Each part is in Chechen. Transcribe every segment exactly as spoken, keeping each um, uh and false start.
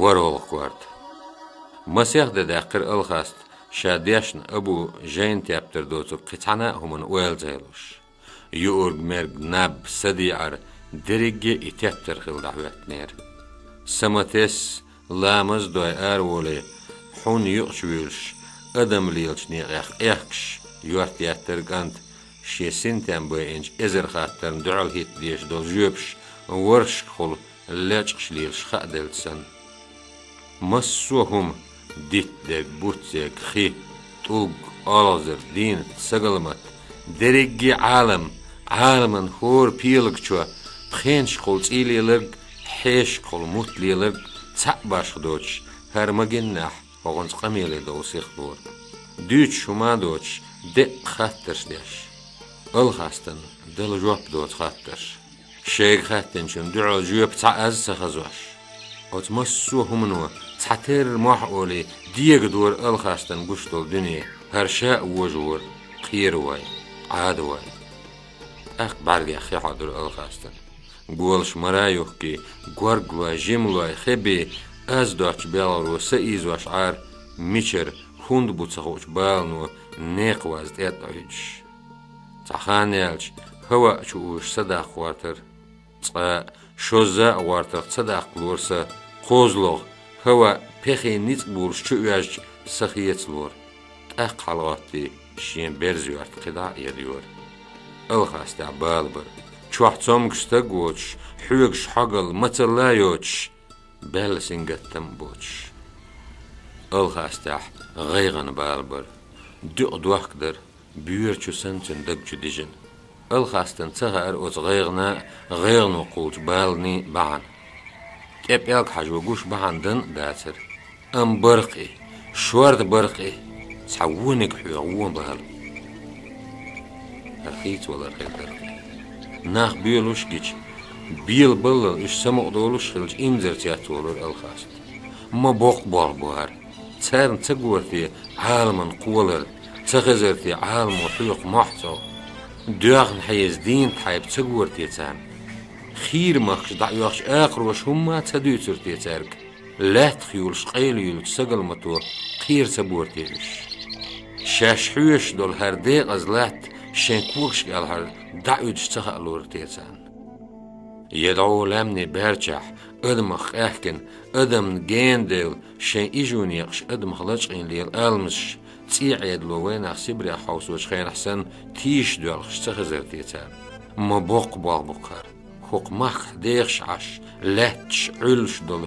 ВорхӀалгӀа корта. Масех де даьккхира Алхаста ша дешна Абу жайна тептар доцург кхин цхьана а хӀуманна ойла ца йолуш. Юург-мерг наб са дийцар, дерриге и тептар хила дӀахӀоьттинера. Са ма тесса, ламаз дой араволий, хьунна юкъачу вуьйлуш, адам лелачу некъех къехкаш, йорта еттара кӀант, шен синтем байинчу эзар хаттарна дуьхьал хӀитта дезаш долу жоьпаш ворхӀашкахула лечкъаш лелаш хааделча санна. Массо а хӀума, дитт дерг, бутт дерг, хи, тӀулг, олхазар, дийнат, сагалмат, дерриге а Ӏалам, Ӏаламан хӀора пелагчо, пхенашкахула цӀий леларг, хьешашкахула мутт леларг цхьаъ башха доцуш, хӀара магиннахь хӀокхунца къамеле довла сихлора. Дуьйцуш хӀума а доцуш, деккъа хаттарш деш. Алхастана дала жоп доцу хаттарш. Шайга хаьттинчунна дуьхьал жоьпа цхьа аз а ца хазош. Оцу массо а хӀумано цхьатерра мохь олий, дегадора Алхастана гуш долу дуьне, хӀара ша а вожавора, кхеравой, Ӏадавой. ТӀаккха бӀаьргех хи хьодура Алхастана. Голаш мара юхкий, горгалой, жималой, хеби, аз доцчу белхаро са ийзош Ӏара, мичара, хӀунда бу ца хуучу балано некха ваз тӀе а Ӏуьйдуш. Цхьа хан яьлча, хӀаваъ чу узуш са даккха гӀортара. Цкъа а, шозза а гӀортарх ца даккхалора са, кхозлагӀа, хӀаваъ пехий ницкъ булуш чу оьжча, са хецалора. ТӀаккха хьалагӀоттий, шен берза йорта кхидӀа а ядайора. Алхастехь бала бара. Чохь цомгуш стаг воцуш, хьоьгуш хьогалла мацалла а йоцуш, баьлла сингаттам а боцуш. Алхастехь гӀайгӀан бала бара. Дуькъа дохка дара, боьра чу санна цуьнан даг чу дижина. Алхастана ца хаьара оцу гӀайгӀана а, гӀайгӀано кхуллучу баланий а бахьана. ТӀе пӀелг хьажо гуш бахьана дан а дацара. Амма бара-кх и, шорта бара-кх и, цхьа вониг хьоьгу вон бала. ХӀара хийцавалар хир дара-кх и. Нах боьлуш а гича, белабаллал уьш самукъадолуш а хилча, инзаре цецволура Алхаста. Ма боккха болх бу хӀара. Царна ца гора те Ӏаламан кхолар, ца хезара те Ӏаламо хьоькху мохь цӀогӀа. Доьхна хьеза дийнат хьайба ца гора те царна? Хийра махкаш дӀаоьхучу акхароша хӀумма а ца дуьйцура те цаьрга? Лаьттах юлуш къайлаюьйлучу сагалмато кхера ца бора те уьш? Шаьш хьоьшуш долу хӀара декъаза латта шайн когашка аьлла хӀара дӀаӀуьдуш ца хаалора те царна? Я дӀо лаьмнийн баьрчахь, адамах къаьхкина, адамна гена девлла, шайн ижу некъаш адамах лачкъийна лела алмазаш, цӀий Ӏедало вайнах Сибрех хьовсочу хенахь санна тийшаш доьлхуш ца хезара те царна? Ма боккха болх бу-кх хӀара. ХӀокху махкахь дехаш Ӏаш, лаьтташ, Ӏуьллуш долу,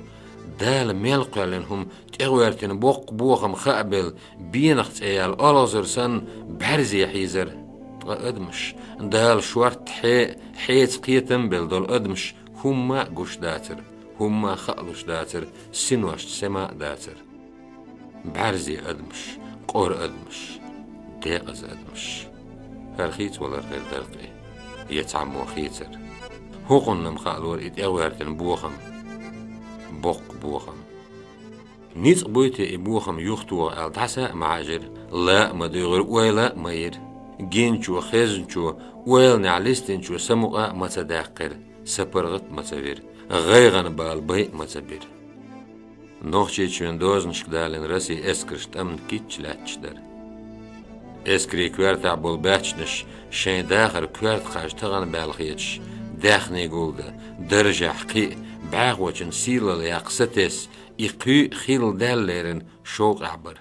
Дала мел кхоьллина хӀума тӀегӀоьртина боккха бохам хаабелла, бенах цӀе яьлла олхазар санна бӀаьрзе хьийзара. Ткъа адамаш, Дала шортта хье, хьеца кхетам а белла долу адамаш хӀумма а гуш дацара, хӀумма а хаалуш дацара, синошца сема а дацара. БӀаьрзе адамаш, къора адамаш, декъаза адамаш. ХӀара хийцавалар хир дара-кх и, я цхьаммо хийцар. ХӀокхунна-м хаалора и тӀегӀоьртина бохам, боккха бохам. Ницкъ буй те и бохам юхатоха аьлла, дӀаса а ма хьаьжира, ла а ма дуьйгӀира, ойла а ма йира. Гиначо, хезначо, ойланехь листинчо самукъа а ма ца даьккхира, сапаргӀат а ма ца вира, гӀайгӀан бала бай а ма ца бира. Нохчийчоьнан дозанашка далийна Россин эскарш тӀамна кийча лаьтташ дара. Эскарийн коьртахь болу баьччанаш шайн дахар коьрта кхаж тахана баьлла хеташ, даьхний гулдан, даржехь кхиа, бӀаьхочун сийлалла яккха сатесна, и кхуьу хилла даьлла лерина шовкъехь бара.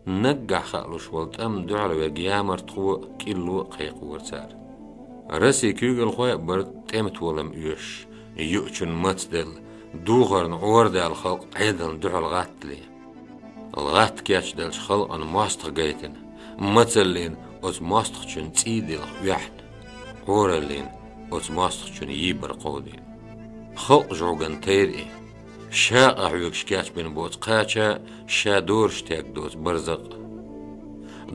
Наггахь хаалуш волу тӀамна дуьхьал верг ямартхо а, кӀилло а кхайкхора цара. Россин куьйгалхой а бара тӀеман толам оьшуш, юучун мацделла, духарна Ӏорадала халкъ Ӏедална дуьхьал гӀаттале. ГӀатта кечделлачу халкъана мостагӀа гайтина, мацаллина оцу мостагӀчун цӀий дилха оьхьна, Ӏораллина оцу мостагӀчун йийбар кховдийна. Халкъан жӀугӀан тайра и. Ша къахьоьгуш кечбина боцу кхача а, ша дораш тегга доцу барзакъ а.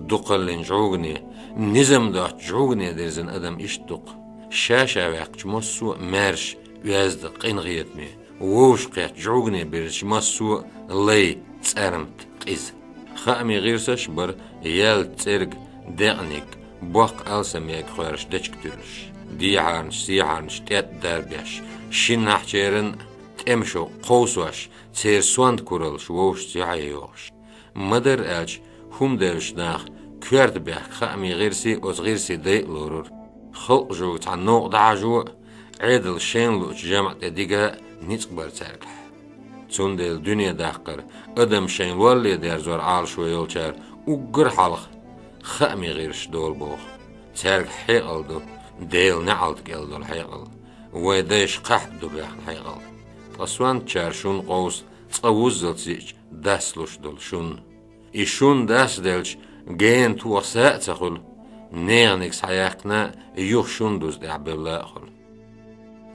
Дукхаллин жӀугӀане, низам доцчу жӀугӀане дирзина адам иштта ду-кх. Ша-ша ваьккхича массо а маьрша, оьзда, къинхетаме, вовшахкхетта жӀугӀане бирзича массо а лай, цӀармата, къиза. Хаамийн гӀирсаш а бара ялта, цӀерга, декъаниг, Боккха алсамъегӀа хоьраш дечиг туьллуш, дехьарнаш, сехьарнаш тӀетӀа дарбеш, шиннахьчеран тӀемашо кховсош, церан сонта кураллаш вовшашца юьхье йохуш. Ма-дарра аьлча, хӀума девзаш наха коьрта бехк хаамийн гӀирсий, оцу гӀирсийн дай а лорура. Халкъ жуьга цхьа новкъа дӀахьажо а, Ӏедал шайна луучу жамӀ тӀе дига а ницкъ бара цаьргахь. Цундела дуьне даккхар, адам шайн лолле дерзор Ӏалашо йолчара уггар хьалха хаамийн гӀирсаш долу боху. Цаьрга хьекъал ду, Делан неӀалт кӀел долу хьекъал, вайн дайша кхахьа ду баьхна хьекъал. Ткъа сонтачара шун къовса цкъа вуззалц зиъча, дас луш долу шун. И шун дас делча, гена тоха са а ца хуьлу, неханиг схьаяьккхина, юха шун дуза тӀехь белла а хуьлу.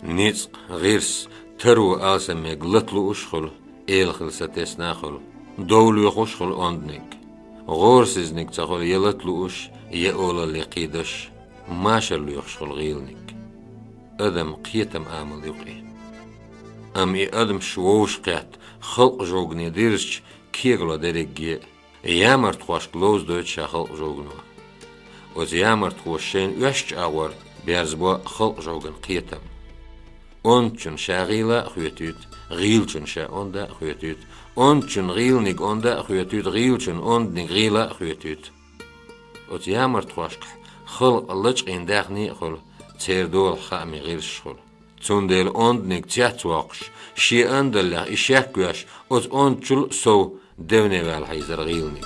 Ницкъ, гӀирс, таро алсамъегӀа лата лууш а хуьлу, эла хила сатесна а хуьлу, дов лоьхуш а хуьлу онданиг. ГӀорасизниг ца хуьлу я лата лууш, я олалле кхийдаш, машар лоьхуш хуьлу гӀийланиг. Адам кхетам амал юкъе. Амма и адамаш вовшахкхетта, халкъ жугане дирзича, кегало дерриге а, ямартхошка ловзадойту ша халкъ жугано. Оцу ямартхоша шайна оьшучу агӀор берзабо халкъ жуган кхетам. Ондачун ша гӀийла а хоьтуьйту, гӀийлачун ша онда а хоьтуьйту. Ондачун гӀийланиг онда а хоьтуьйту, гӀийлачун онданиг гӀийла а хоьтуьйту. Оцу ямартхошкахь халкъ лачкъийна даьхний а хуьлу, церан долахь хаамийн гӀирсаш хуьлу. Цундела онданиг цецвоккхуш, шен андаллех и шеквеш, оцу ондачул а сов девне ваьлла хьийзара гӀийланиг.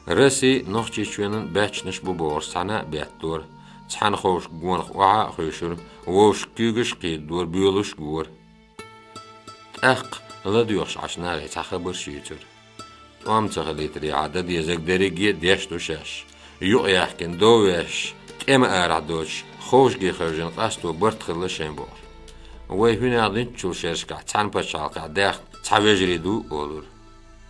Расси Нохчийчоьнан баьччанаш бу бохуш цхьаьна а бетталора, цхьана ховшка гонах охьа а хуьйшура, вовшашка куьйгаш а кхийдадора, боьлуш а гора. ТӀаккха ладоьгӀуш Ӏаш нахе цхьа хабарш юьйцура. ТӀом ца хилийтарехьа, дан дезарг дерриге а деш ду шаьш. Юкъаяьхкина дов веш, тӀема арахь доцуш, ховшаге хевшина къасто барт хилла шайн бохуш. Вай хӀуьнех динчул шерашкахь цхьана пачхьалкхехь даьхна цхьа вежарий ду олура.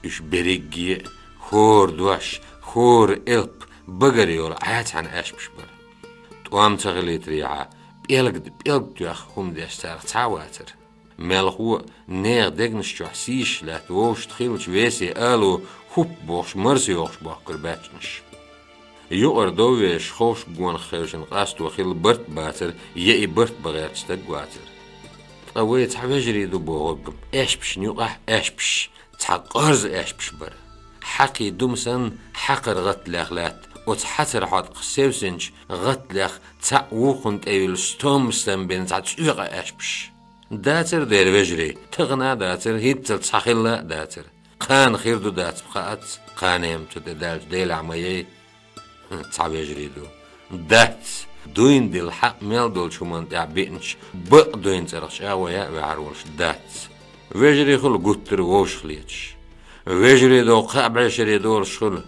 Уьш берриге а хӀора дош, хӀора элп, багара йолу Ӏа цхьаьна аьшпаш бара. ТӀом ца хилийтарехьа, пӀелгда пӀелг тоьхна хӀума деш царах цхьа а вацара. Мелхо а, нехан дегнаш чохь сийсаш лаьтта вовшашна хиллачу весийн ало хӀуппа бохуш марсайохуш бохкура баьччанаш. Юкъара дов веш ховшка гонах хевшина къасто хилла барт бацара, я и барт бан гӀерташ стаг вацара. Ткъа вай цхьа вежарий ду бохург, аьшпашна юкъахь аьшпаш, цхьа къорза аьшпаш бара. Хьакхий дума санна хьакхара гӀатталех лаьтта, оцу хьацар хьоткъах севсинчу гӀатталех цхьаъ вукхунна тӀе юьллу стом санна бина цхьа цӀоькъа аьшпаш. Дацара дера вежарий, тахана а дацара, хӀинццалц схьахилла а дацара. Кхана хир ду дацахь хаац, кханенна цу тӀе даьллачу Делехь ма яй. Цхьа вежарий ду. Дац! Дуйна дилла хьакъ мел долчу хӀуманна тӀехь биъначу бакъ дуйна цӀарах чӀагӀо яа ваьхьар волуш дац. Вежарий хуьлу гуттар а вовшах леташ. Вежарий догӀу кхаа бӀешаре долуш хуьлу.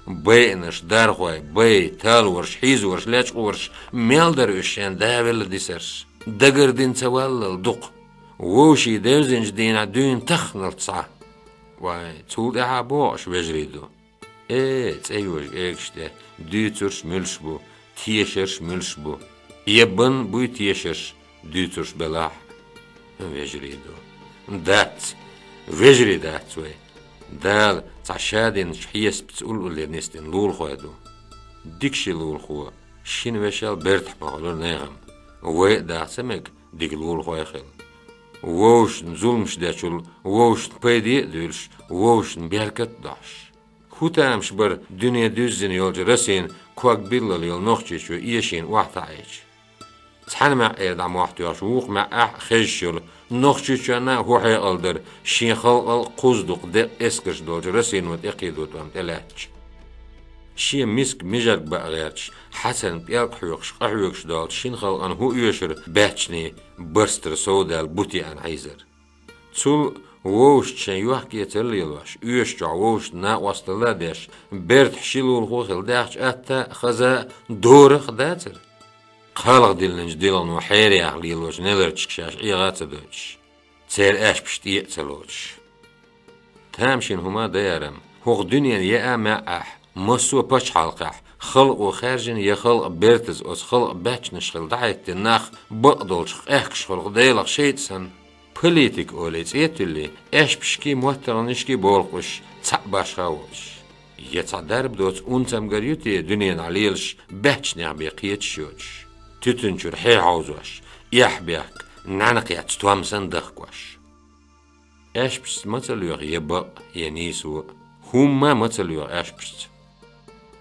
Байинарш, дархой, бай, талорш, хьийзорш, лечкъорш, мел дара уьш шен давелла дисарш. Дагардина ца валлал дукха. Вовшийн девзинчу дийнахь дуьйна тахханалц схьа. Вай, цул тӀаьхьа бохуш вежарий ду. Э, цӀе йожа эгаш тӀе, дуьйцурш муьлш бу, тешарш муьлш бу. Ебан буй тешарш, дуьйцурш белахь а. Вежарий ду. Дац, вежарий дац вай. Дала цхьа шадинчу хьесапца уллуле нисдина лулахой ду. Дика ши лулахо, шина вешал бертахь ма хуьлура нехан. Вай а даха ца мега дика лулахой хила. Вовшашна зуламаш дечул вовшашна пайде а дуьйлуш, вовшашна беркат а дохьуш. ХӀун тамаш бара дуьне дуьззина йолчу Расин ког биллал йолу Нохчийчоь эшийна охьатаӀийча? Цхьана маьӀӀера дӀа мохь тоьхча, вукху маьӀӀехь а хезаш йолу Нохчийчоьнна а хӀун хьекъал дара, шен халкъал а кхузза дукха декъа эскарш долчу Расино тӀекхийдо тӀом тӀелаьцча? Шен миска мижарг баа гӀерташ, хьацарна пӀелг хьоькхуш, къахьоьгуш долчу шина халкъана хӀун оьшура баьччанийн барстара совдаьлла бутеана хьийзар? Цул вовшашца шайн йохкаэцар лелош, оьшучохь вовшашна накъосталла а деш, бертахь ши лулахо хила даьхча атта а, хаза а, дорах а дацара? Кхалха диллинчу дилхано хьерех лелочу неларчка шаьш эгӀа а ца дойтуш, церан аьшпаш тӀе а ца лоцуш. Тамашийна хӀума а дан яра-м, хӀокху дуьненан еа маьӀӀехь, массо а пачхьалкхехь, халкъо хаьржина я халкъан бертаза оцу халкъан баьччанаш хила дӀахӀиттина нах бакъдолчух къехкаш хуьлу-кх Делах шайтӀа санна. Политика олий цӀе а туьллий, аьшпашкий, моттаргӀанашкий болх беш цхьаъ башха а волуш. Я цхьа дарба доцу унцамгар ю те дуьненахь лелаш баьччанех бен кхеташ йоцуш, туьтун чуьра хье хьовзош, эхь-бехк, нӀаьнакхетта стом санна дахкош. Аьшпашца ма ца лоьху я бакъ, я нийсо а, хӀумма а ма ца лоьху аьшпашца.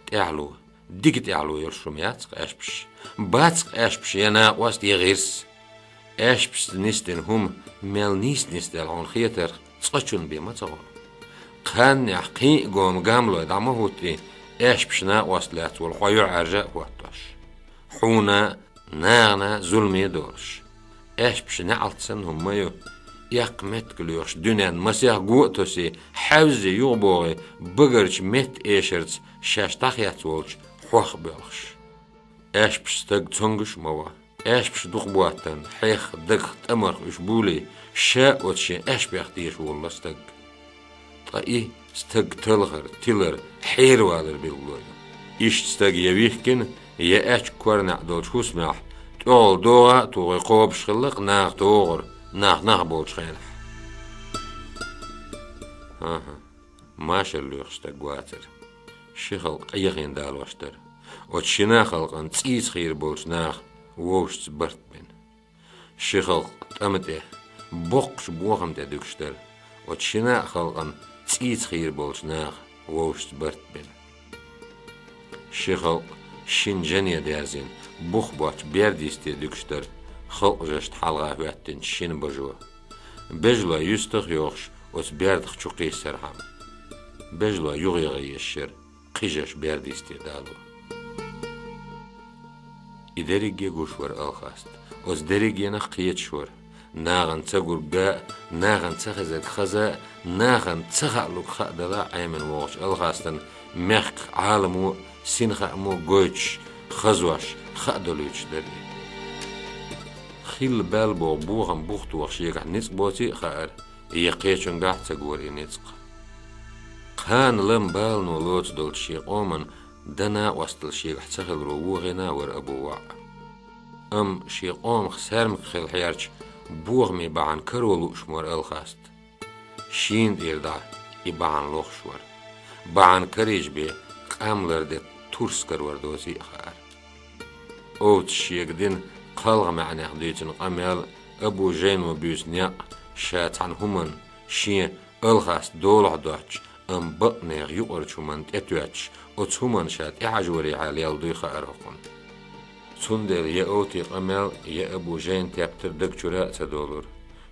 ТӀаьхьало, дика тӀаьхьало йолуш хӀума яц-кх аьшпаш. Бац-кх аьшпаш я накъост, я гӀирс. Аьшпашца нисдина хӀума мел нийса нисделла хьуна хетарх, цкъачунна бен ма ца гӀо. Кханнехь кхин а гома гамлой дӀа ма хӀуттий, аьшпаш накъост лаьцна волу хьо юьхьӀаьржа а хӀоттош. Хьуна а, нахана а зуламе а долуш. Аьшпаш неӀалт санна хӀума ма ю. Эккха меттиг лоьхуш дуьненна масех го а тосий, хьаьвзий, юхабогӀий, багарчу метта эшарца шаьш дӀахецна волчу хьох а боьлхуш. Аьшпаш стаг цомгуш а ма во. Аьшпаш дукха боттана, хьех, дагах, тӀамарх уьш булий, ша оцу шен аьшпех теша волало стаг. Ткъа и стаг талхар, тилар, хьеравалар билгало ю. Иштта стаг я вихкина, я аьчка кор неӀ долчу хӀусамехь, тӀехула догӀа а тухий кхобуш хилла-кх наха тогӀур, нах нах болчу хенахь. ХӀан-хӀа, машар лоьхуш стаг вацара. Ши халкъ къехийна далош дара. Оцу шина халкъана цӀийца хийра болчу наха вовшашца барт бина. Ши халкъ тӀама тӀе, боккхачу бохам тӀе дуьгуш дара. Оцу шина а халкъана цӀийца хийра болчу наха вовшашца барт бина. Ши халкъ шина жане даьрзина, бух боцчу берда йисте дуьгуш дара, халкъан жашна хьалха хӀоьттинчу шина бажо. Бежлой юьстах а йохуш, оцу бердах чу кхиссархьама. Бежлой юхайогӀуш яра кхин жаш берда йисте дало. И дерриге а гуш вара Алхаст. Оцу дерригенах кхеташ вара. Нахана ца гург га а, нахана ца хезарг хаза а, нахана ца хаалург хаадала а Ӏемина вогӀучу Алхастана мехках Ӏаламо а, синхаамо а гойтуш, хазош, хаа долуьйтуш дара и. Хилла баьлла боху бохам бух тоха шегахь ницкъ боций а хаьара, я кхечуьнгахь а ца гора и ницкъ. Кхана лама балано лоцу долчу шен къоман дан накъосталла шегахь ца хиларо вохийна а вара Абу воӀ. Амма шен къомах саьрмик хила хьерча, бохаме бахьана каро лууш ма вара Алхаст. Шена тӀера дӀа и бахьана лохуш вара. Бахьана карийча бен къам ларде турс карор доций а хаьара. Овцаш шега дина кхалха маьӀнех дуьйцина къамел, Абу Жайно буьйсу некъ, ша цхьана хӀуманна, шен Алхаст долахь доцчу, амма бакънехан юкъарчу хӀуманна тӀетоьттуш, оцу хӀуманна ша тӀехьажорехьа лелла дуй хаьара хӀокхунна. Цундела я овти къамел, я Абу Жайна тептар даг чуьра а ца долура.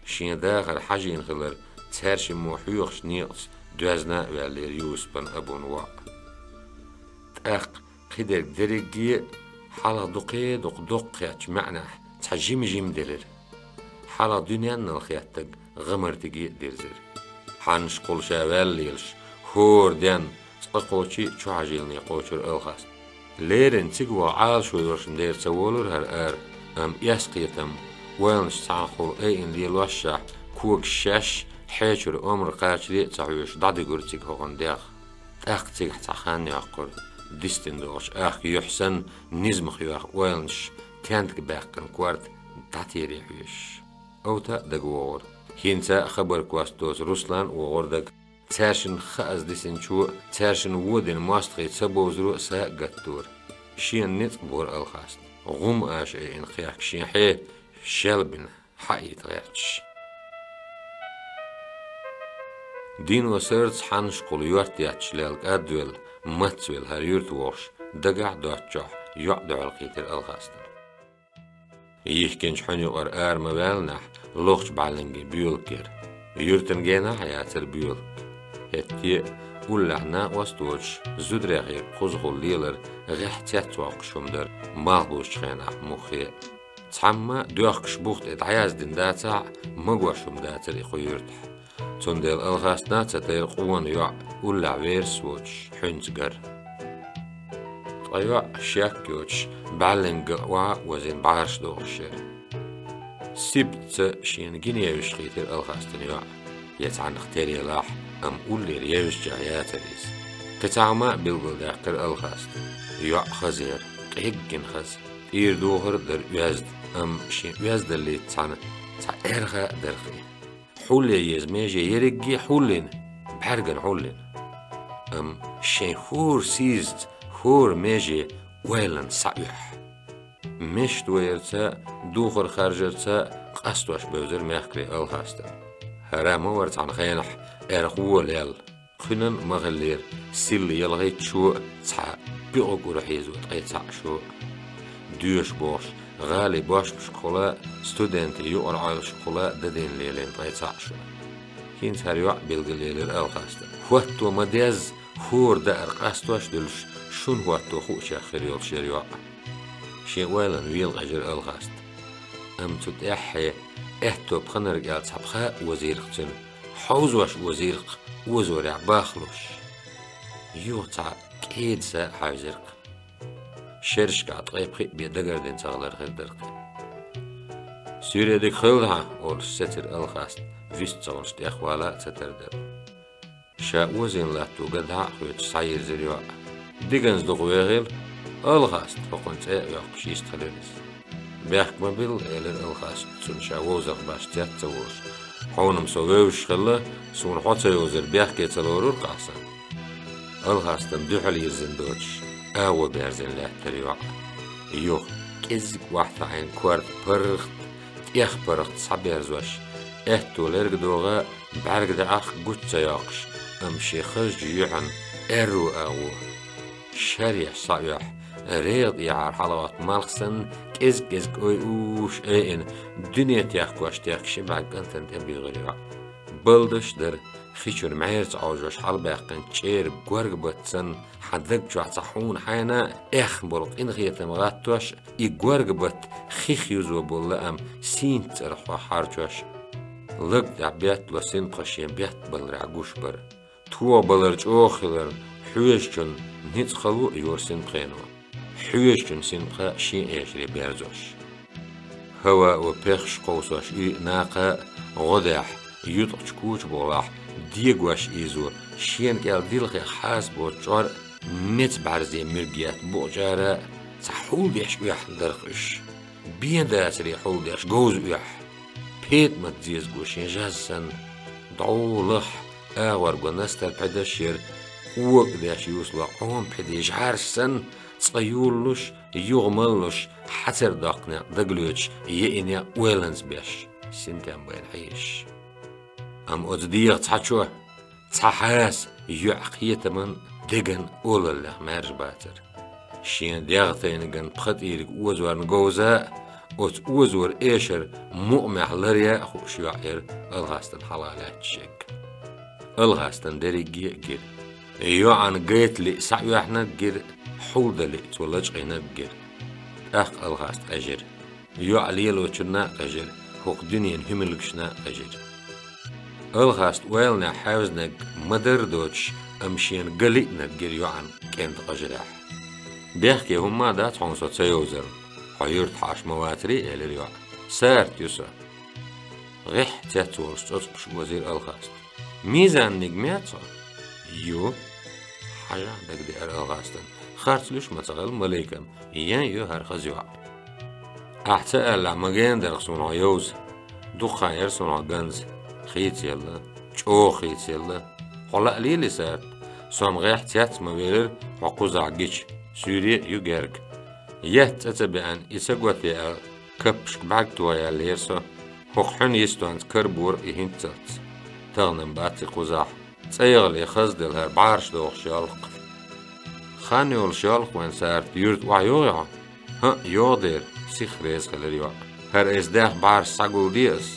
Шен дахар хьажийна хилар цаьршиммо хьоьхучу некъаца доьзна а ваьллера Юсупан Абун воӀ. ТӀаккха кхидерг дерриге а хьалха дукхе а дукха доккха хеттачу маьӀнехь цхьа жима-жима делира. Хьалха дуьненнал хеттарг гӀамартиге а дирзира. Хьаннашкахула ша ваьлла лелаш, хӀора денна цкъа кхочий а чухьажийлане кхочура Алхаст. Леррина цига ваха Ӏалашо йолуш-м дера ца волура хӀара ара, амма эс кхетам, ойланаш цхьанхула айина лелошшехь, когаш шаьш хьечура омра кхачаре а ца хьоьжуш дӀадуьгура цига хӀокхунна дегӀ. ТӀаккха цигахь цхьа хан йоккхура, дистина догӀучу ахка юьхь санна, низамах йоьхна ойланаш, тентга баьккхина корта дӀатере хьоьжуш. Овта а дага вогӀура. ХӀинца а хабар кост доцу Руслан а вогӀура дага. Цаьршинна хааза дисинчо, цаьршинна вон дина мостагӀий ца бовзаро а са а гатдора. Шена ницкъ бора Алхасна. ГӀум аша айина кхехка шен хье шелбина хьаийта гӀерташ. Дино сарца Хьаннашкахула йорт етташ лелла кӀадвелла, мацвелла хӀара юьрта вохуш, дагахь а доцчохь, йоӀ дуьхьал кхийтира Алхастана. Йихкинчу хьуьна юкъара ара ма ваьллинехь, лохучу бӀаьллингийн боьлак яра. Юьртан генахь а яцара боьла. ХӀетте а уллехь накъост а воцуш, зударех ерг кхузахула лелар гӀехь цецвоккхуш хӀума дара, малх бузучу хенахь муххе а. Цхьамма а доьхкуш бух тӀе дӀаяздина дацахь а, магош хӀума дацара и кху юьртахь. Цундела Алхастана а ца тайра къона йоӀ, уллехь верас а воцуш, хьуьнца гар. Ткъа йоӀ шек йоцуш, бӀаьллинга а охьа а озийна бӀараш дохуш яра. Сибатца шена гина евзаш хийтира Алхастана йоӀ. Я цхьаннах тера елахь, амма уллера евзачех яцара иза. Кхин цхьа хӀума а билгалдаьккхира Алхаста. ЙоӀ хаза яра, къеггина хаза. ТӀера духар а дара оьзда, амма шен оьздаллица цхьаьна цхьа аьрха а дара-кх и. хьулъян еза меже ерриге а хьулйина, бӀаргана хьулйина. Амма шайн хӀора сийзаца хӀора меже ойланца схьаоьху. Мешта ваярца, духар харжарца къастош бевзара мехкарий Алхастан. ХӀара ма вара цхьана хенахь аьрха вон лелла. Кхуьнан ма хиллера силла ялхайтта шо а, цхьа буьйкъиг ура хьийзо ткъе цхьаъ шо а. Доьшуш бохуш, гӀалин бошмашкахула, студентийн юкъара Ӏойлашкахула дадийна лелийна ткъе цхьаъ шо. ХӀинца хӀара йоӀ билгалъелира Алхастан. ХӀотто ма-дезза, хӀора даар къастош а дуьллуш, шун хӀотто хуучех хир йолуш яра йоӀ. Шен ойланна вела къежира Алхаста. Амма цу тӀаьххье аьтто пханарг аьлла цхьа пха а озийра-кх цуьнан, хьовзош озийра-кх, озорехь бахлуш. Юха цхьа кӀеда са а хьаьвзира-кх. Шерашкахь ткъе пхиъ бен дагардина ца хилар хир дара-кх. «Суьйре дика хуьлда хьан», — олуш сецира Алхаста, вуьшта ца гӀуш тӀехвала а ца тардара. Ша озийна латто ган дӀа а хоьцуш, схьайирзира йоӀ. Диганза дукха вехийла, Алхаста, хӀокхуьнан цӀе а йоккхуш, йист хилира иза. «Бехк ма билла», — элира Алхаста, цунна ша вовзарх башха цец ца волуш. «Хьуна-м со вевзаш хилла, суна хьо ца йовзар бехке ца лорура-кх ахь сан». Алхастан дуьхьал йирзина доцуш, агӀо берзина лаьттара йоӀ. Юха кӀезиг охьатаьӀна корта паргӀат, тӀех паргӀат схьаберзош, аьтто лерга догӀа, бӀаьрг даьӀахк гучу ца йоккхуш, амма шен хазачу юьхьан аьрру агӀо. Шаръеш схьаоьхьу, регӀа тӀехьара хьалагӀотту малх санна, кӀезиг-кӀезиг ой уш айина, дуьне техкош техкаш ши бӀаьрг кӀантана тӀе буьйгӀира йоӀ. Балдаш а дара, хи чуьра маьрца Ӏовжош хьалабаьккхинчу чӀеран горгабатта санна, хьан даг чохь цхьа хьуна хьайна а эхна болу къинхетам гӀаттош а, и горгабатта хих юзо болу лаам сийнца цӀарах хьо хьарчош а. Лаг тӀехь беттало синпха шен беттан баларехь гуш бара. ТогӀа балар чӀогӀа хиларна, хьоьжучун ницкъ хало а йора синпхено. Хьоьжучун синпха шен эшаре берзош. ХӀавао пехаш кховсош уьйъу накха а, гӀодехь, юткъачу кучу бухахь дегош ийзо, шена кӀел дилхех хьаса боцу чӀор а, меца бӀаьрзе муьрг етта букъа чӀара а, цхьа хьулдеш оьхна дара-кх уьш. Бен дацаре хьулдеш говза оьхьа. Петамат зезаго шен жаза санна, дӀо лахахь, агӀор го настар пхьидаш яра, къокъадеш юсало Ӏома пхьидий жӀарш санна, цкъа юллуш, юха маллуш, хьацар доккху некъ дагалоьцуш, еа и некъ ойланца беш, синтем байна хьийзаш. Амма оцу дегӀан цхьа чо, цхьа хьаса йоьӀан кхетаман, деган олаллех маьрша бацара. Шен дегӀ тайниган пха тӀийриг озорна говза а, оцу озоран эшар мукъамехь ларъян а хууш йоӀ яра Алхастан хьалха лаьтташ ерг. Алхастан дерриге а гира. ЙоӀана гайта лиъ схьаоьхьнарг гира, хьулдан лиъ цо лачкъийнарг гира. ТӀаккха Алхаста къежира. ЙоӀ лелочунна а къежира, хӀокху дуьненан хӀуьмилгашна а къежира. Алхаста ойланехь хьаьвзинарг ма-дарра доцуш, амма шена ган лиънарг гира йоӀана кӀентан къажарехь. «Бехке хӀумма а дац хьуна со ца йовзарна, хьо юьртахь Ӏаш ма вацарий», — элира йоӀа. «Сарт ю со». ГӀеххьа цец волуш цӀоцкъаш озийра Алхаста. «Мизанниг ма яц хьо?» «Ю». Хьажахь дагадеара Алхастана. Харц луьйш ма ца хилла маликам, ян ю хӀара хаза йоӀ. Ахьа ца аьллехь, ма гена дара-кх суна хьо йовза. Дукха хан яра суна хьо ганза. Хийцаелла, чӀогӀа хийцаелла. Хьо лаалийла, Сарт, со-м гӀеххьа цец ма велира, хьо кхузахь гича, суьйре а ю герга. Етта цӀа ца беана, и ца готъяь аьлла, каппашка бӀаьрг тоха яьллера со. ХӀокху хьуьнан йистонца карабора и хӀинццалц. Тахана-м бац и кхузахь. ЦӀа яхале хаза делахьара бӀараш дохуш йоллу-кх. Хан йолуш йоллу-кх вайн, Сарт, юьрта охьайогӀий хьо? ХӀаъ, йогӀу дера, сиха реза хилира йоӀ. ХӀара айса даьхна бӀараш схьагулде ас.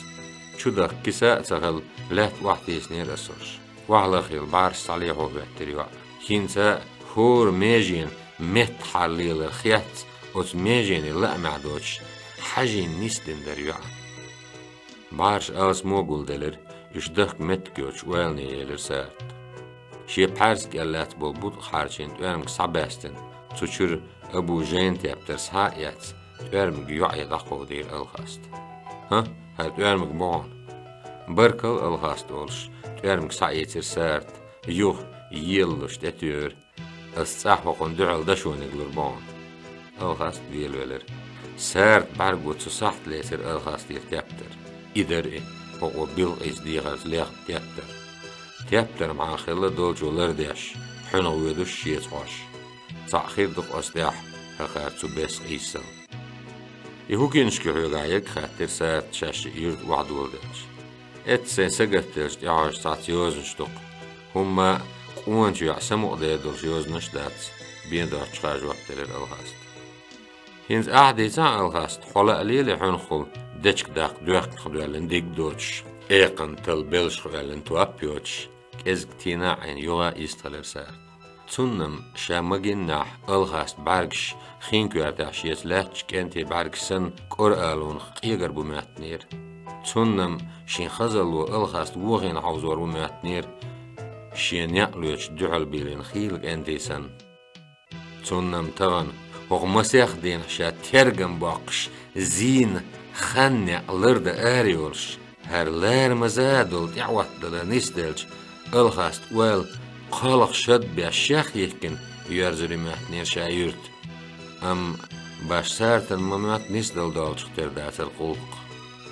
Чу дахка киса а ца хилла, лаьтта охьатийсинера ас уьш. Охьалахийла бӀараш схьалехьо хӀоьттира йоӀ. ХӀинца хӀора меженан меттахьара лелар хецна, оцу меженийн лаамехь доцуш, хьажийна нисдина дара йоӀана. БӀараш алсамо гулделира, уьш дахка меттиг йоцуш ойлане елира Сарта. Шен пхьаьрса кӀел лаьцна болу бутӀа хьарчийна тӀоьрмиг схьабаьстина, цу чуьра Абу Жайна тептар схьа а эцна, тӀоьрмиг йоӀе дӀакховдийра Алхаста. «ХӀан, хӀара тӀоьрмиг бу хьуна». «Баркалла, Алхаста», — олуш, тӀоьрмиг схьаийцира Сарта, юха елалуш тӀетоьйра. «Ас цӀахь хӀокхунна дуьхьал дашониг лур бу хьуна». Алхаста велавелира. Сарта бӀаьрго цу сахьт лецира Алхастера тептар. И дара и. хӀокхо Билкъис дехарца лехна тептар. Тептар мӀа хилла долчо лардеш, хьуьнах воьдуш шеца хьош. Цхьаъ хир ду-кх оцу тӀехь, хӀокхара цу бесса къийсам. И хӀун гинчу хьоьгахь ерг, хаьттира Сарта, шаьш юьрта охьадоладелча. Эцца сайн сагатделча тӀехьожуш цхьацца йозанаш ду-кх. ХӀумма къоначу йоӀ самукъадаь долуш йозанаш а дац, бен доцчу хаа жоп делира Алхаста. ХӀинца ахь а дийцахь, Алхаста, хьо лаа лелий хьуьнхахула дечка даккха доьхках доьллина диг а доцуш, экханна талла белшах оьллина топ а йоцуш, кӀезиг тийна а Ӏийна юха а йистхилира Сарта. Цунна-м ша магийнахь Алхаста бӀаьргаш хин коьртехь шеца лаьттачу кӀентийн бӀаьргаш санна кӀоралонах къегар бу моьттинера. Цунна-м шен хазалло Алхаста вохийна хьовзор ву моьттинера, шен некъ лоьцуш дуьхьал бийлина хийла кӀентий санна. Цунна-м тахана, хӀокху масех дийнахь ша тергам боккхуш зийна хан некъ лардан арайолуш, хӀара ларамаза а долу тӀаьхьоттадала нисделча, Алхаста ойла кхалха шад беш шех йихкина йоьрзур ю моьттинера ша юьрта. Амма баш Сартан ма моьтту нисдала долчух тера дацара гӀуллакх.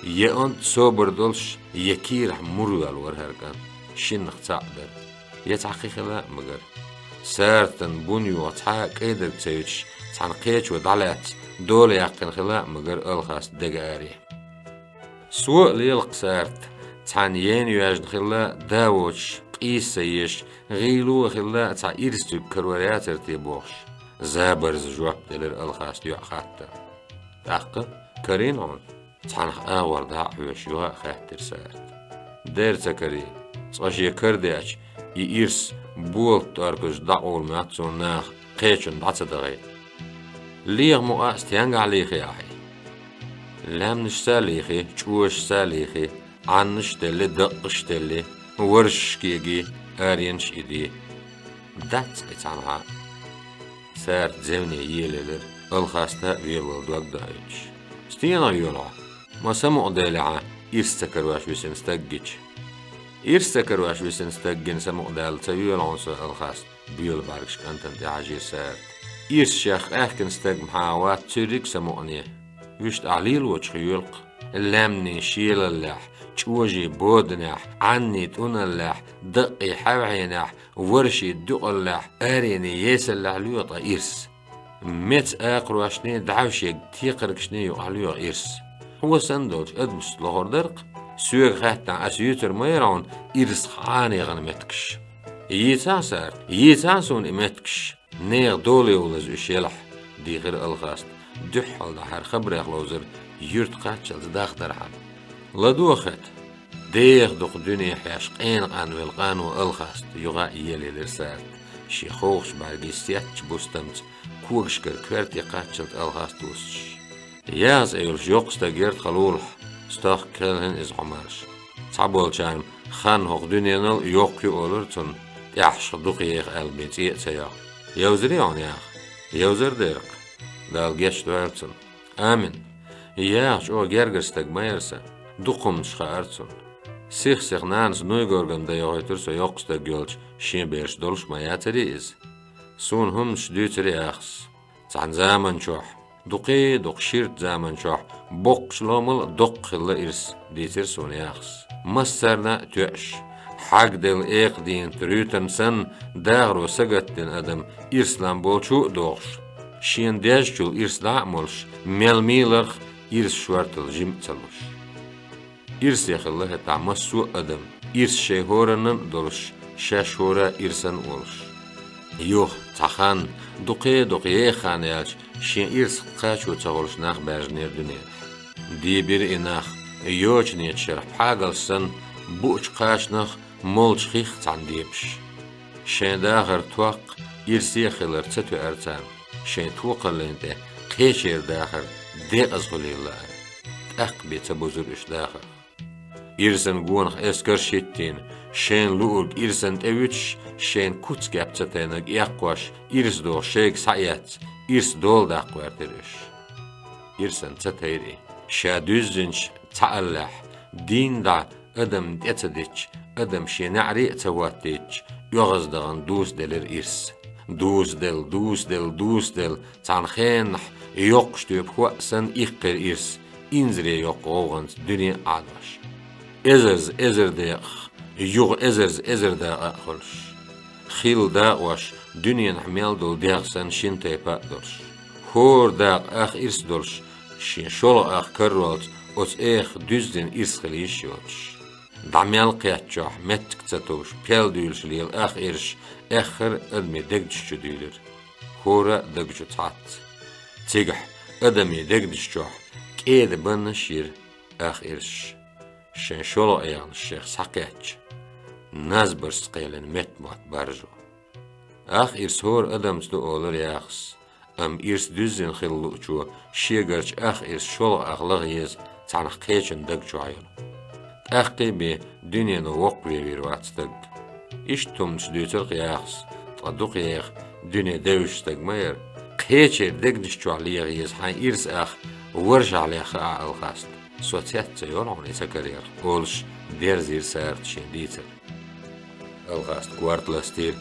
Я онда собар долуш, я кийрахь мур йоьллура хӀара кӀант, шиннах цхьаъ дара. Я цхьа кхин хила а магара. Сартан бун йоха цхьа а кӀайдарг ца юьтуш, цхьана кхечо дӀалаьцна, дола яьккхина хила а магара Алхаста дега аре. Со а лела-кх, Сарта, цхьана ейна йоьжна хилла а, да воцуш, къийса ца езаш, гӀийла а хилла а, цхьа ирс цуьнга карор яцара те бохуш, забарза жоп делира Алхаста йоӀа хаттар. ТӀаккха карийна хьуна? Цхьанхьа агӀор дӀа а хьоьжуш, юха а хаьттира Сарта. Дера ца карий, цкъа шен карадеача, и ирс болат тӀоргуш дӀакъовла моьтту суна наха, кхечунна дӀа ца дахий. Леха мукъа а стенгахь лийхи ахьа? Лаьмнашца а лийхи, чӀожашца а лийхи, Ӏаннаш а делли, даккхаш а делли, варшаш а кеги, аренаш а иди. Дац и цхьанхьа а. Сарта зевне елаелира, Алхаста а велавала дог доуьйтуш. Стенах йоьлу хьо, ма самукъаделла хьан ирс ца карош висина стаг гича? Ирс ца карош висина стаг гина самукъадаьлла ца йоьлу хьуна со, Алхаста, боьла бӀаьргаш кӀантана тӀе хьажийра Сарта. Ирс шех къаьхкина стаг ма хьан вац цуьрриг а самукъане. Вуьшта ахь лелочух йоьлу-кх. Лаьмнийн шелаллехь, чӀожийн боданехь, Ӏаннийн тӀуналлехь, даккхий хьаьвхьенехь, варшийн дуькъаллехь, аренийн есаллехь лоьху ткъа ирс. Меца акхарошний, дӀаьвшега текхаргашний юкъахь лоьху ирс. Хьо санна долчу адамашца лохур дара-кх, соьга хаьттахь, ас юьйцур ма яра хьуна ирсах Ӏана яхана меттигаш. Йийцахь, Сарта, йийцахь суна и меттигаш, нехан доле ву лаза уьш елахь, дийхира Алхаста, дуьххьал дӀа хӀара хабарех ловзар юьрта кхаччалц дахдархьама. ЛадогӀа хета, деха дукха дуьне хьеш къена къанвелла къано Алхаста, юха а елаелира Сарта, шен ховхачу бӀаьргийн сеттачу бустамца когашкара коьрте кхаччалц Алхаста вуссуш. Яхаца йолуш йоккха стаг яра тхан лулахь, стохка кхелхина иза хьо марша. Цхьаболчарна хан хӀокху дуьненал йоккха ю олура цунна, тӀаьхьашха дукха еха аьлла бен цӀе а ца йоккху. Йовзарий хьуна яха? Йовзар дера-кх. Дала гечдойла цунна. Амин. Яха чӀогӀа гергара стаг ма яра сан, дукха хӀуманаш хаьара цунна. Сих-сиха нанас нуй-горгана дан йохуьйтура со йоккха стаг йолчу шен бераш долуш ма яцарий иза. Суна хӀуманаш дуьйцура яхас. Цхьана заманчохь, дукхе-дукха ширта заманчохь, боккхачу ломал а доккха хилла ирс, дийцира суна яхас. Массарна а тоьуш, хьагделла экха дийнат руьйтанна санна, дахаро сагатдина адам ирс лам болчу а дохуш, шена дезачул ирс дӀа а молуш, мел мийларх ирс шортал жима а ца луш. Ирсе хилла хӀетахь массо а адам, ирс шайн хӀораннан а долуш, шаьш хӀора ирсан а волуш. Юха, цхьа хан, дукхе-дукха еха хан яьлча, шен ирсах кхачо ца хуьлуш нах баьржинера дуьненахь. Дийбира и нах, йочанечу шарахь пхьагалш санна, буучу кхачанах, молчу хих цхьаьна дебаш. Шайн дахар токкха, ирсе а хилар ца тоьара царна, шайн токхаллин тӀе кхечеран дахар декъаза хуьлийла лаьара. ТӀаккха бен ца бузура уьш дахарх. Ирсан гонах эскарш а хӀиттийна, шайна луург ирсан тӀе вуьтуш, шайна куц-кеп ца тайнарг эккхош, ирс дохуш шайга схьаэцна, ирс дола даккха гӀоьртира уьш. Ирсан ца тайра и. Ша дуьззинчу цхьааллехь, дийна дӀа адам тӀе ца дитча, адам шен неӀаре а ца хӀоттийтча, оьгӀаздахана дусаделира ирс. Дусаделла, дусаделла, дусаделла, цхьана хенахь йоккхуш тоьпа хӀоъ санна иккхира ирс, инзаре йоккху гӀовгӀанца дуьне а Ӏадош. эзарза эзар декъах, юха эзарза эзар дакъа а хуьлуш. Хилла дакъош дуьненахь мел долу дегӀ санна шина тайпа а долуш. ХӀора дакъа ах ирс долуш, шен шолгӀа ах карролца оцу эха дуьззина ирс хила йиш йоцуш. ДӀа мел кхеттачохь меттиг ца товш, пел дуьйлуш лела ах ирсаш эххар адамийн дегнаш чу дуьйлира. ХӀора а даг чу цхьацца. Цигахь адамийн дегнаш чохь кӀеда баннаш йира ах ирсаш. Шайн шолгӀа эгӀанаш шех схьакхаьчча, назбаршца кхелина метта мотт баржо. Ах ирс хӀора адамца ду олура яхас, амма ирс дуьззина хила луучо шегарчу ах ирс шолгӀа ах лаха еза цхьанхьа кхечун даг чохь йолу. ТӀаккхий бен дуьнено воккхавевийр вац даг. Иштта хӀуманаш дуьйцурх яхас, ткъа дукха еха дуьне девзаш стаг ма яра. Кхечеран дегнаш чохь леха еза хьайн ирс ах варшахь леха а алхаста. Со цец ца йолу хьуна и ца карарх, олуш дерзийра Сарта шен дийцар. Алхаста корта ластийра.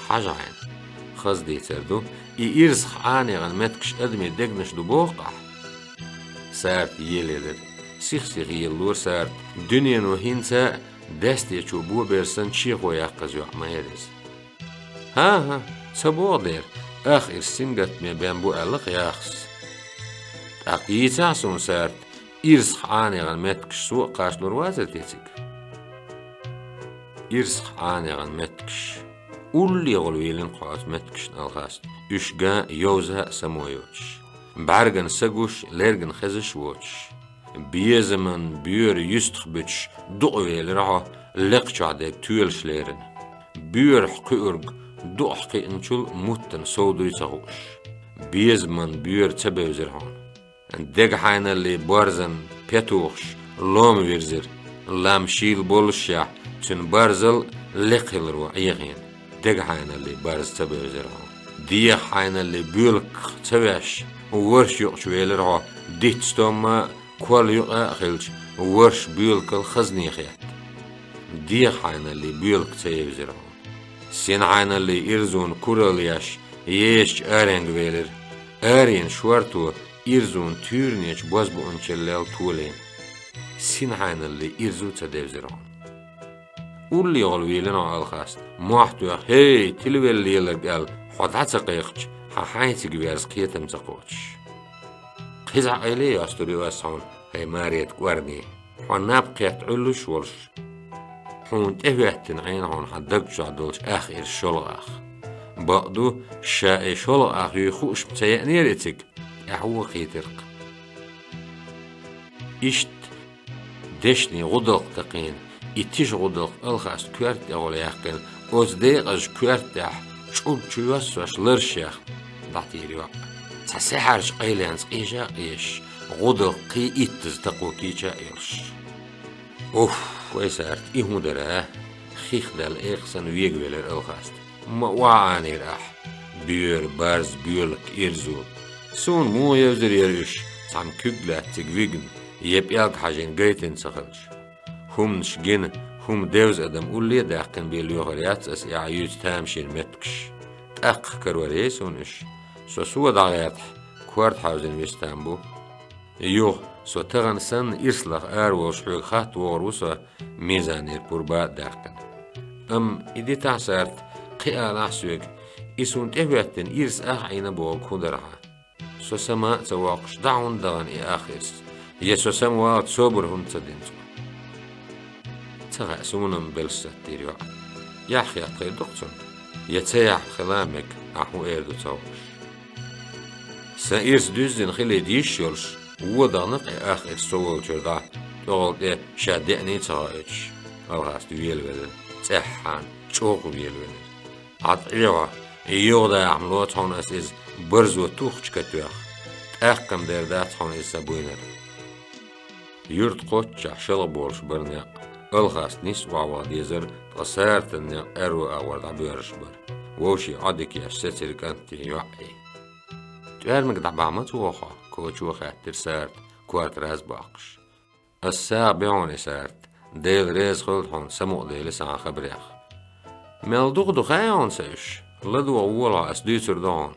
Хьажа хьайна, хаза дийцар ду, и ирсах ӀанегӀан меттигаш адамийн дегнаш ду боху ахь? Сарта елаелира. Сих-сиха елалора Сарта, дуьнено хӀинца а дастечо бобер санна чехо яккхаза йоӀ ма яра иза. ХӀан-хӀа, ца боху дера, ах ирс сингаттаме бен бу аьлла-кх яхас. ТӀаккха йийцахьа суна, Сарта, ирсах ӀанегӀан меттигаш со а кхачалур вацара те цига? Ирсах ӀанегӀан меттигаш. Уллехула вийлина кхо оцу меттигашна алхаста, уьш ган йовза а само йоцуш. БӀаьргана са гуш, лергана хезаш а воцуш. Безаман боьра юьстах буьтуш дукъавелира хьо, лекха чохь дерг тоьлуш лерина. Боьрах кхуьург дукъах кхиъначул муттана сов дуй ца хууш. Безаман боьра ца бевзира хьуна. Дега хьайналлий борзан петухаш лома вирзира. Лам шийла боллушехь, цуьнан барзал лекха хиларо Ӏехийна. Дега хьайналлий барз ца бевзира хьуна. Деха хьайналлий боьлхах ца ваьш, ворхӀ юкъачу велира хьо, диц стомма а, кол юкъа а хилча, ворхӀ боьлхал хазне хетта. Деха хьайналлий боьлха ца евзира хьуна. Сина хьайналлий ирзун куралла еш, ешачу аренга велира. Аренан шорто ирзун туьйранечу бозбуунчаллел толийна. Сина хьайналлий ирзу ца девзира хьуна. Уллехула вийлина хьо алхаста. Мохь тоьхна, хӀей, тилавелла леларг аьлла, хьо дӀа ца кхайкхича, хьан хьайцига верза кхетам ца кхочуш. Кхин цхьа къайле йостур ю ас хьуна, хӀай Марета кӀорни. Хьо наб кхетта Ӏуьллуш а волуш, хьуна тӀехӀоьттина Ӏийна хьуна хьан даг чохь долчу ах ирс шолгӀа ах. Бакъду, ша и шолгӀа ах юй хууш ма ца еанера и цига, тӀаьхьо кхийтира-кх. Иштта дешнийн гӀудалкх такхийна, и тиша гӀудалкх алхаста коьрта тӀехула яьккхина, оцу декъазчу коьрта тӀехь чӀуг чу йоссош ларш яьхна, дӀатийра йоӀ. Цхьа саьхьарчу къайленца къежа а къежаш, гӀудалкх кхин иттаза такхо кийча а йолуш. Уф, вай Сарта, и хӀун дара? Хих даьлла экха санна вегавелира алхаста. Ма охьа Ӏанийра ахь. Боьра, барз, боьлха, ирзу. Суна муха евзира яра уьш, цхьамма куьг лаьцна цига вигна, я пӀелг хьажийна гайтина ца хилча? ХӀуманаш гина, хӀума девза адам улле а даьккхина бен лоьхур яц ас и Ӏа юьйцу тамашийна меттигаш. ТӀаккха карор яй суна уьш. Со сов дӀагӀертахь, корта хьаьвзина вист там бу. Юха, со тахана санна ирс лаха араволуш хьоьга хатта вогӀур ву со, мизанера пурба а даьккхина. Амма и дитахь, Сарта, кхин алахь соьга, и суна тӀехӀоьттина ирс ах Ӏийна бохург хӀун дара хьан? Со сама а ца воккхуш, дӀа хӀунда дахана и ах ирс? Я со самавалча собар хӀунда ца дина цо? Ца хаьа, суна-м белш саттийра йоӀ. Яхь хетта хир ду-кх цунна. Я ца яхь хила а мега, ахь хӀун эр ду ца хууш. Сан ирс дуьззина хилийта йиш йолуш, вон дахана-кх и ах ирс со волчуьра дӀа, тӀехула тӀе ша деаний ца хоуьйтуш, алхаста велавелира, цӀеххьана, чӀогӀа велавелира. Ӏад Ӏехьо, юха дахьа-м лоцу хьуна ас иза барзо тухча катоьхна. ТӀаккха-м дер дац хьуна иза сан буйнар. Юрт кхоччехь шалха болуш бара некъ. Алхаста нисса охьаваха дезара, ткъа Сартан некъ аьрру агӀор дӀабоьрзуш бара. Вовшийн Ӏодика еш сецира кӀант йоӀ. ТӀоьрмиг дӀабахьа ма ца вогӀу хьо? — кочо хаьттира Сарта, корта раз а боккхуш. Ас сагӀа бен хьуна, Сарта. Дела реза хуьлда хьуна, самукъадели сан хабарех. Мел дукха ду хаьий хьуна сан уьш? ЛадогӀа вола хьо, ас дуьйцур ду хьуна.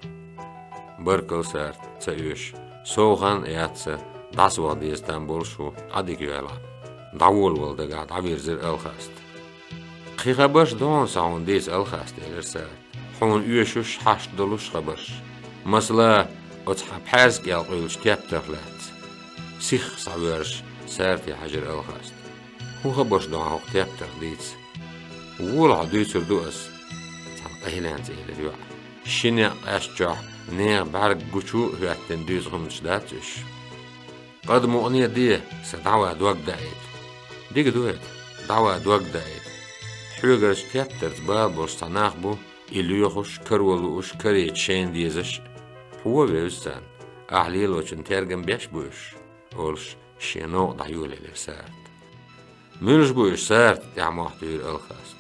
Баркалла, Сарта, ца оьшу. Сов хан а яц сан, дӀасаваха деза там болуш ву, Ӏодика йойла. дӀаволавала дагахь дӀавирзира Алхаста. «Кхин хабарш ду хьуна сан хьуна дийца, Алхаста», — элира Сарта. «Хьуна оьшуш, хьашт долуш хабарш. Масала, оцу хьан пхьаьрса кӀел къуьйлучу тептарх лаьцна». Сихха схьавоьрзуш, Сарте хьаьжира Алхаста. «ХӀун хабарш ду хьуна хӀокху тептарх дийца?» «Вола хьо, дуьйцур ду ас», — цхьана къайленца элира йоӀа. «Ши некъ къаьстачохь нехан бӀаьрг гучу а хӀоьттина дуьйцу хӀуманаш дац уьш». «Къа дан мукъане де, сан дӀаван дог даийта». «Дика ду хӀета, дӀаван дог даийта. Хьоьгарчу тептарца бала болуш цхьа нах бу, и лоьхуш, каро лууш, карийча шайна дезаш а. Хьо ван вевза царна, ахь лелочун тергам беш а бу уьш», — олуш, шен новкъа дӀайолаелира Сарта. «Муьлш бу уьш, Сарта?» — тӀаьхьа мохь туьйхира Алхаста.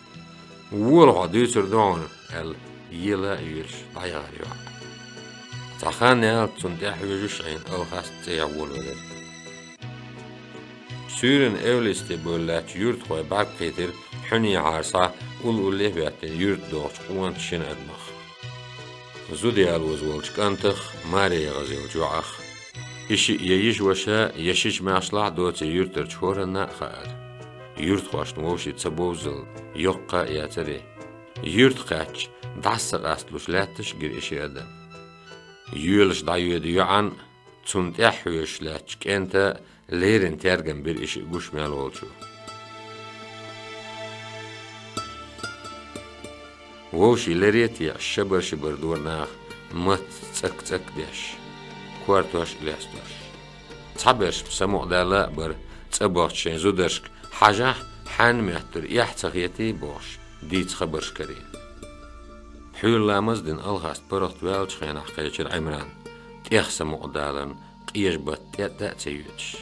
«Вола хьо, дуьйцур ду хьуна», — аьлла, ела а йоьлуш, дӀаяхара йоӀ. Цхьа хан яьлча, цунна тӀаьхьа хьоьжуш Ӏийна, Алхаста цӀа яхь волавелира. Суьйранна эвлисте бевлла лаьттачу юьртахойн бӀаьрг кхийтира хьуьнехьара схьа улле-улле а хӀоьттина юьрта дохучу къонахчу шина адамах. Зуда ялоза волчу кӀантах, маре яхаза йолчу йоӀах. И шиъ я йиша-ваша, я шича маьхьашлахь а доций юьртарчу хӀоранна а хаьара. Юьртахошна вовшийн ца бовззалла йоккха а яцара и. Юьртахь кхаьчча, дӀаса ца къасталуш лаьтташ а гира и ши адам. Йоьлуш дӀайоьду йоӀана, цунна тӀаьхьа хьоьжуш лаьттачу кӀента леррина тергам бира и шиъ гуш мел волчо. Вовшийн лере а теӀаш, шабар-шибар дора наха, матца цӀак-цӀак деш, кортош а лестош. Цхьаберш самукъадаьлла а бара, цӀа бохчу шайн зударшка: «Хьажахь, хьанна моьттура, эхь ца хетий?» — бохуш, дийца хабарш карийна. Пхьуьйра ламаз а дина, Алхаста паргӀат ваьллачу хенахь кхечира Ӏимран, тӀех самукъадаларна, къежа батта тӀе а ца йоьдуш.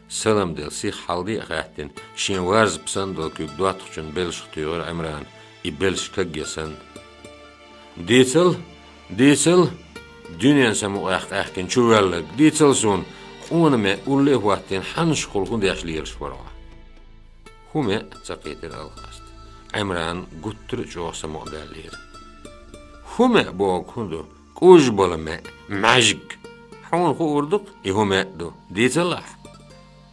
Салам делла сиха хьалде а хаьттина, шен варзапа санна долу куьг доттагӀчун белшах туьйхира Ӏимрана, и белш кагъе санна. «Дийцал, дийцал, дуьненан самукъех къаьхкина чувоьлларг, дийцал суна, къона меа улле а хӀоттийна, хьаннашкахула хӀун деш лелаш вара хьо?» «ХӀун меа?» — ца кхийтира Алхаста. Ӏимран гуттар а чӀогӀа самукъадаьллера. «ХӀун меа бохург хӀун ду? КӀужбала меа, маьжиг. Хьуна хуур ду-кх, и хӀун меа ду. Дийцал ахь».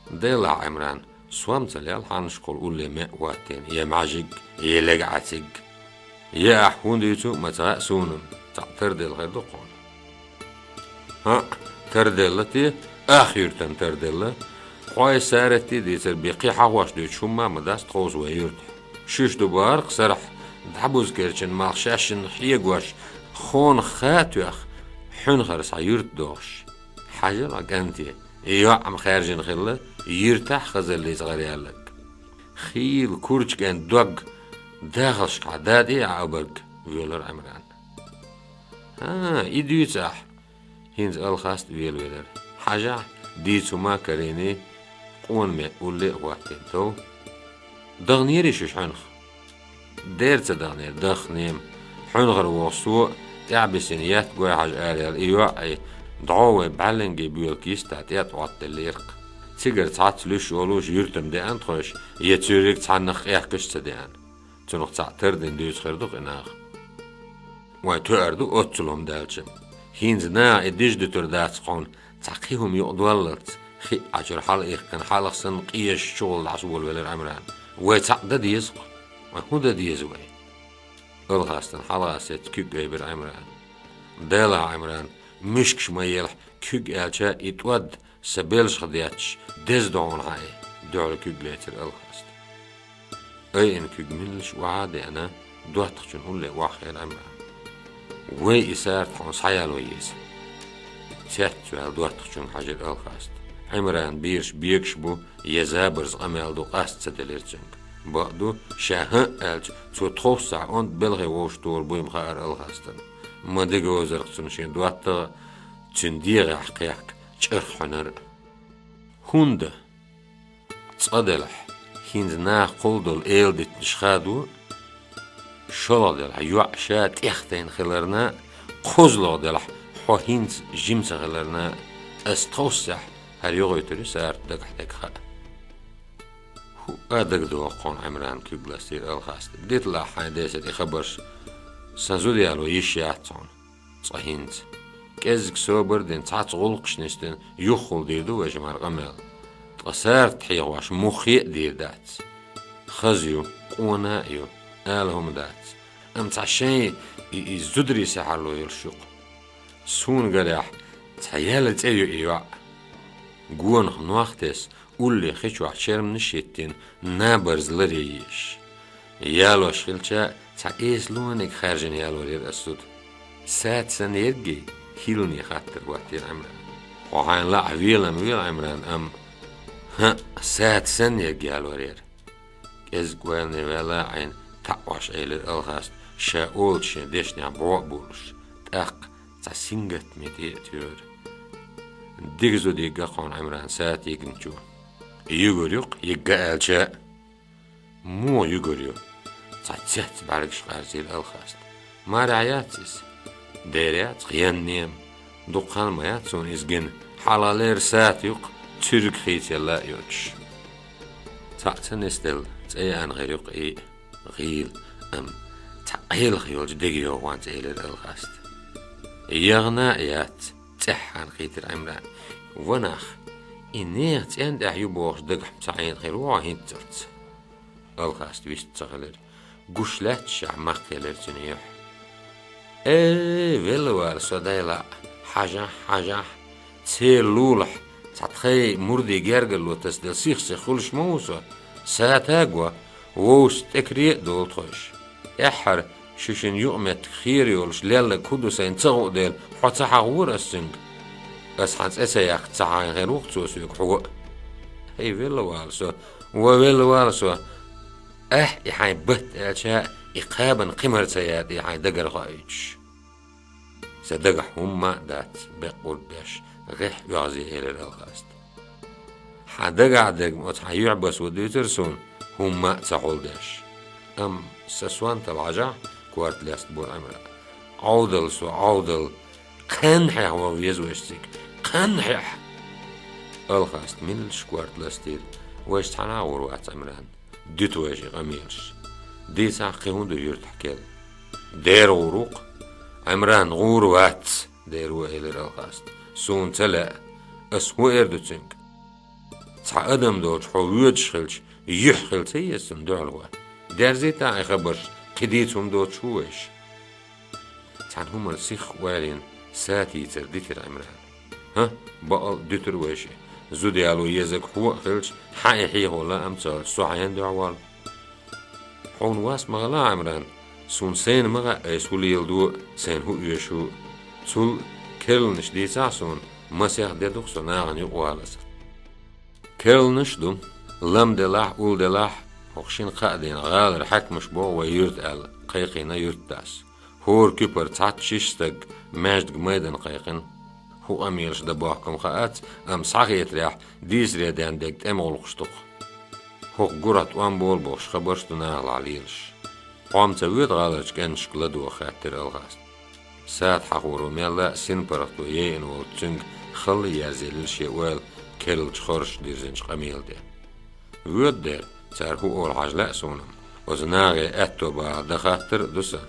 «Делахь, Ӏимран, сом ца лел хьаннашкахула улле меа а хӀоттийна, я маьжиг, я лега Ӏациг. Я ахь хӀун дуьйцу а ма ца хаьа суна, цхьаъ тарделла хир ду-кх хьуна». «ХӀаъ, тарделла те, ах юьртан тарделла. Хьой Сарати дийцар бен кхин хьахош дуьйцуш хӀумма а ма дац тховса вайн юьртахь. Шуьш ду бахара-кх сарахь дӀабуза керчина малх шаьшшинна хьегош, хонах ха а тоьхна, хьуьнхара схьа юьрта дохуш. Хьажал хьан кӀанте, и йоӀ-м хаьржина хилла, юьртахь хазаллица гӀараяьлларг. Хийла курчу кӀентан дог дахалшкахьа датӀе а Ӏа обарг», — воьлура Ӏимран. «ХӀан, и дуьйцу ахь?» — хӀинца Алхаста велавелира. «Хьажахь, дийца хӀума а карийний, къона меа улле а хӀоттийна тов». «ДаханерӀий шуьш хьуьнах?» «Дера ца даханера, даханера. Хьуьнхара воху со а, тӀаьхьа бисина етта гой хьажа араяьлла и йоӀ а, дӀо вай бӀаьллангийн боьлка йистехь тӀе а тӀоттаделлера-кх. Цигара цхьацца луьйш олуш юьрта-м деана тхойша, я цуьрриг цхьаннах къехкаш а ца деана. Цунах цхьаъ тардина дуьйцуш хир ду-кх и наха». «Вайн тоьар ду оццул хӀума даьлча-м. ХӀинца наха и дижа дуьтур дац-кх хьуна, цхьа кхин хӀума юкъадоллалц», — хиъ Ӏачуьра хьалаиккхина, хьалха санна къежаш чухула дӀасаволавелира Ӏимран. «Вай цхьаъ дан деза-кх. Вай хӀун дан деза вай?» Алхастана хьалха сецна куьг айбира Ӏимрана. «Делахь, Ӏимран, муьшкаш ма елахь, куьг аьлча и тӀод сан белшах детташ деза ду хьуна хьан и», — дуьхьал куьг лецира Алхаста. Айина куьг меллаша охьа а деана, доттагӀчун улле охьахиира Ӏимран. «Вай и Сарта хьуна схьаяло еза». Цецваьлла доттагӀчуьнга хьаьжира Алхаста. Ӏимран бераш бегаш бу, я забарца къамел ду, къаста ца делира цуьнга. Бакъду, ша хӀаъ аьлча, цо тховсахь онда белхе вовшахтохар буй-м хаьара Алхастана. Ма дегазара-кх цунна шен доттагӀа, цуьнан дегӀехь кхехка чӀарх хьуьнар а. ХӀунда? Цкъа делахь, хӀинца наха кхолдолу эладитанаш хадо, шолгӀа делахь, йоӀ ша тӀех тайна хиларна, кхозлагӀа делахь, хьо хӀинца жима ца хиларна, ас тховсахь хӀара юхуьйтур ю Сарта дагахь дерг хаа. ХӀуъа дагадогӀу-кх хьуна, Ӏимран, куьг ластийра Алхаста. Диталахь хьайн десара и хабарш, сан зуда яло йиш яц хьуна. Цкъа хӀинца. КӀеззиг собар а дина, цхьацца гӀуллакхаш нисдина, юххехула дийр ду вайша хӀара къамел. Ткъа сарт хьехош муххе а дийр дац. Хаза ю, къона а ю, ала хӀума дац. Амма цхьа шайн и, и зударий сахьарло йолуш ю-кх. Суна гарехь, цхьа яьлла цӀе ю и йоӀ. Гонах нох тесна, улле хи чохь чермнаш а хӀиттина, набарза ларъеш. Ялош хилча, цхьа эсалониг хаьржина ялор яра ас зуда. Сад санна ерг-ий? — хӀиллане хаттар хӀоттийра Ӏимрана. Хьо хьайна лаахь велам вела, Ӏимран, амма... ХӀаъ, сад санна ерг ялор яра. КӀезиг ойлане ваьлла а Ӏийна, таӀош Ӏелира Алхаста, ша олучу шен дешнех бӀо а бовлуш, тӀаккха цхьа сингаттаме тӀе а туьйхира. Дика зуда йигна-кх хьуна, Ӏимран, сад йигначо. Юьгур ю-кх, йигна аьлча а. Муха юьгур ю? — цхьа цец бӀаьргаш къарзийра Алхаста. — Марехь яц иза? — Дера яц-кх, яннема. Дукха хан ма яц суна иза гина, хьалхалера сад ю-кх, цуьрриг хийцаелла а йоцуш. Цхьаъ ца нисделла, цӀа яьхна хир ю-кх и. ГӀийла, амма цхьа Ӏелах йолчу дега йогӀу хьуна цӀе, — элира Алхаста. — Яхна а яц, — цӀеххьана кхийтира Ӏимрана. — Ва нах, и нехан цӀен тӀехь ю бохуш дагахь ца Ӏийна хир ву хьо хӀинццалц. Алхаста вист ца хилира. Гуш лаьтташехь, мах кхелира цуьнан юьхь. — Э, велла вала со, дайлахь, хьажахь, хьажахь, церан лулахь цхьа тхайн мурдийн гергарло тасаделла сих-сиха хуьлуш ма ву со, сад а го, вовшашца тӀекаре а долу тхойша. ТӀаьххьара ши шина юкъаметтиг хера йолуш лелларг хӀун ду сайна ца хуу дела, хьо ца хьахавора ас цуьнга. Ас хьан цӀе ца яьккхича, ца хьахийна хир ву-кх цо соьга хьо а. — Ай, велла вала со, ва велла вала со! Ахь и хьайн батт аьлча а, и кхабан кхин мара ца ятӀий хьайн дагара хоуьйтуш. — Сан дагахь хӀумма а дац, — беккъург беш, гӀеххьа оьгӀазе элира Алхаста. — Хьан дагахь дерг оцу хьан юьхь-басо дуьйцура суна, хӀумма а ца хьулдеш. Амма сан сонталла хьажахь, — корта лестабора Ӏимрана. — Ӏовдал со, Ӏовдал! Кханна хьехна ваха веза вайша цига, кханна хьехна! Алхаста меллаша корта ластийра. — Вайша цхьана а гӀур вац, Ӏимран. Дуьту вайша и къамелаш. Дийцахь, кхин хӀун ду юьртахь керла? — Дера гӀур ву-кх. — Ӏимран, гӀур вац, — дера ву элира Алхаста. — Суна ца лаьа. Ас хӀун эр ду цуьнга? Цхьа адам долчу хьо воьдуш хилча, юьхь хила ца еза цунна дуьхьал ван? Дерзийта и хабарш, кхин дийца хӀума доцуш ву вайша. Цхьана хӀуманна сихха ойлийна, сатийцар дитира Ӏимрана. — ХӀа, бакъ а дуьтура вайша. Зуда яло езарг хьо а хилча, хьан и хьехо лаам ца хилча, со хьенан дуьхьа воллу? — Хьуна вас ма гӀала, Ӏимран, суна сайна ма хаьа, айса хӀун леладо а, сайна хӀун оьшу а. Цул а керланаш дийцахь суна, масех де ду-кх со нахана юкъа валаза. — Керланаш а ду, лам делахь а, улло делахь а. ХӀокху шина-кхаа дийнахь гӀалара хьаькамаша боху вай юьрта аьлла, кхайкхийна юьртдас. ХӀора куьпара цхьацца шишша стаг маьждиган майдана кхайкхина. ХӀун къамелаш дан бохку-м хаац, амма схьахетарехь, дийцаре ден дерг тӀеман гӀуллакхаш ду-кх. ХӀокху гурахь тӀом болу бохуш хабарш а ду нахалахь лелаш. — Хьо-м ца воьду гӀаларчу кӀенташка ладогӀа? — хаьттира Алхаста. Сад хьахоро мелла а синпаргӀато яйина волчу цуьнга халла ерзаелира шен ойла керлачу хорша дирзинчу къамела тӀе. — Воьду дера, цара хӀун олу хьажа лаьа суна-м. Оцу нахе аьтто бахарх дан хаттар а ду сан.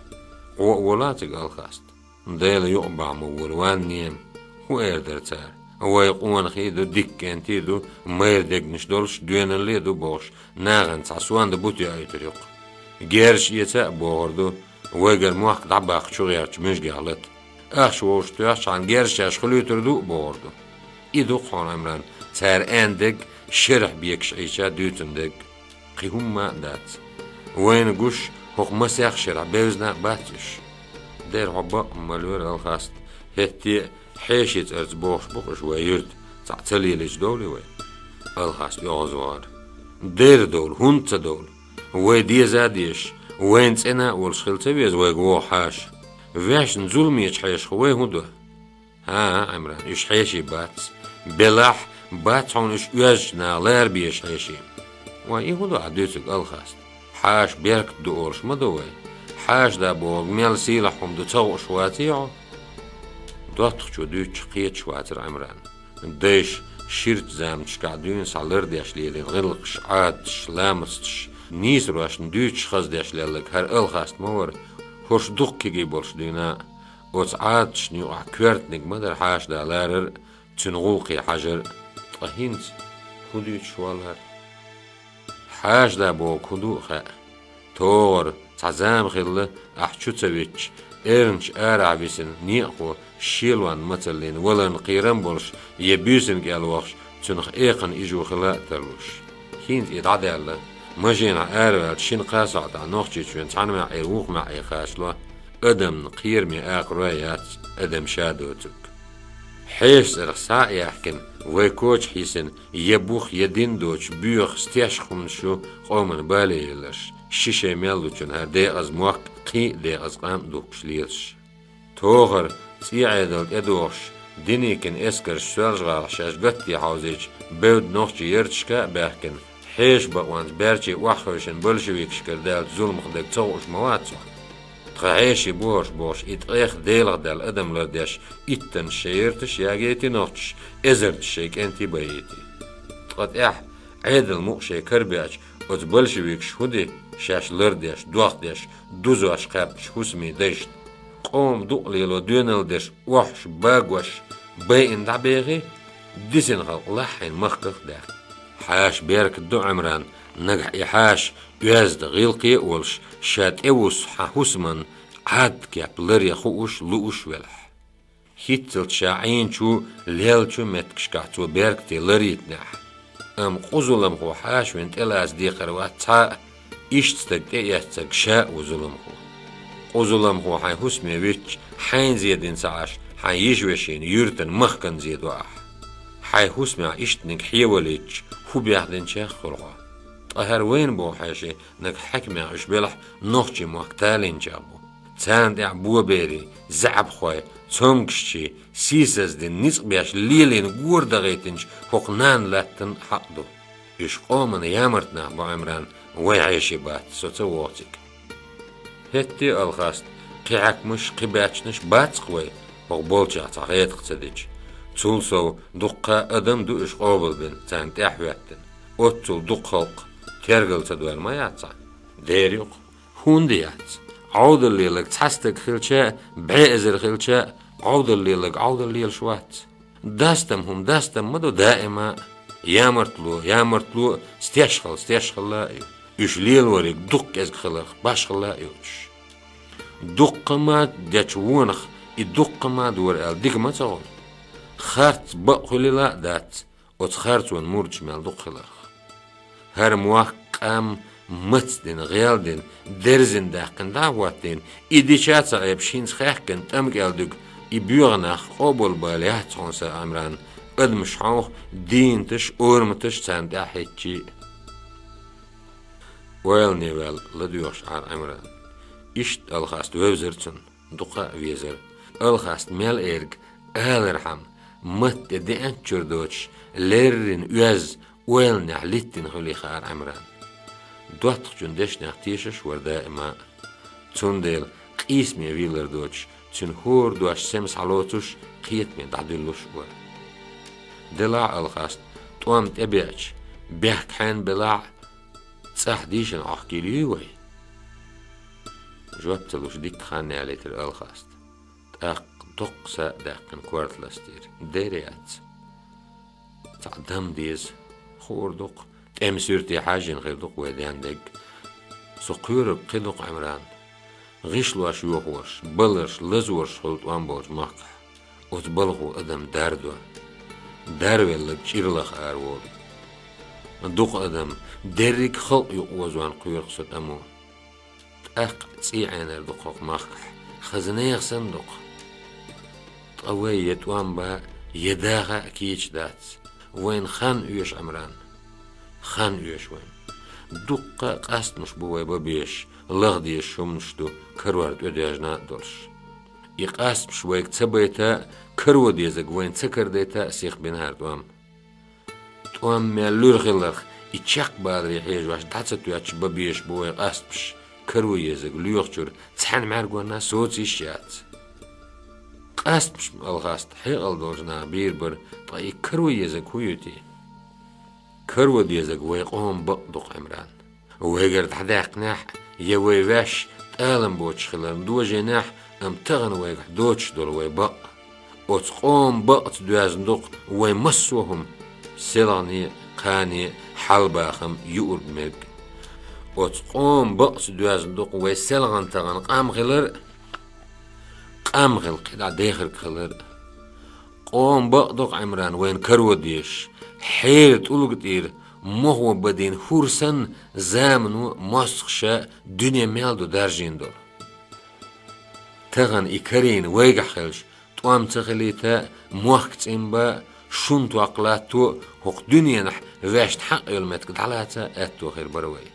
Ӏо а волахь цига, Алхаста? Делан юкъа бахьа ма волаван-м. ХӀун эр дара цара? Вай къонахий а ду, дика кӀентий а ду, майра дегнаш долуш, доьналлий а ду бохуш, нахана цхьа сонта бутт йоуьйтур ю-кх. Герзаш эца а бохур ду, вайгара мохк дӀабаккха чу гӀертачу муьжгех лата. Ахча вовшахтоьхча, цхьана герзаш еш хуьлуьйтур ду а бохур ду. И ду-кх хьуна, Ӏимран, цара аьнна дерг шерахь бекаш Ӏийча дуьйцун дерг. Кхин хӀумма а дац. Вайна гуш, хӀокху масех шарахь бевзина а бац уьш. Дера хьо бакъ ма лоьру, Алхаста, хӀетте а хьеший цӀарца бохуш бу-кх уьш вай юьрта, цхьаъ ца лелийча довлий вай? Алхаста оьгӀазвахара. Дера довла, хӀунда ца довла? Вай деза а дезаш, вайна цӀена а волуш хила ца веза вайга вогӀу хьаша? Вешна зуламечу хьешах вай хӀун до? ХӀан-хӀа, Ӏимран, уьш хьеший бац. Белахь, бац хьуна уьш оьзданчу наха лара безаш хьеший. Вай, и хӀун ду ахь дуьйцург, Алхаста? Хьаша беркат ду олуш ма ду вай. Хьаша да бохург мел сийлахь хӀума ду ца хууш ваций хьо? ДоттагӀчо дуьйцучух кхеташ вацара Ӏимран. Дайша ширачу заманашкахь дуьйна схьа лардеш лелийна гӀиллакхаш, Ӏадаташ, ламасташ, нийсарошна дуьйцуш хаздеш лелларг хӀара Алхаста ма вара, хӀорш дукха кегий болуш дуьйна а. Оцу Ӏадаташна юкъахь коьртаниг ма дара хьаша да ларар а, цуьнан гӀуллакхе хьажар а. Ткъа хӀинца? хӀун дуьйцуш воллу хӀара? Хьаша да бохург хӀун ду а хаьа. ТогӀара цхьа зама хилла, ахь чу ца витча, эрначу арахь висина некъахо шелонна мацаллина валарна кхерам болуш, я буьйсанна кӀел вахча, цуьнах экханна ижу хила а тарлуш. ХӀинца и дӀадаьлла, машенахь араваьлча шина-кхаа сахьтехь Нохчийчоьнан цхьана маьӀӀера вукху маьӀӀе кхачало, адамна кхераме акхарой яц, адам ша доцург. Хьешан цӀарах схьа а яьхкина, вай кочахь йисина, я бух, я дин доцуш боьха, стешна хӀуманаш ю къоман бале елларш, ши шайн мел лучун хӀара декъаза мохк кхин а декъаза къам а духкуш лелаш. ТогӀара цӀий Ӏедал тӀедогӀуш, Деникин эскарш Соьлжа-ГӀалахь шаьш гатде хьовзийча, бевдда нохчий ярташка а баьхкина, хьешан бакъонца баьрче охьахевшина большевикашкара даьллачу зуламах дерг ца хууш ма вац хьо. Тхан хьеший бохурш бохуш, и ткъех Делах даьлла адам лардеш, иттанаш шайн ярташ ягийти нохчаша, эзарнаш шайн кӀентий байийти. Ткъа тӀехь, Ӏедал мукъа шайн карабеача, оцу большевикаша хӀун ди, шаьш лардеш, дохдеш, дузош кхаьбча хӀусамийн дайшна? Къоман дукъ лело доьналла дерш, охьуш, багош, байина дӀабехий, дисина халкъ лаххьийна махках а даьккхи. Хьаша беркат ду, Ӏимран, нагахь и хьаша оьзда, гӀиллакхе а волуш, ша тӀевуссу хьан хӀусаман Ӏадат-кеп ларъян хууш, лууш велахь. ХӀинццалц ша Ӏийначу, леллачу меттигашкахь цо беркате ларйитинехь. Амма къу зуламхо хьаша вина тӀелаца декхар вац цхьа а, иштта стаг тӀеэцнарг ша а ву зуламхо. Къу зуламхо хьайн хӀусаме витча, хьайна зе дина ца Ӏаш, хьайн йижа-вешина, юьртана, махкана зе до ахь. Хьайн хӀусамехь ишттаниг хьевалийтча, хӀун бехдинчех хуьлу хьо? Ткъа хӀара вайна боху хьеший нагахь хьаькамехь уьш белахь, нохчийн мохк талийначех бу. Царна тӀехь боберийн, заьӀапхойн, цомгушчийн, сийсаздина, ницкъ беш, лелийна, гора дахийтинчу хӀокху нанна латтана хьакъ ду. Уьш къоман ямарт нах бу, Ӏимран, вайн хьеший бац, со ца воху цига. ХӀетте а, Алхаст, кхин хьаькамаш, кхин баьччанаш бац-кх вайн хӀокху болчех цхьа гӀетах ца дича. Цул сов, дуккха а адам ду уьш къобалбина, царна тӀаьхьахӀоьттина. Оццул дукха халкъ тергал ца дойла ма яц цхьа. Дера ю-кх. ХӀунда яц? Ӏовдал леларг цхьа стаг хилча а, бӀе эзар хилча а, Ӏовдал леларг Ӏовдал лелаш вац. Дастам хӀума дастам ма ду даима а. Ямартло ямартло а, стешхалла стешхалла а ю. Уьш лелориг дукха кӀезиг хиларх башхалла а йоцуш. Дуккха мад дечу вонах и дуккха мад вара аьлла дика ма ца хуьлу. Харц бакъ хуьлийла а дац, оцу харцонан мурдаш мел дукха хиларх. ХӀара мохк, къам мацдина, гӀелдина, дерзина даьккхина дӀа а хӀоттийна, и дича а ца Ӏебаш, хӀинца хаьхкина тӀамкӀел дуьгу и боьха нах къобалбала яц хьуна сан, Ӏимран, адамаш хьовха, дийнаташ, ораматаш царна тӀаьхьахӀиттича а. Ойлане ваьлла ладоьгӀуш Ӏара Ӏимран. Иштта Алхаст вевзара цунна, дукха а везара. Алхаст мел эрг алархьама, матта тӀе деанчуьра доцуш, леррина оьзда, ойланехь литтина хуьлий хаьара Ӏимран. ДоттагӀчун дешнех тешаш вара даима а. Цундела къийсаме вийлар доцуш, цуьнан хӀора дош сема схьалоцуш, кхетаме дӀадуьллуш а вара. Делахь а, Алхаст, тӀом тӀебеача, бехк хьенан белахь а, цӀахь дийшина Ӏохкийла юй вай? Жоп ца луш дикка хан ялийтира Алхаста. ТӀаккха доккха са а даьккхина корта ластийра. Дера яц. Цхьаъ дам деза. Хуур ду-кх, тӀеман суьрте хьаьжжина хир ду-кх вай ден дерг. Со кхоьрур кхин ду-кх, Ӏимран. ГӀишлош йохорш, баларш, лазорш хуьлу тӀом болчу махкахь. Оцу балхо адам дардо. Дарвелларг чӀирлаха араволу. Дукха адам, дерриг халкъ юкъа озош кхоьру-кх со тӀамо. ТӀаккха цӀий Ӏенар ду-кх хӀокху махкахь, хаза нехан санна ду-кх. Ткъа вай я тӀом бан, я даха а кийча дац. Вайна хан оьшу, Ӏимран. Хан оьшу вайна. Дуккха а къастамаш бу вай бан безаш, лаха дезаш хӀуманаш ду, карор тӀедоьжна а долуш. И къастамаш вайга ца байта а, каро дезарг вайна ца карадайта а сиха бина хӀара тӀом. ТӀом мел луьра хиларх, и чекхбаларе хьежош дӀа ца тоьттуш бан безаш бу вай къастамаш, каро езарг лоьхучуьра цхьана мӀаьргонна соца йиш яц. Къастамаш, Алхаста, хьекъал долчу наха бийр бара, ткъа и каро езарг хӀун ю те? Каро дезарг вай къоман бакъ ду-кх, Ӏимран. Вайгара дӀадаьккхинехь а, я вай ваьш тӀалам боцуш хиларна дожийнехь а, амма тахана вайгахь доцуш долу вай бакъ. Оцу къоман бакъаца доьзна ду-кх вай массо а хӀума, селхане а, Кхане хьалбахам юург мерг. Оцу къоман бакъца доьзна ду-кх вай селхана тахана къам хилар а, къам хила кхидӀа дехарг хилар а. Къоман бакъ ду-кх, Ӏимран, вайна каро дезаш, хьеран тӀулга тӀера мохо бадийна хӀур санна, замано мостагӀаша дуьне мел ду даржийна долу. Тахана и карийна вайгахь хилча, тӀом ца хилийта, мохк цӀинба, шун токкха латто, хӀокху дуьненахь ваьшна хьакъ йолу меттиг дӀалаца аьтто хир бара вай.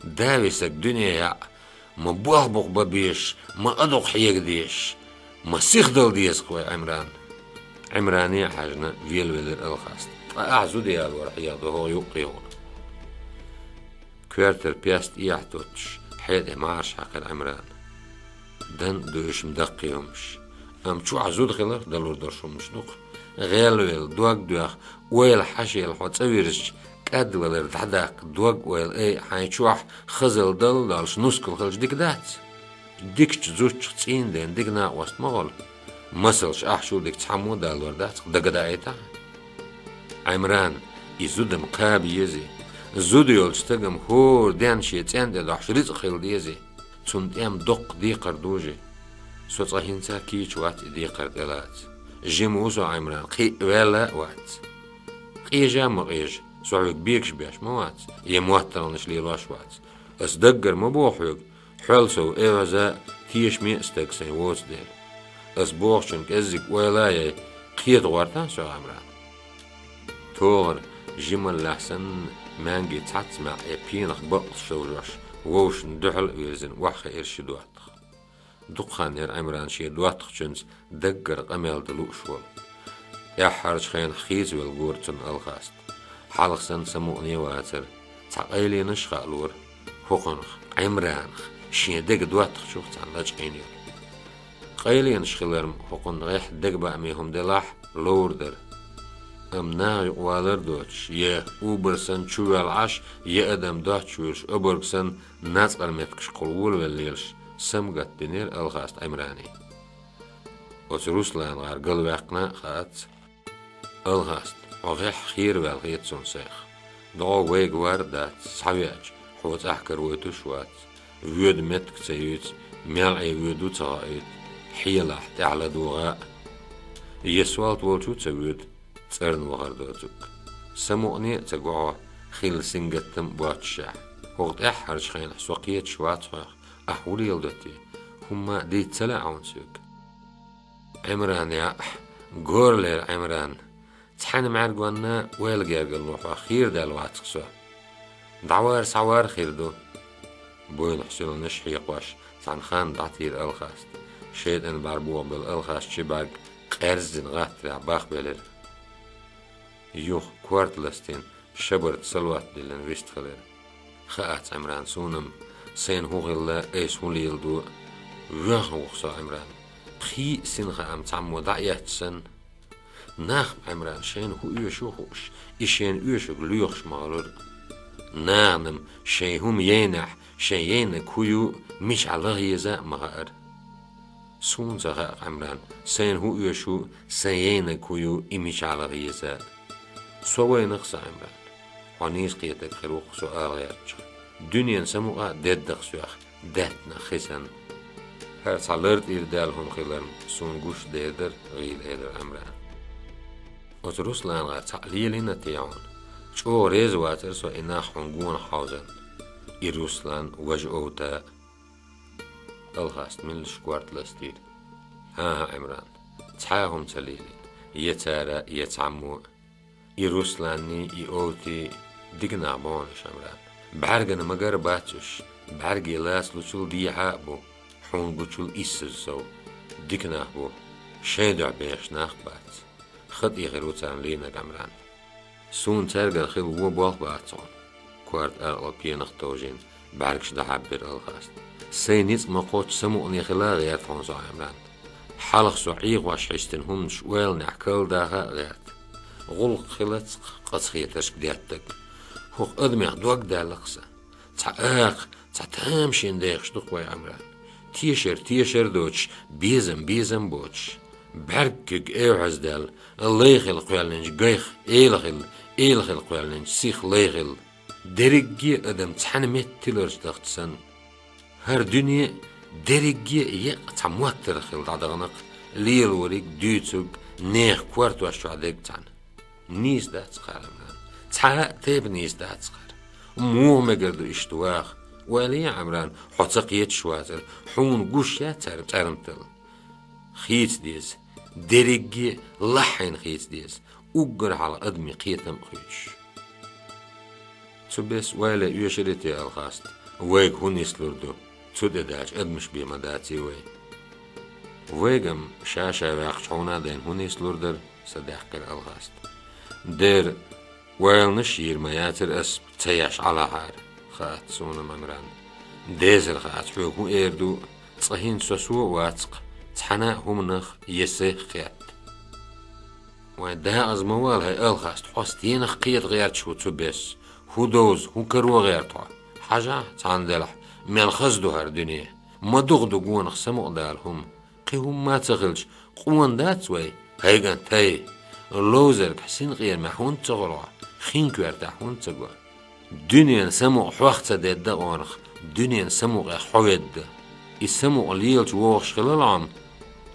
Дависаг дуьне яӀ, ма болх букъ бан безаш, ма къа дукха хьега дезаш, ма сихдала деза-кх вай, Ӏимран. Ӏимране а хьаьжна, велавелира Алхаст. Ткъа ахь зуда ялор хьеха ду хӀокху юккъехула. Коьртара песта эхь тоттуш, хье тӀе марша хьаькхира Ӏимрана. Дан а ду уьш-м даккхий хӀумаш. Амма чохь зуда хиларх далур долуш хӀуманаш ду-кх. ГӀелвелла, дог доьхна, ойла хьашийла хьо цӀа вирзича, кӀадвалар дӀадаккха дог-ойла, ай, хьайн чохь хазалла дала а долуш нускал хилча дика дац? Дикачу зудчух цӀийнден дика накъост ма гӀолу. Масалш ахь чул дика цхьаммо а далор дац-кх, дагадаийтахьа. Ӏимран, и зуда-м кхаба езий, зуда йолчу стага-м хӀора денна шен цӀен тӀе дохьуш рицкъ хила дезий, цунна тӀе-м доккха декхар дужий. Со цкъа хӀинца кийча вац и декхар тӀелаца. Жима ву со, Ӏимран, кхиъ ваьлла а вац. Къежа а ма къежа, со хьоьга бегаш беш ма вац, я моттаргӀанаш лелош а вац. Ас даггара ма боху хьоьга, хьол сов эваза тешаме а стаг сайн воцу дела. Ас бохучун кӀеззиг ойла а яй, кхета гӀортан со, Ӏимран. ТогӀар жималлехь санна маьнги цхьацца маьӀӀе пенах бакъ шовжош, вовшашна дуьхьал а вирзина, охьахиира ши доттагӀа. Дукха хан яра Ӏимран шен доттагӀчуьнца даггара къамел дан лууш волу. ТӀаьххьарчу хенахь хийцавелла гора цунна Алхаст. Хьалха санна самукъане а вацара, цхьа къайленаш а хаалора хӀокхунах, Ӏимранах, шен дега доттагӀчух цхьаьна лачкъийна йолу. Къайленаш хилар-м хӀокхунна гӀеххьа дегабааме хӀума делахь, ловр дара. Амма наха юкъа валар а доцуш, я убар санна чувоьлла Ӏаш, я адам доцчу вуьйлуш, обарг санна нацкъара меттигашкахула волавелла лелаш, самгатдинера Алхаст Ӏимране. Оцу Руслан гӀар галваьккхина а хаьац. Алхаст, хьо гӀеххьа хераваьлла хета суна сайх. ДогӀа вайга вар а дац, схьавеача, хьо цӀахь каравойтуш а вац. Воьду меттиг ца юьйцу, мел Ӏе воьду ца хоуьйту, хьелахь тӀаьхьа ладогӀа а. Я солт волчу а ца воьду, цӀарна вахар доцург. Самукъане а ца го хьо, хилла сингаттам а боццушехь. ХӀокху тӀаьххьарчу хенахь со кхеташ вац хьох, ахь хӀун леладо те? ХӀумма а дийца ца лаьа хьуна соьга? Ӏимран яӀ, горлера Ӏимран, цхьаьна мӀаьргонна ойла гергарло хьох хийра даьлла вац-кх со. ДӀавар схьавар хир ду. Буйнахь суьланаш а хьекхош, цхьана ханна дӀатийра Алхаст. ШайтӀан бӀаьрбохабелла Алхаст ши бӀаьрг къаьрзина гӀаттарехь бахбелира. Юха корта ластийна, шабарта салот диллина вистхилира. Хаац, Ӏимран, суна-м, сайна хӀун хилла, айса хӀун леладо. Воьхна ву-кх со, Ӏимран. Пхи а синхаам цхьаммо дӀаэцча санна. Нах, Ӏимран, шайна хӀун оьшу хууш, и шайна оьшург лоьхуш ма хуьлура. Нахана-м шайн хӀума яйнехь, шайн яйнарг хӀун ю, мичахь лаха еза а ма хаьара. Суна ца хаьа-кх, Ӏимран, сайна хӀун оьшу, сайн яйнарг хӀун ю, и мичахь лаха еза. Со вайнах-кх сан, Ӏимран. Хьо нийса кхетарг хир ву-кх со ала гӀертачух. Дуьненан самукъа а дедда-кх соьх, даьттина хи санна. ХӀара цхьа лар тӀера даьлла хӀума хиларна суна гуш дер дара, гӀийла элира Ӏимрана. Оцу Руслан гӀар цхьаъ лелийна те хьуна? ЧӀогӀа реза вацара со и нах хьуна гонах хьовзарна. И Руслан, важа Овта. Алхаст меллаша корта ластийра. ХӀан-хӀа, Ӏимран, цхьа а хӀума ца лелийна, я цара, я цхьаммо а. И Русланний, и Овтий дика нах бу хьуна, Ӏимран. БӀаьргана магар а бац уьш, бӀаьрге лацалучул дехьа а бу, хьуна гучул иссаза сов. Дика нах бу, шайн дуьхьа бехаш нах а бац. ХатӀе хир ву царна лийнарг, Ӏимран. Суна цаьргара хила вон болх бац хьуна. Корта аркъал пенах товжийна, бӀаьргаш дӀахьаббира Алхаста. Сайн ницкъ ма кхоччу самукъане хила а гӀерта хьуна со, Ӏимран. Хьалха со Ӏехош хьистина хӀуманаш ойланехь карладаха а гӀерта. ГӀуллакх хилац-кх къа ца хетаршка деттарг. ХӀокху адамех дог даьлла-кх сан. Цхьа акха, цхьа тамашийна дехаш ду-кх вай, Ӏимран. Тешар тешар а доцуш, безам безам а боцуш. БӀаргкуьг эвхьаздаьлла, лай хила кхоьллинчу гайх эла хила, эла хила кхоьллинчу сих лай хила. Дерриге а адам цхьана метта тиларш дахча санна. ХӀара дуьне дерриге а еккъа цхьа моттарах хила дӀадаханарх, лелориг, дуьйцург, нехан кортош чохь дерг цхьаьна. Нийса дац хӀара, Ӏимран. Цхьа а тайпа нийса дац хӀара. Муха мегар ду иштта ваха? Ойла е, Ӏимран, хьо ца кхеташ вацара, хьуна гуш яц хӀара цӀарматалла. Хийца деза, дерриге а лахьийна хийца деза, уггар хьалха адамийн кхетам а хуьйцуш. Цу беса ойла е оьшура те, Алхаста, вайга хӀун нислур ду, цу тӀе даьлча адамаш бен ма даций вай. Вайга-м ша-ша ваьккхича хьуна а дайна хӀун нислур дара, садаьккхира Алхаста. Дера, ойланаш йийр ма яцара ас ца еш Ӏалахьара, хаац суна-м, Ӏимран. Дезар хаац хьоьга хӀун эр ду, цкъа хӀинца со-со а вац-кх, цхьана а хӀуманах я сайх кхетта. Вайн дакъаза ма вала, хӀай Алхаста, хьо стенах кхета гӀерташ ву цу беса? ХӀун довза, хӀун каро гӀерта хьо? Хьажахь, цхьана делахь, мел хаза ду хӀара дуьне. Ма дукха ду гонах самукъадала хӀума. Кхин хӀумма а ца хилча, къона дац вай? ХӀай кӀант, хӀай! Ловзаргахь синкъерамехь хӀунда ца хуьлу хьо? Хин коьртахь хӀунда ца го? Дуьненан самукъа хьох ца дедда къонах, дуьненан самукъех хьо ведда. И самукъа лелачу вогӀуш хилал хьо-м,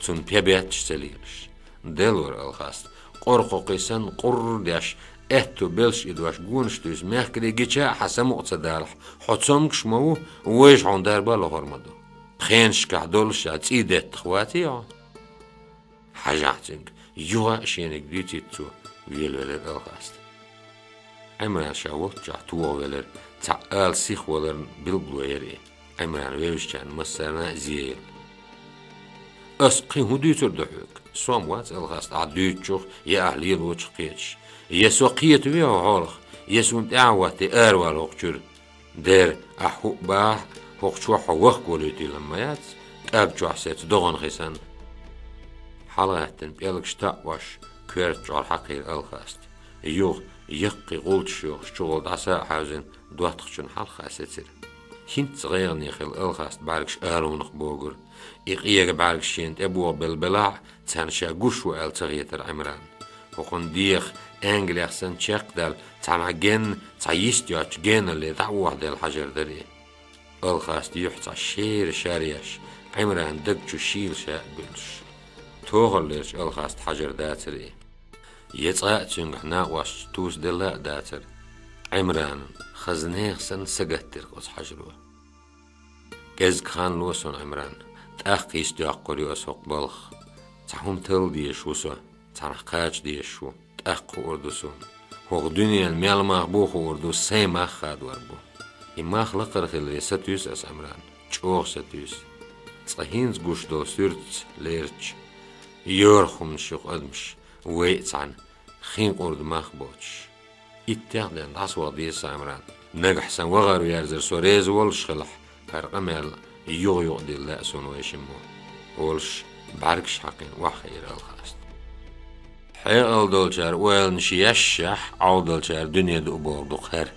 цунна пе бетташ ца лелаш. Делора, Алхаста, къора кхокхий санна къурр деш, аьтту белш идош гонаш туьйсу мехкарий гича а хьан самукъа ца далахь, хьо цомгуш ма ву, вайша хьуна дарба а лохур ма ду. Пхенашкахь доллушехь цӀий деттах ваций хьо? Хьажахь цуьнга, юха а шениг дуьйцийта цо, велавелира Алхаста. Ӏимран ша волччохь тоха велира, цхьаъ ала сих валарна билгало яра и. Ӏимран вевзачарна массарна а зеяла. Ас кхин хӀун дуьйцур ду хьоьга? Со-м вац, Алхаста, ахь дуьйцучух я ахь лелочух кхеташ. Я со кхетаве хьо хьолах, я суна тӀаьхьа хӀотте аравала хӀокху чуьра. Дера, ахь хӀуъа бахахь, хӀокху чохь хьо вахкаволуьйтийла-м ма яц, кӀаг чохь сецна догӀанхи санна. ХьалагӀаьттина пӀелгаш таӀош, коьрта чкъор хьакхийра Алхаста. Юха яккхий гӀулчаш йохуш чугӀала дӀаса а хьаьвзина, доттагӀчунна хьалха сецира. ХӀинцца гӀайгӀане хилла Алхаста бӀаьргаш алонах богура. И къега бӀаьргаш шена тӀебогӀу белла белахь а, царна ша гуш ву аьлла ца хетара Ӏимран. ХӀокхунна деха, аьнгалех санна чекхдаьлла, цхьанхьа генна, цхьа йист йоцучу геналле дӀа а вохьаделла хьажар дара и. Алхаста юьхь цхьа шера шар еш, Ӏимран даг чу шийла ша а буьллуш. Тохаллерчу Алхаста хьажар дацара и. Я цкъа а цуьнгахь накъосташца тусаделла а дацара. Ӏимранан хаза нехан санна сагатдира оцу хьажаро. КӀезиг хан ло суна, Ӏимран, тӀаккха йистдоьккхур ю ас хӀокху балхах. Цхьа хӀума талла дезаш ву со, цхьанхьа кхача дезаш ву, тӀаккха хуур ду суна. ХӀокху дуьненан мел мах бу хуур ду, сайн мах хадор бу. И мах лакхара хиларе сатуьйсу ас, Ӏимран, чӀогӀа сатуьйсу. Цкъа хӀинца гуш долу суьртаца лерча, йорах хӀуманаш ю-кх адамаш, вай а цхьаьна, хин къурда мах боцуш. Иттех ден дӀасаваха деза сан, Ӏимран. Нагахь сан вахар верзар со реза волуш хилахь, хӀара къамел юха-юха дилла лаьа суна вай шиммо, олуш, бӀаьргаш хьакхийна охьахиира Алхаста. Хьекъал долчара ойланаш ешшехь, Ӏовдалчара дуьне дуу бохург ду-кх хӀара.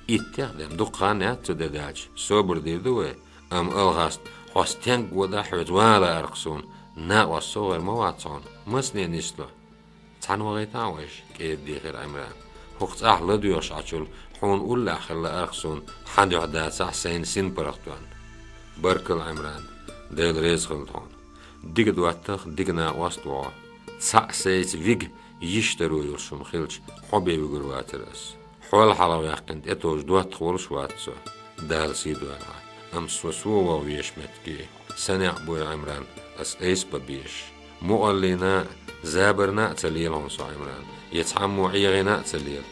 Иттех ден дукха хан яц цу де даьлча, собар дийр ду вай, амма, Алхаста, хьо стенга вадахь, хьоьца ван а лаьара-кх суна, накъост совгӀар ма вац хьуна, масане нисло. Цхьаьна вахийтахьа вайша, кӀеда дехира Ӏимран. ХӀокху цӀахь ладоьгӀуш Ӏачул хьуна уллехь хила лаьара-кх суна, хьан дуьхьа дацахь сайна синпаргӀатонна. Баркалла, Ӏимран, Дела реза хуьлда хьуна. Дика доттагӀа, дика накъост ву хьо. Цхьаъ сайца вига йиш таро йолуш хӀума хилча, хьо бен вуьгур вацара ас. Хьол хьалхаваьккхина тӀетовжа доттагӀа волуш вац со, Дала сий дойла хьан. Амма со, со ваха везаш меттиг, сан некъ буй, Ӏимран, ас айса бан безаш. Мукъаллина а, забарна а ца лела хьуна со, Ӏимран, я цхьаммо Ӏехийна а ца лела.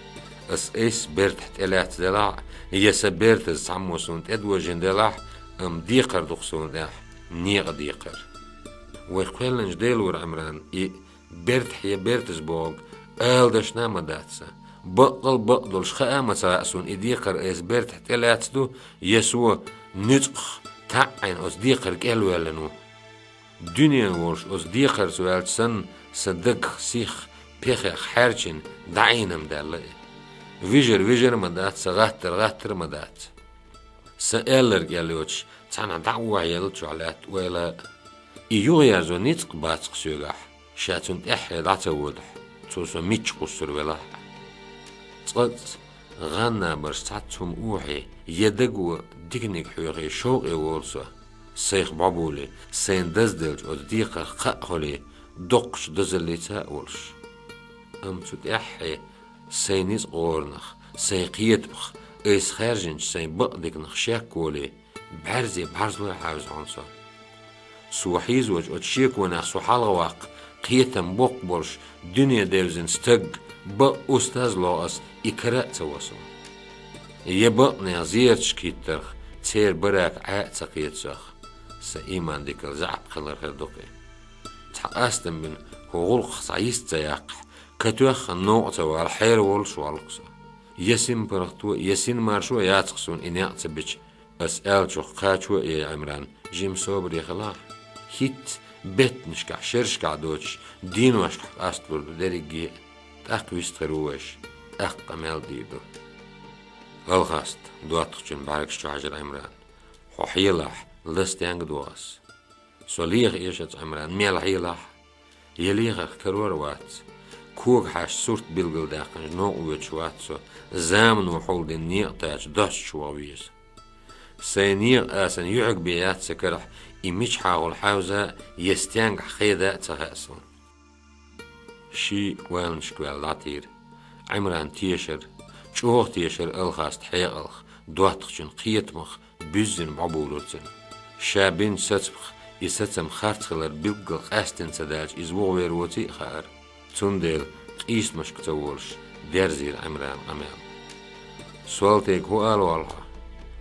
Ас айса бертахь тӀелаьцна делахь а, я сан бертаза цхьаммо суна тӀедожийна делахь а, амма декхар ду-кх суна тӀехь, некъан декхар. Вай кхоьллинчу Делора, Ӏимран, и бертахь я бертаза бохург ала дашна а ма дац сан. Баккъал а бакъ долуш хаа а ма ца хаьа суна, и декхар айса бертахь тӀелаьцна ду, я со нуьцкъах, таӀийна оцу декхарна кӀел ваьллина ву. Дуьненан волуш оцу декхарца ваьлча санна, сан дагах, сихха, пехех хьаьрчина дӀаийна-м даьлла и. Вижар вижар а ма дац сан, гӀаттар гӀаттар а ма дац. Сан аьлларг аьлла йоцуш, цхьанхьа дӀа а охьаелла чохь лаьтта ойла а. И юхаерзо ницкъ бац-кх соьгахь, Ша цунна тӀаьххье дӀа ца водахь, цо со мичча кхуссур велахь а. Цкъацкъа гӀанна барш цхьацца хӀума ухье, я даго диканиг хьоьхе шовкъе волу со, сайх бӀобуле, сайна дазделча оцу декхарх кхаъ хуьле, доккхачу дозаллица а волуш. Амма цу тӀаьххье сайн ницкъ гӀоранах, сайн кхетамах, айса хаьржинчу сайн бакъдиканах шек воле, бӀаьрзе бӀаьрзлой хьаьвза хьуна со. Со хьийзочу оцу шеконех со хьалхаваккха, кхетам боккха болуш, дуьне девзина стаг, бакъ устаз лоху ас, и кара а ца во суна. Я бакънех зераташ кхиттарх, церан барак Ӏа а ца кхеташ ах, сан ийман дикалла заьӀап хилар хир ду-кх и. Цхьа къастам бина, хӀокху гӀуллакхах цхьа йист ца яккхахь, катоьххана новкъа ца вала, хьераволуш воллу-кх со. Я синпаргӀато, я синмаршо яц-кх суна и некъ ца бича, ас аьллачух кхачо а яй, Ӏимран, жима собаре хилахь. ХӀинцца беттанашкахь, шерашкахь доцуш, деношкахь къасталур ду дерриге а, тӀаккха вистхир ву вайша, тӀаккха къамел дийр ду. Алхаста доттагӀчун бӀаьргаш чу хьаьжира Ӏимран. Хьо хьелахь, ласта стенга догӀу ас. Со леха эшац, Ӏимран, мел хьелахь а. Я лехарх карор а вац. Кога хьаьжча сурт билгалдаьккхинчу новкъа воьдуш вац со, замано хьулдина некъа тача досташ ваха веза. Сайн некъа асана юьхьиг бен яц сан карахь, и мичахьа хуьлу хьаьвза а, я стенгахь хеда а ца хаьа суна. Ший ойланашка ваьлла дӀатийра. Ӏимран тешара, чӀогӀа тешара Алхаста хьекъалх, доттагӀчун кхетамах, буьззина бӀобулура цуьнан. Ша бинчу сацамах и сацам харц хилар билггал къаьстина ца даьлча, иза вухавер воций а хаьара. Цундела къийсамашка ца волуш, дерзийра Ӏимрана къамел. Солтега хӀун ала воллу хьо?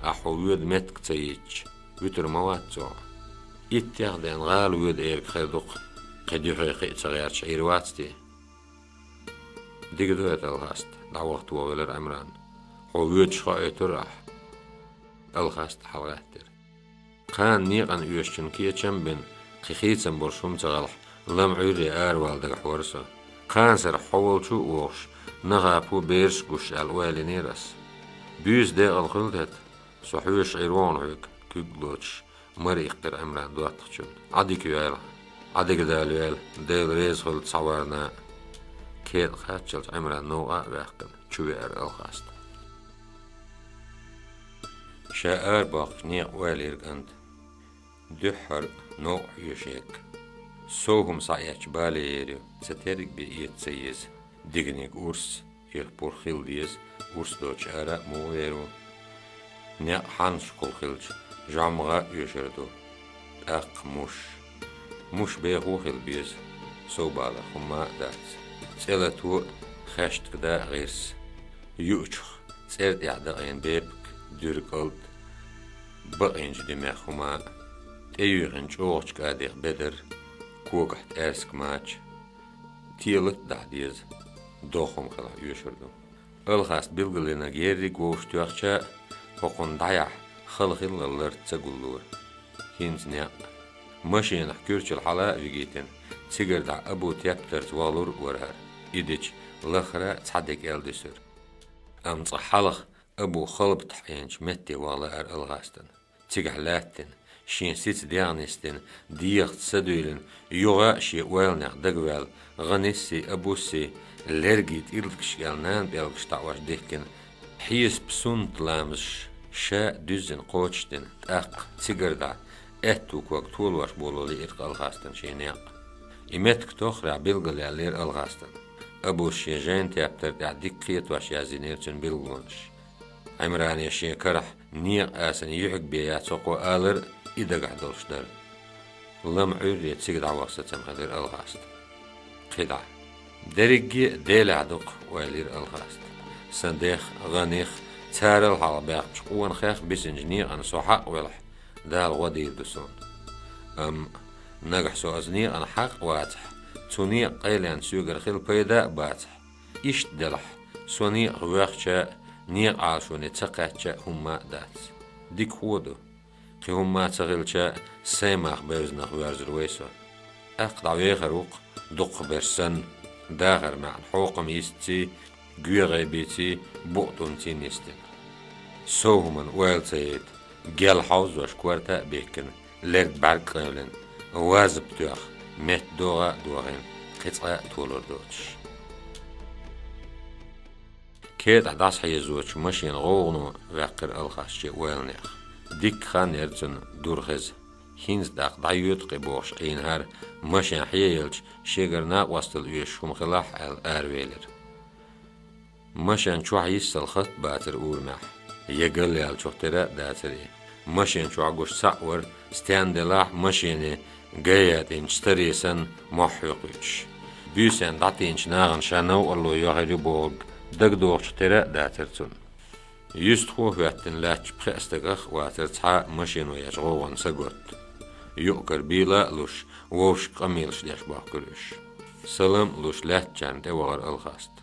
Ахьа хьо воьду меттиг ца йитча, вуьтур ма вац цо. Иттех ден гӀала воьду эриг хир ду-кх, кхин дуьхье кхиа ца гӀерташ Ӏийр вац те? Дика ду хӀета, Алхаста, дӀавахта вохавелира Ӏимран. Хьо воьдуш хоуьйтура ахьа? Алхаста хьалагӀаьттира. Кхана некъана оьшучун кечам а бина, кхин хийцам болуш хӀума ца гӀалахь, лама Ӏуьйрре аравала дагахь вара со. Кханасарх хьо волчу а вогӀуш, нахапо бераш а гуш аьлла ойла йинера ас. Буьйса декъала хуьлда хӀета, со хьоьжуш Ӏийр ву хьуна хьоьга, куьг а лоцуш, мара иккхира Ӏимран доттагӀчунна. Ӏа дика йойла, Ӏа дика Дала йойла, Дела реза хуьлда цхьаварна а. КетӀа кхаччалц Ӏимран новкъа а ваьккхина, чувеара Алхаста. Ша арабоккхучу некъа ойла йира кӀанта. Дуьххьара новкъа хьоьжуш ерг. Сов хӀума схьаэцча бале ер ю, ца терриг бен эца ца еза. Диканиг урс, ирх-пурх хила деза, урс доцуш ара а муха вер ву. Некъ хьаннашкахула хилча, жӀомагӀа а оьшур ду. ТӀаккха муш. Муш бехо хила беза, сов баларх хӀумма а дац. ЦӀе лато а, хаьштаг да а гӀирс. Юучух цӀера тӀехь дакъийна бепиг, дуьра кӀалд, бакъийначу дуьмех хӀума а, тӀеюьйхина чӀогӀачу кӀадех бедар, когахь тӀаьрсиг мача, телат а дахьа деза, догӀа хӀума хилахь оьшур ду. Алхаста билгалйинарг ерриг вовшах тоьхча а, хӀокхунна дӀаяхьа хала хиллал лард ца гуллора. ХӀинца некъ. Машенахь куьрчал хьала а вигийтина, цигара дӀа Абу тептарца вахалур а вара хӀара. И дича, лахара а цхьа де кӀел дуьсура. Амма цкъа хьалха Абу халбатахь Ӏеначу метте ваха лаьара Алхастана. Цигахь лаьттина, шен сица дегӀ нисдина, дегӀаца са дуьйлина, юха а шен ойланех дагаваьлла, ГӀанисси, Абусси, лергий тӀилгаш кӀел нана пӀелгаш таӀош дихкина, хьесап суннат ламазаш ша дуьззина кхочушдина, тӀаккха цигара дӀа аьтту ког толош боло лиира-кх Алхастана шен некъ. И меттиг тоххарехь билгалъяьллера Алхастана. Абус шен жайна тептар тӀехь дика кхетош яздинера цуьнан билгалонаш. Ӏимране шен карахь некъа асана юьхьиг бен яц хӀокхо алар а и дагахь долуш дара. Лама Ӏуьйрре цига дӀаваха сацам хилира Алхаста. КхидӀа. Дерриге а Делехь ду-кх, ойла йира Алхаста. Сан дех а, ГӀаних а, царал хьалха баьхначу къонахех а бисинчу некъана со хьакъ велахь, Дала гӀо дийр ду суна. Амма нагахь со оцу некъана хьакъ вацахь, цу некъан къайленна соьгара хила пайда а бацахь, иштта делахь, со некъах воьхча а, некъан Ӏалашоне ца кхаьчча а хӀумма а дац. Дика хӀун ду? Кхин хӀумма а ца хилча а, сайн мах бевзанах воьрзур вай со. ТӀаккха дӀавехар ву-кх, дукхахберш санна, дахар маьӀна хьокхам йистций, гоьгӀай бийций, букъ тӀунций нисдина. Сов хӀуманна ойла ца яйта, гел хьовзош корта а бехкина, лерг бӀаьрг къевлина, вазап тоьхна, метта догӀа а дохийна, кхин цкъа а толур доцуш. КетӀахь дӀасахьезочу машенан гӀовгӀано ваьккхира Алхас шен ойланех. Дикка хан яра цунна дуьра хеза. ХӀинца тӀаккха дӀайоьду-кх и бохуш Ӏийнахьара, машен хьеелча, шегара накъосталла оьшуш хӀума хилахь аьлла, аравелира. Машен чохь йиссал хатта бацара урамехь, я галъяьллачух тера а дацара и. Машен чохь гуш цхьаъ вара, стенна делахь а машене гай ятӀинчу старе санна мохь хьоькхуьйтуш. Буьйсанна дӀатийначу нахана ша новкъарло йохьур ю бохург дагадохучух тера а дацара цунна. Юьстахо а хӀоьттина лаьтташ пхеа стагах а вацара цхьа а машено ечу гӀовгӀанна саготта. Юкъ-кара бийла а луш, вовшашка къамелаш деш бохкура уьш. Салам а луш, лаьттачарна тӀевахара Алхаста.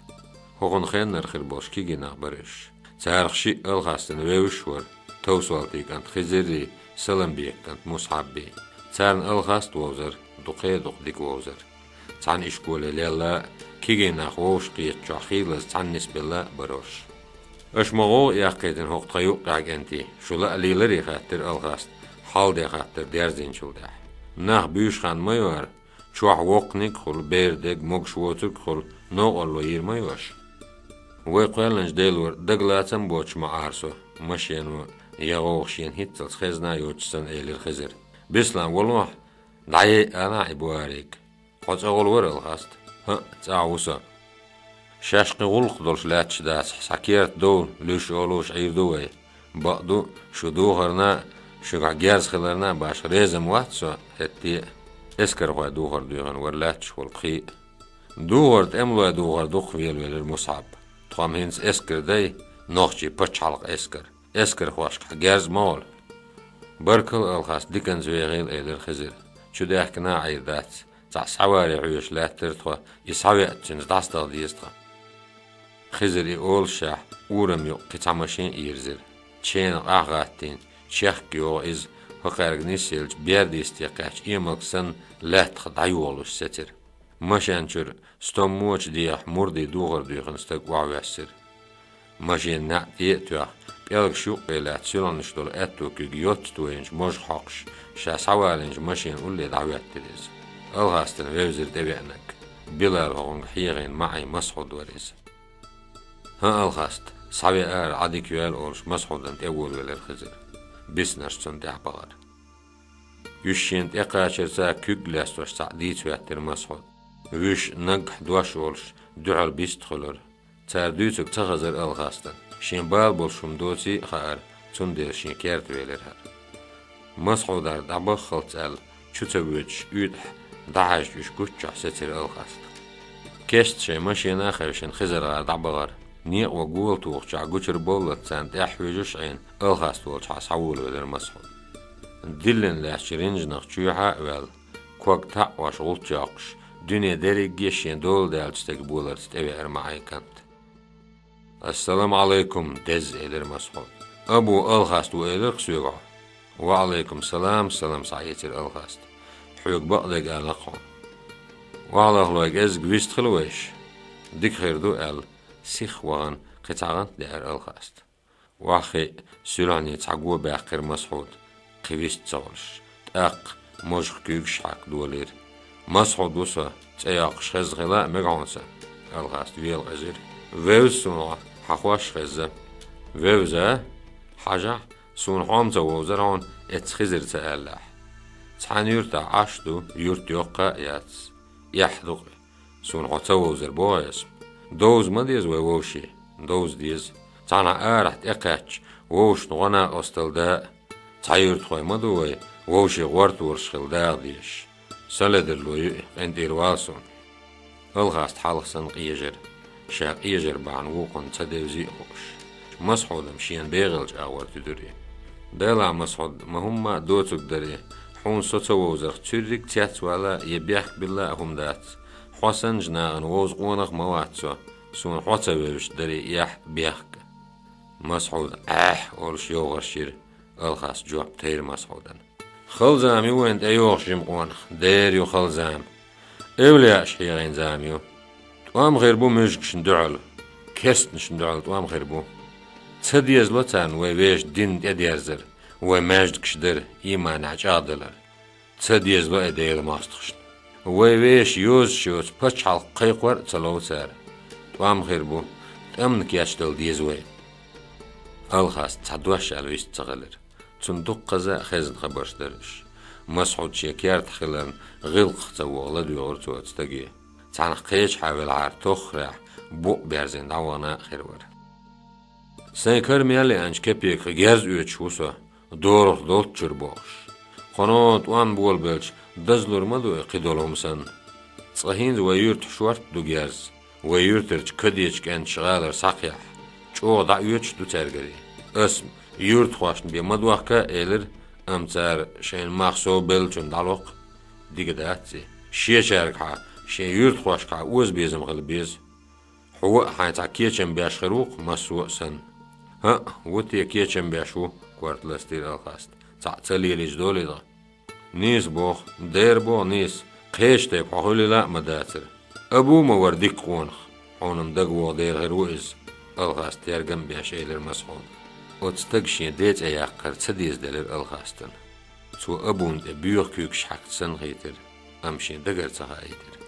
ХӀокхунна хеннара хир болуш кегий нах бара уьш. Царах шиъ Алхастана вевзаш вара, Товсолтий кӀант Хизиррий, Саламбека кӀант Мусхьаббий. Царна Алхаст вовзара, дукхе а дукха дика вовзара. Цхьана ишколе лелла а, кегий нах вовшахкхетачохь хийлаза цхьаьна нисбелла а бара уьш. «Аша ма гӀовгӀа эккхийтина хӀокху тхан юккъехь, кӀентий, шу ла а леларий?» — хаьттира Алхаста, хьал-де хаттар дерзийначул тӀаьхьа. «Нах буьйш хан ма ю хӀара, чохь воккханиг а хуьлу, бер дерг, могуш воцург а хуьлу, новкъарло йийр ма ю аша. Вай кхоьллинчу Делора, дагалацам боцуш ма Ӏара со, машено я гӀовгӀа шена хӀинццалц хезна а йоцуш санна», — элира Хизира. «Беслан, волахь, дӀаяйа алахь и буариг». «Хьо цӀа гӀолвара, Алхаста?» «ХӀаъ, цӀахь ву со». «Шаьш кхин гӀуллакх долуш лаьтташ дацахь, схьа керта довла, луьйш олуш Ӏийр ду вай. Бакъду, шу духарна а, шуьгахь герз хиларна а башха реза ма вац со хӀетте а». Эскархой духар дуьйхина вара лаьтташ волу пхиъ. «Духар тӀемалой духар ду-кх», — велавелира Мусхьаб. «Тхо-м хӀинца эскар дай, нохчийн пачхьалкхан эскар. Эскархошкахь герз ма гӀолу». «Баркалла, Алхаста, диканца вехийла», — элира Хизира. Чу даьхкина а Ӏийр дац. Цхьаъ схьаваре хьоьжуш лаьттара тхо, и схьавеача цуьнца дӀасадала деза тхан. Хизира и олушшехь, урам юкъа кхин цхьа машен а йирзира. Ченах къахь гӀаттийна, чехка йогӀу иза, хӀокхаьрга нисъелча, бердисте кхаьчча, эмалг санна, лаьттах дӀайолуш сецира. Машен чуьра стоммочу дехьа мурдийн духар дуьйхина стаг охьавоьссира. Машенан неӀ тӀе а тоьхна, пӀелгаш юккъе лаьцна, суьлхьанаш долу аьтту куьг йоццу тойинчу можах хьокхуш, ша схьавалийначу машенан улле дӀахӀоьттира иза. Алхастана вевзира тӀевеанарг. Билал хӀокхуьнга хьехийна маӀий Масхьуд вара иза. «ХӀан, Алхаста, схьавеара, Ӏа дика йойла», — олуш, Масхьудана тӀе волавелира Хизира. Биснарш цунна тӀехь бахара. Уьш шена тӀекхачарца куьг лестош цхьаъ дийца хӀоьттира Масхьуда. Вуьш наггахь дош олуш дуьхьал бист хуьлура. Цара дуьйцург ца хазара Алхастана. Шен бала болуш хӀума доций а хаьара, цундела шен керта велира хӀара. Масхьудара дӀабаххалц аьлла, чу ца воьдуш, уьйтӀахь дӀахьаьжча, уьш гуччохь сецира Алхаста. Кеста шайн машена а хевшина, ХизаргӀар дӀабахара. Некъа ван гола тухучохь, гучура бовллалц царна тӀаьхьа хьуьйжуш Ӏийна, Алхаста волчохь схьаволавелира Масхьуд. Диллина лаьттачу ринжанах чоьхьа а ваьлла, ког таӀош гӀулч йоккхуш, дуьне дерриге а шен дола даьллачу стеган боларца тӀевеара маӀий кӀант. «Ассаламу Ӏалайкум, деза», — элира Масхьуда. «Абу Алхаст ву элира-кх соьга хьо». «Ва Ӏалайкум салам», — салам схьаэцира Алхаста. «Хьоьга бакъдерг ала-кх хьуна». «Охьалахлой кӀеззиг вист хила вайша». «Дика хир ду», — аьлла, сиха вахана, кхин цхьа гӀант деара Алхаста. Охьахиъна, суьлхьаний цхьа го баьккхира Масхьуда, кхин вист ца хуьлуш. ТӀаккха можах куьйгаш хьаькхна долийра. «Масхьуд ву со, цӀе йоккхуш хезна хила а мега хьуна сан?» Алхаста вела къизира. «Вевза суна хьо, хьан хош хезна». «Вевза? Хьажахь, суна хьо-м ца вовзара хьуна, эццахь Хизира ца аьллехь. Цхьана юьртахь Ӏаш ду, юрт йоккха а яц. Эхь ду-кх и. Суна хьо ца вовзара боху ас. Довза ма деза вай вовшийн?» «Довза деза. Цхьанхьа арахь тӀекхаьчча, вовшашна гӀо-накъосталла да а. Цхьа юьртахой ма ду вай, вовшийн гӀортораш хилла дагӀа дезаш. Сан ледарло ю и, къинтӀера вала суна». Алхаста хьалха санна къежира, ша къежар бахьана вукхунна ца девзий а хууш. Масхьуда-м шена бегӀалчу агӀор туьдура и. «Делахь, Масхьуд, ма хӀумма а доцург дара и, хьуна со ца вовзарх цуьрриг цецвала а, я бехк билла а хӀума дац. Хьо санначу нахана вовза къонах а ма вац со, суна хьо ца вевзаш дара и эхь а, бехк а». Масхьуда «Ӏехь» олуш йовхарш йира, Алхаста жоп тайра Масхьудана. «Хала зама ю вайна тӀейогӀуш, жима къонах, дера ю хала зама. Эвлаяаш хьехийна зама ю. ТӀом хир бу муьжгашна дуьхьал, керстанашна дуьхьал тӀом хир бу. Ца дезало царна вай вешан дин тӀедерзар, вай маьждигаш дар, ийманехь чӀагӀдалар. Ца дезало и Делан мостагӀашна. Вай вешан йозуш йоцу пачхьалкх кхайкхор а ца лов цара. ТӀом хир бу, тӀамна кечдала деза вай. Алхаста цхьа дош аьлла вист ца хилира. Цунна дуккхаза а хезна хабарш дара уьш. Масхьуд шен кертахь хиларна, гӀиллакхах ца вогӀу ладоьгӀура цо оцу стаге. Цхьанхьа кхечахьа велахьара тоххарехь, букъ берзина дӀавахана а хир вара. Сайн кара мел еанчу кепеках герз оьцуш ву со, дорах долччуьра бохуш. Кхано тӀом болабелча, дазлур ма ду и кхидолу хӀума санна. Цкъа хӀинца вай юьртахь шортта ду герз. Вай юьртарчу кадечу кӀенташа гӀалара схьакхехь, чӀогӀа дӀаоьцуш ду цаьргаре. Ас юьртахошна бен ма дохка а элира, амма цара шайна мах совбеллачунна дӀалокху. Дика дац и. Шечаьргахьа, шен юьртахошкахьа озабезам хила беза. Хьо а хьайн цхьа кечам беш хир ву-кх, массо а санна. ХӀаъ, ву те кечам беш ву, корта ластийра Алхаста. Цхьаъ ца лелийча долий-те? Нийса боху, дера боху нийса, кхечу тайпа хьо хуьлийла а ма дацара. Абу ма вара дика къонах, хьуна-м дагавогӀу дера хир ву иза, Алхаста тергам а беш элира Масхьуда. Оцу стага шен ден цӀе яккхар ца дезаделира Алхастана. Цо Абуна тӀе боьха куьйгаш хьаькхча санна хийтира, амма шен дагара ца хаийтира.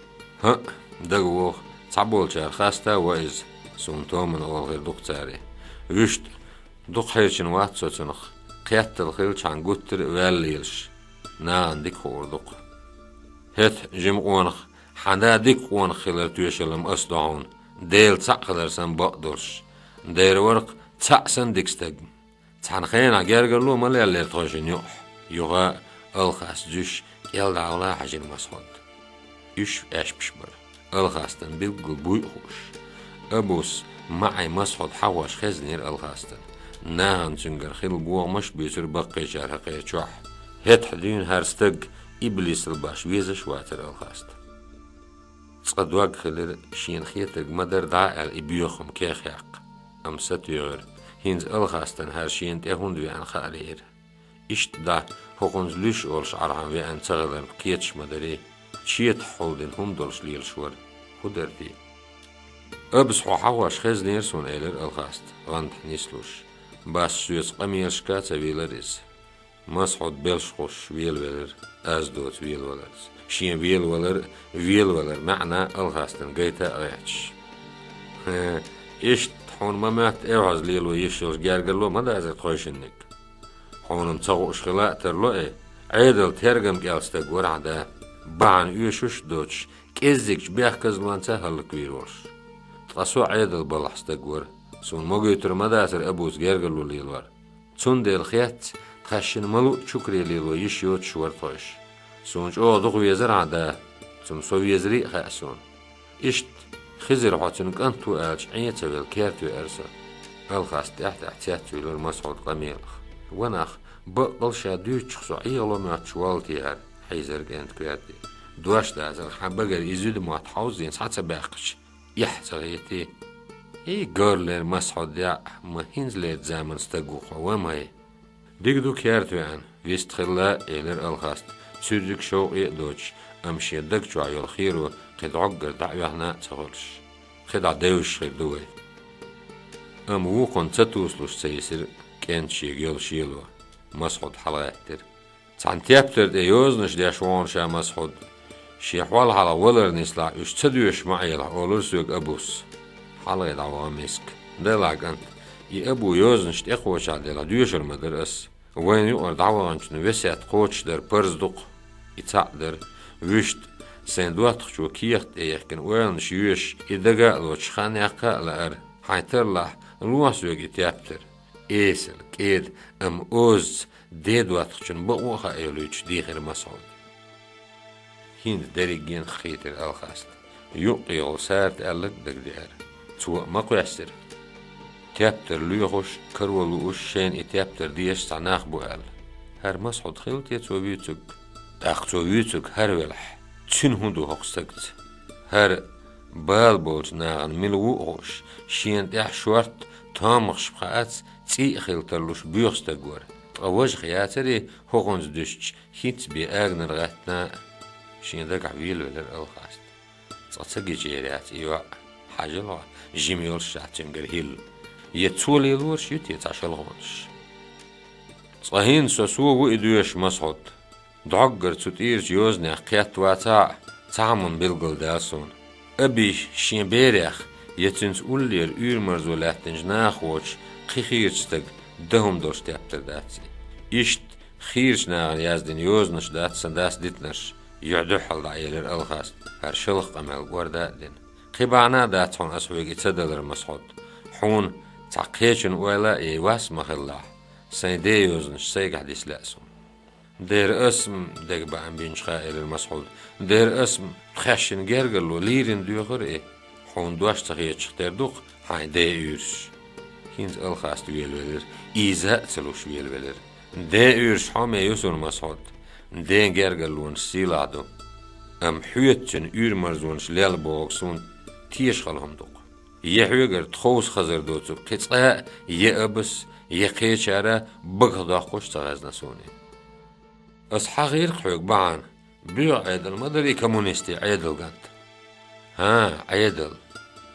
ХӀаъ, дагавогӀу, цхьаболчара хаста а во иза, суна Томана олу хир ду-кх цара. Вуьшта, дукха хьирчина вац со цунах, кхеттал хилчхьана гуттар а ваьлла лелаш, нахана дика хуур ду-кх. ХӀета, жима къонах, хьан да дика къонах хилар тоьшалла-м ас до хьуна, Дела цхьаъ хилар санна бакъ долуш. Дера вара-кх цхьаъ санна дика стаг. Цхьана хенахь гергарло ма леллера тхойшинна юкъахь, юха а Алхаста зуьйш кӀел дӀагӀала хьаьжира Масхьуд. Уьш аьшпаш бара. Алхастана билггал буй а хууш. Абус, МаӀай Масхьуд хьахош хезнера Алхастана. Нахана цуьнгара хилла бохамаш а буьйцура баккхийчара хьакхерчохь. ХӀетахь дуьйна хӀара стаг иблисал баш везаш а вацара Алхаста. Цкъа дог хилира, шена хетарг ма-дарра дӀа а аьлла, и боьха хӀума кехъяккха. Амма сатуьйхира, хӀинца Алхастана хӀара шена тӀе хӀунда веана хаарера. Иштта дӀа, хӀокхунца луьйш олуш Ӏархьам веана ца хиларна кхеташ ма дарий, четахь хьулдина хӀума долуш лелаш вара. ХӀун дара те? Абус, хьо хьахош хезнера суна, элира Алхаста, гӀантахь нислуш. Бас соьца къамелашка а ца вийлара иза. Масхьуд белш хууш велавелира, аз доцу велаваларца. Шен велавалар а, велавалар маьӀна Алхастана гайта а гӀерташ. ХӀе, иштта хьуна ма-моьтту эвхьаза лело йиш йолуш гергарло ма дацара тхойшинниг. Хьуна-м ца хууш хила а тарло и, Ӏедал тергам кӀел стаг вара хьан да, бахьана оьшуш а доцуш, кӀеззигчу бехказлонца а хӀаллаквийр волуш. Ткъа со Ӏедал балхахь стаг вара, суна могуьйтур ма дацара Абус гергарло лелор. Цундела хецна, тхаьшшинна ма-луъу чукаре лело йиш йоцуш вара тхойша. Суна чӀогӀа дукха везара хьан да, цунна со везарий а хаьа суна. Иштта, Хизир хьо цуьнан кӀант ву аьлча, Ӏен а ца велла, керта веара со. Алхаста тӀаьхь-тӀаьхьа цецвуьйлура Масхьуд къамелах. Ва нах, баккъал ша дуьйцучух со Ӏехало моьттуш воллу те хӀара, хьийзара кӀентан коьрте. Дош дацара, хьан багара и зуда мотт хьовзийна схьа ца баьккхича, эхь ца хетий? И горлера Масхьуд яӀ, ма хӀинцалерчу заманан стаг ву хьо, ва май. Дика ду керта веана, вист хилла, элира Алхаста, цуьрриг шовкъе а доцуш, амма шен даг чохь йолу херо кхин дӀоггара дӀа а оьхна а ца хуьлуш. КхидӀа девзаш хир ду вай. Амма вукхунна ца тусалуш ца йисира кӀентан шега йолу шело, Масхьуд хьалагӀаьттира. Цхьана тептар тӀе йозанаш деш вахана ша Масхьуд, шен хьол хьалха валар нислахь, уьш ца доьшуш ма Ӏелахь, олура соьга Абус. ХьалагӀа дӀаваха миска. Делахь, кӀант, и Абу йозанаш тӀекхочехь делахь, доьшур ма дара ас. Вайна юкъара дӀаваханчун весет кхочушдар парз ду-кх. И цхьаъ дара. Вуьшта, сайн доттагӀчо кехат тӀе яхкина ойланаш йоьшуш, и дага а лоцуш, хан яккха а лаьара. Хьайн тарлахь, лохьа соьга и тептар. Эсала, кӀеда, амма озаца, ден доттагӀчун бакъо а хаа йолуьйтуш дийхира Масхьуда. ХӀинца дерригенах хийтира Алхаста. Юккъехула Сарта аьлларг а дагадеара. Цо а ма кхоьссира. Тептар лоьхуш, каро лууш, шайна и тептар дезаш цхьа нах бу аьлла. ХӀара Масхьуд хилла те цо вуьйцург? ТӀаккха цо вуьйцург хӀара велахь, цуьнан хӀун ду хӀокху стагца? ХӀара бала болчу нахана мила ву а хууш, шена тӀехь шортта, томмахаш хаац, цӀий а хила тарлуш боьха стаг вара. Ткъа важа яцарий хӀокхунца дуьстича, хӀинцца бен аганара гӀаьттина а? Шен дагахь велавелира Алхаста. Цкъа ца гича яц и йоӀ, хьажал хьо, жима йолуш шаьш цуьнгара хӀилла. Я цо лелораш ю те цхьа шалхонаш? Цкъа хӀинца со, со ву и доьшуш, Масхьуд. ДӀоггара цу тӀерачу йозанех кхетта вацахь а, Цхьа хӀума билгалдаьлла суна. Абийс шен берех, я цуьнца уллера уьйр-марзо лаьттинчу нахах воцуш кхин хийрачу стага дан хӀума долуш тептар дац и. Иштта хийрачу нахана яздина йозанаш дац сан дас дитинарш, юьхь-дуьххьал дӀаэлира Алхаста, хӀара шалха къамел кӀорда а дина. Кхин бахьана а дац хьуна ас хьоьга и ца далар, Масхьуд. Хьуна цхьа кхечун ойла а яй вас ма хилалахь, сайн ден йозанаш сайгахь диса лаьа суна. Дера ас-м, дегабаам бинчуха элира Масхьуда, дера ас-м, тхаьшшина гергарло лийрина доьхура и. Хьуна дош ца хетачух тера ду-кх хьайн ден уьйраш. ХӀинца Алхаста велавелира, ийза а ца луш велавелира. Ден уьйраш хьоме ю суна, Масхьуд, ден гергарлонаш сийлахь ду. Амма хьоьца цуьнан уьйр-марзонаш лелла бохург суна тешаш хала хӀума ду-кх. Я хьоьгара тховса хазар доцург кхин цкъа а, я абас, я кхечара багах доккхуш а ца хезна суна и. Ас хьахийра-кх хьоьга бахьана, боьха Ӏедал ма дара и коммунистийн Ӏедал, гӀант. ХӀан, Ӏедал.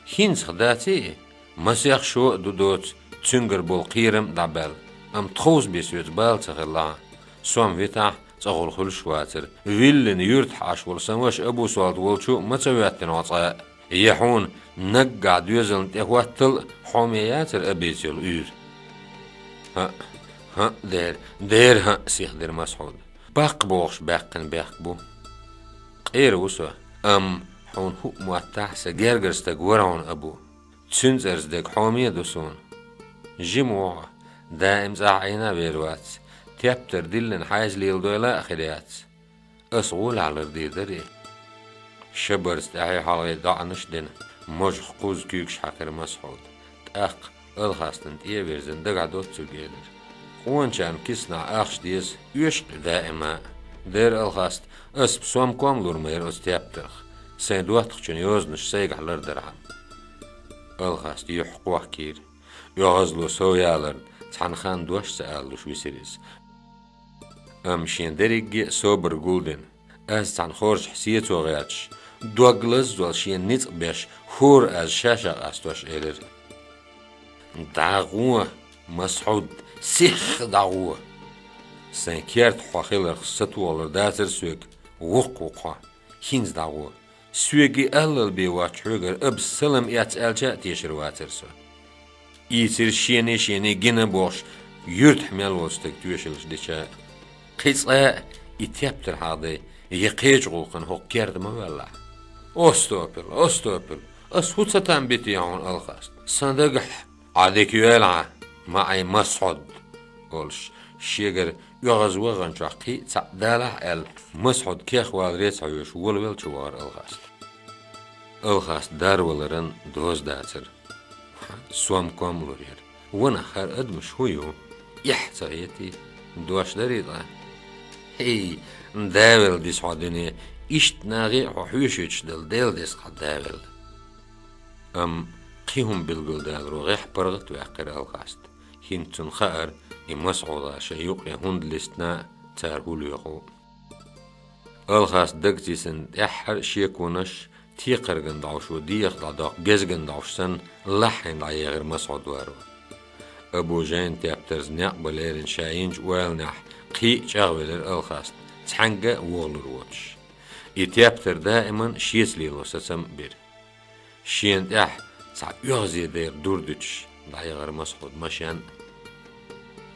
ХӀинцах даций и? Масех шо а ду доцу, цуьнгара болу кхерам а дӀабаьлла, амма тховса бен соьца бала ца хилла хьан. Сом витахь, цӀа гӀур хуьлуш а вацара. Виллина юьртахь Ӏаш волу сан ваша Абусолт волчу а ма ца хӀоьттина хьо цкъа а. Я хьуна наггахь доьзална тӀе хӀоттал а хьоме яцара Абица йолу уьйр? ХӀаъ, хӀаъ, дера, дера хӀаъ, сихдира Масхьуда. Баккха бохуш баьккхина бехк бу. Къера ву со, амма хьуна хӀуъа моттахь а сан гергара стаг вара хьуна Абу. Цуьнан цӀарца дерг хьоме а ду суна. Жима ву хьо, даим цӀахь Ӏийна а вер вац, тептар диллина хьайза леладойла а хир яц. Ас гӀолехь лардийр дара и. Шабарца тӀаьхье-хьалхе доӀанаш а дина, можах кхузза куьйгаш хьаькхира Масхьуда. ТӀаккха Алхастана тӀе а вирзина, дагахь доцург элира. Къоначарна киснахь ахча деза, оьшу-кх и даима а. Дера, Алхаста, ас-м сомком лур ма яра оцу тептарх, сайн доттагӀчун йозанаш сайгахь лардархьама. Алхаста юьхь кхохкийра. ОьгӀазло сов яларна, цхьана ханна дош а ца алалуш висира иза. Амма шен дерриге а собар гулдина, аз цхьана хоршахь сецо гӀерташ, дог лаззол шена ницкъ беш, хӀора аз ша-ша къастош элира: «ДӀагӀо, Масхьуд, сихха дӀагӀо! Сайн керта хьо хиларх сатохалур дацара соьга, воккха ву-кх хьо. ХӀинца дӀагӀо. Соьга и аллал бен воцчу хьоьгара Абас салам эц аьлча а тешар вацара со». Ийцира шений-шений гина бохуш, юьртахь мел волчу стага тоьшаллаш дича а. Кхин цкъа а и тептар хьахадай, я кхечу гӀуллакхана хӀокху керта ма ваьллахь. Остапил, остапил, ас хӀун ца там битий хьуна, Алхаста? Сан дагахь Ӏа дика йойла хьан, ма Ӏай Масхьуд, олуш, шегара оьгӀаз ваханчохь кхин а цхьаъ далахь а аьлла, Масхьуд кехваларе ца хьоьжуш, волавелла чу вахара Алхаста. Алхаста дарваларан доза дацара. Сомком лур яра. Ванах хӀара адамаш хӀун ю? Эхь ца хетий? Дош дарий ткъа? ХӀей, да велла дисхьо дуьне, иштта нахе а хьо хьоьшуьйтуш дала Дела деза хьан да велла. Амма кхин хӀума билгалдаларо гӀехь паргӀат ваьккхира Алхаста. ХӀинца цунна хаьара, и Масхьуда шайн юкъе хӀунда листина а, цара хӀун лоьху а. Алхаста дагца йисина тӀаьххьара шеконаш, текхарган дӀовшо деха дӀадоккху гезган дӀовш санна, лаххьийна дӀаехира Масхьуд варо. Абу Жайнан тептарца некъ бан лерина ша йинчу ойланехь кхин а чӀагӀвелира Алхаста, цхьаьнга а вохалур воцуш. И тептар даиман шеца лело сацам а бира. Шена тӀехь цхьа оьгӀазе дайра дур дуьтуш, дӀаяхара Масхьуд машен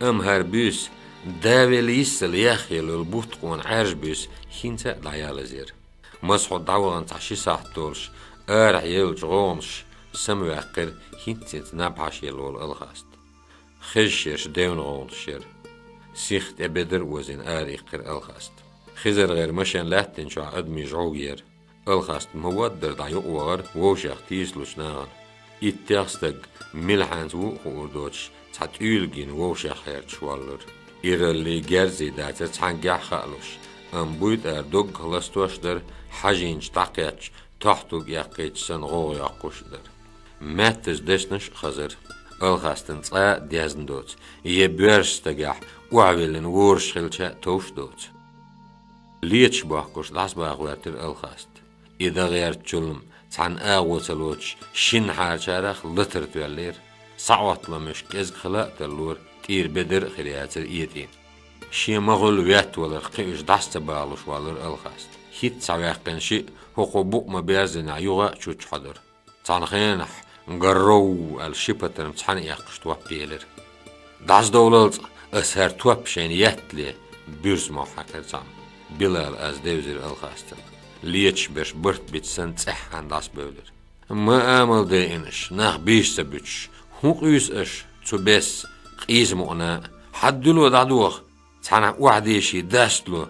а. Амма хӀара буьйса, да велла йиссал яхъелла йолу буттакъонан Ӏаьржа буьйса хӀинца а дӀаялазира. Масхьуд дӀавахана цхьа ши сахьт долуш, арахь еллачу гӀовгӀанаш самаваьккхира хӀинцца-хӀинцца наб хьаша елла волу Алхаста. Хеза шераш девнан гӀовгӀанаш яра. Сих тӀе бедар а озийна ара иккхира Алхаста. ХизаргӀеран машен лаьттинчохь адамийн жӀовга яра. Алхаста ма-воддар дӀа юкъавахара вовшех тийсалучу нахана. Иттех стаг мила хьаьнца ву а хуур доцуш, цхьа тӀуьйлаг йина вовшех хьерчаш воллура. Ираллий, герзий дацара цхьаьнггахь а хаалуш, амма буьйтӀара доггах ластош а дара, хьажийначу дӀакхеттачу тохьтуг эккхийча санна гӀовгӀа йоккхуш а дара. Маьттаза дешнаш а хазара. Алхастана цкъа а дезна доцу, я боьрша стагехь охьавиллина вораш хилча а товш доцу. Леташ бохкуш дӀасабаха гӀоьртира Алхаста. И дан гӀертачул-м цхьана агӀо ца лоцуш, шина хьарчарах латар тоьллера. СхьаӀотта ломаш кӀезиг хила а таллора, тӀера бедар а хир яцара этӀийна. Шен ма-хуьллу веттаваларх кхиъуш дӀаса ца багӀалуш воллура Алхаста. ХӀинца схьаваьккхина шиъ хӀокхо букъ ма берзинехь юха а чуччохь хьадара. Цхьана хенахь «Гарров!» аьлла ши патарма цхьаьна эккхаш топ елира. «ДӀасадовлалц, ас хӀара топ шайна еттале», — буьрса мохь хьаькхира цхьамма. Билал аз девзира Алхастана. Леташ берш барт бита санна цӀеххьана дӀасабевлира. «Ма амал дайинаш, нах бийш ца буьтуш, хӀун къуьйсу аша цу бесса, къийса мукъана? Хьаддуьло дӀадоха, цхьанхьа охьадийший дастало,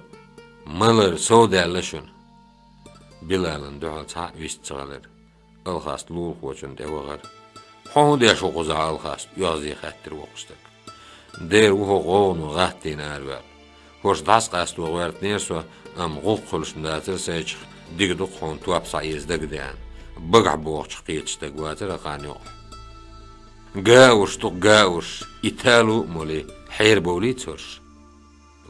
малар совдаьлла шуна». Билалан дуьхьал цхьа а вист ца гӀелира. Алхаст лулахочунна тӀе вахара. «Хьо хӀун деш ву кхузахь, Алхаст?» — оьгӀазе хаьттира воккхачу стага. «Дера ву хӀокху гӀовгӀано гӀаттийна араваьлла. ХӀорш дӀасакъасто гӀоьртинера со, амма гӀуллакх хуьлуш-м дацара сайчух, дика ду-кх хьуна топ схьаэца дагадеана». Багахь бохучух кхеташ стаг вацара хӀокхарна юкъахь. «Гауш ду-кх, гауш, и талу а молий, хьерабовлийца хӀорш».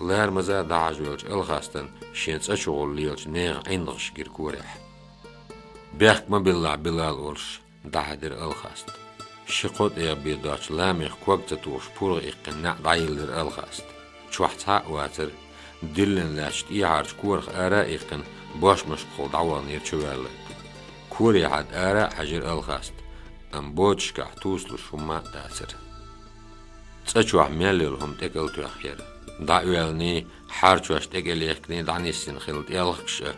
Ларамаза дӀахьажавеллачу Алхастана шен цӀа чу гӀур лелачу нехан ӀиндагӀаш гира корехь. «Бехк ма биллахь, Билал», — олуш, дӀахьедира Алхаста. Ши-кхо тӀегӀа бен доцучу ламех ког ца тухуш пургӀа иккхина неӀ дӀайиллира Алхаста. Чохь цхьа а вацара. Диллина лаьттачу тӀехьарчу корах ара а иккхина, бошмашкахула дӀаваханера чуваьлларг. Корехьа ара а хьаьжира Алхаста, амма боцашкахь тусалуш хӀумма а дацара. ЦӀа чохь мел йолу хӀума тӀекӀел тоьхна яра. ДӀаоьлланий, хьарчош тӀекӀел яхкиний дӀанисйина хилла тӀелхаш а,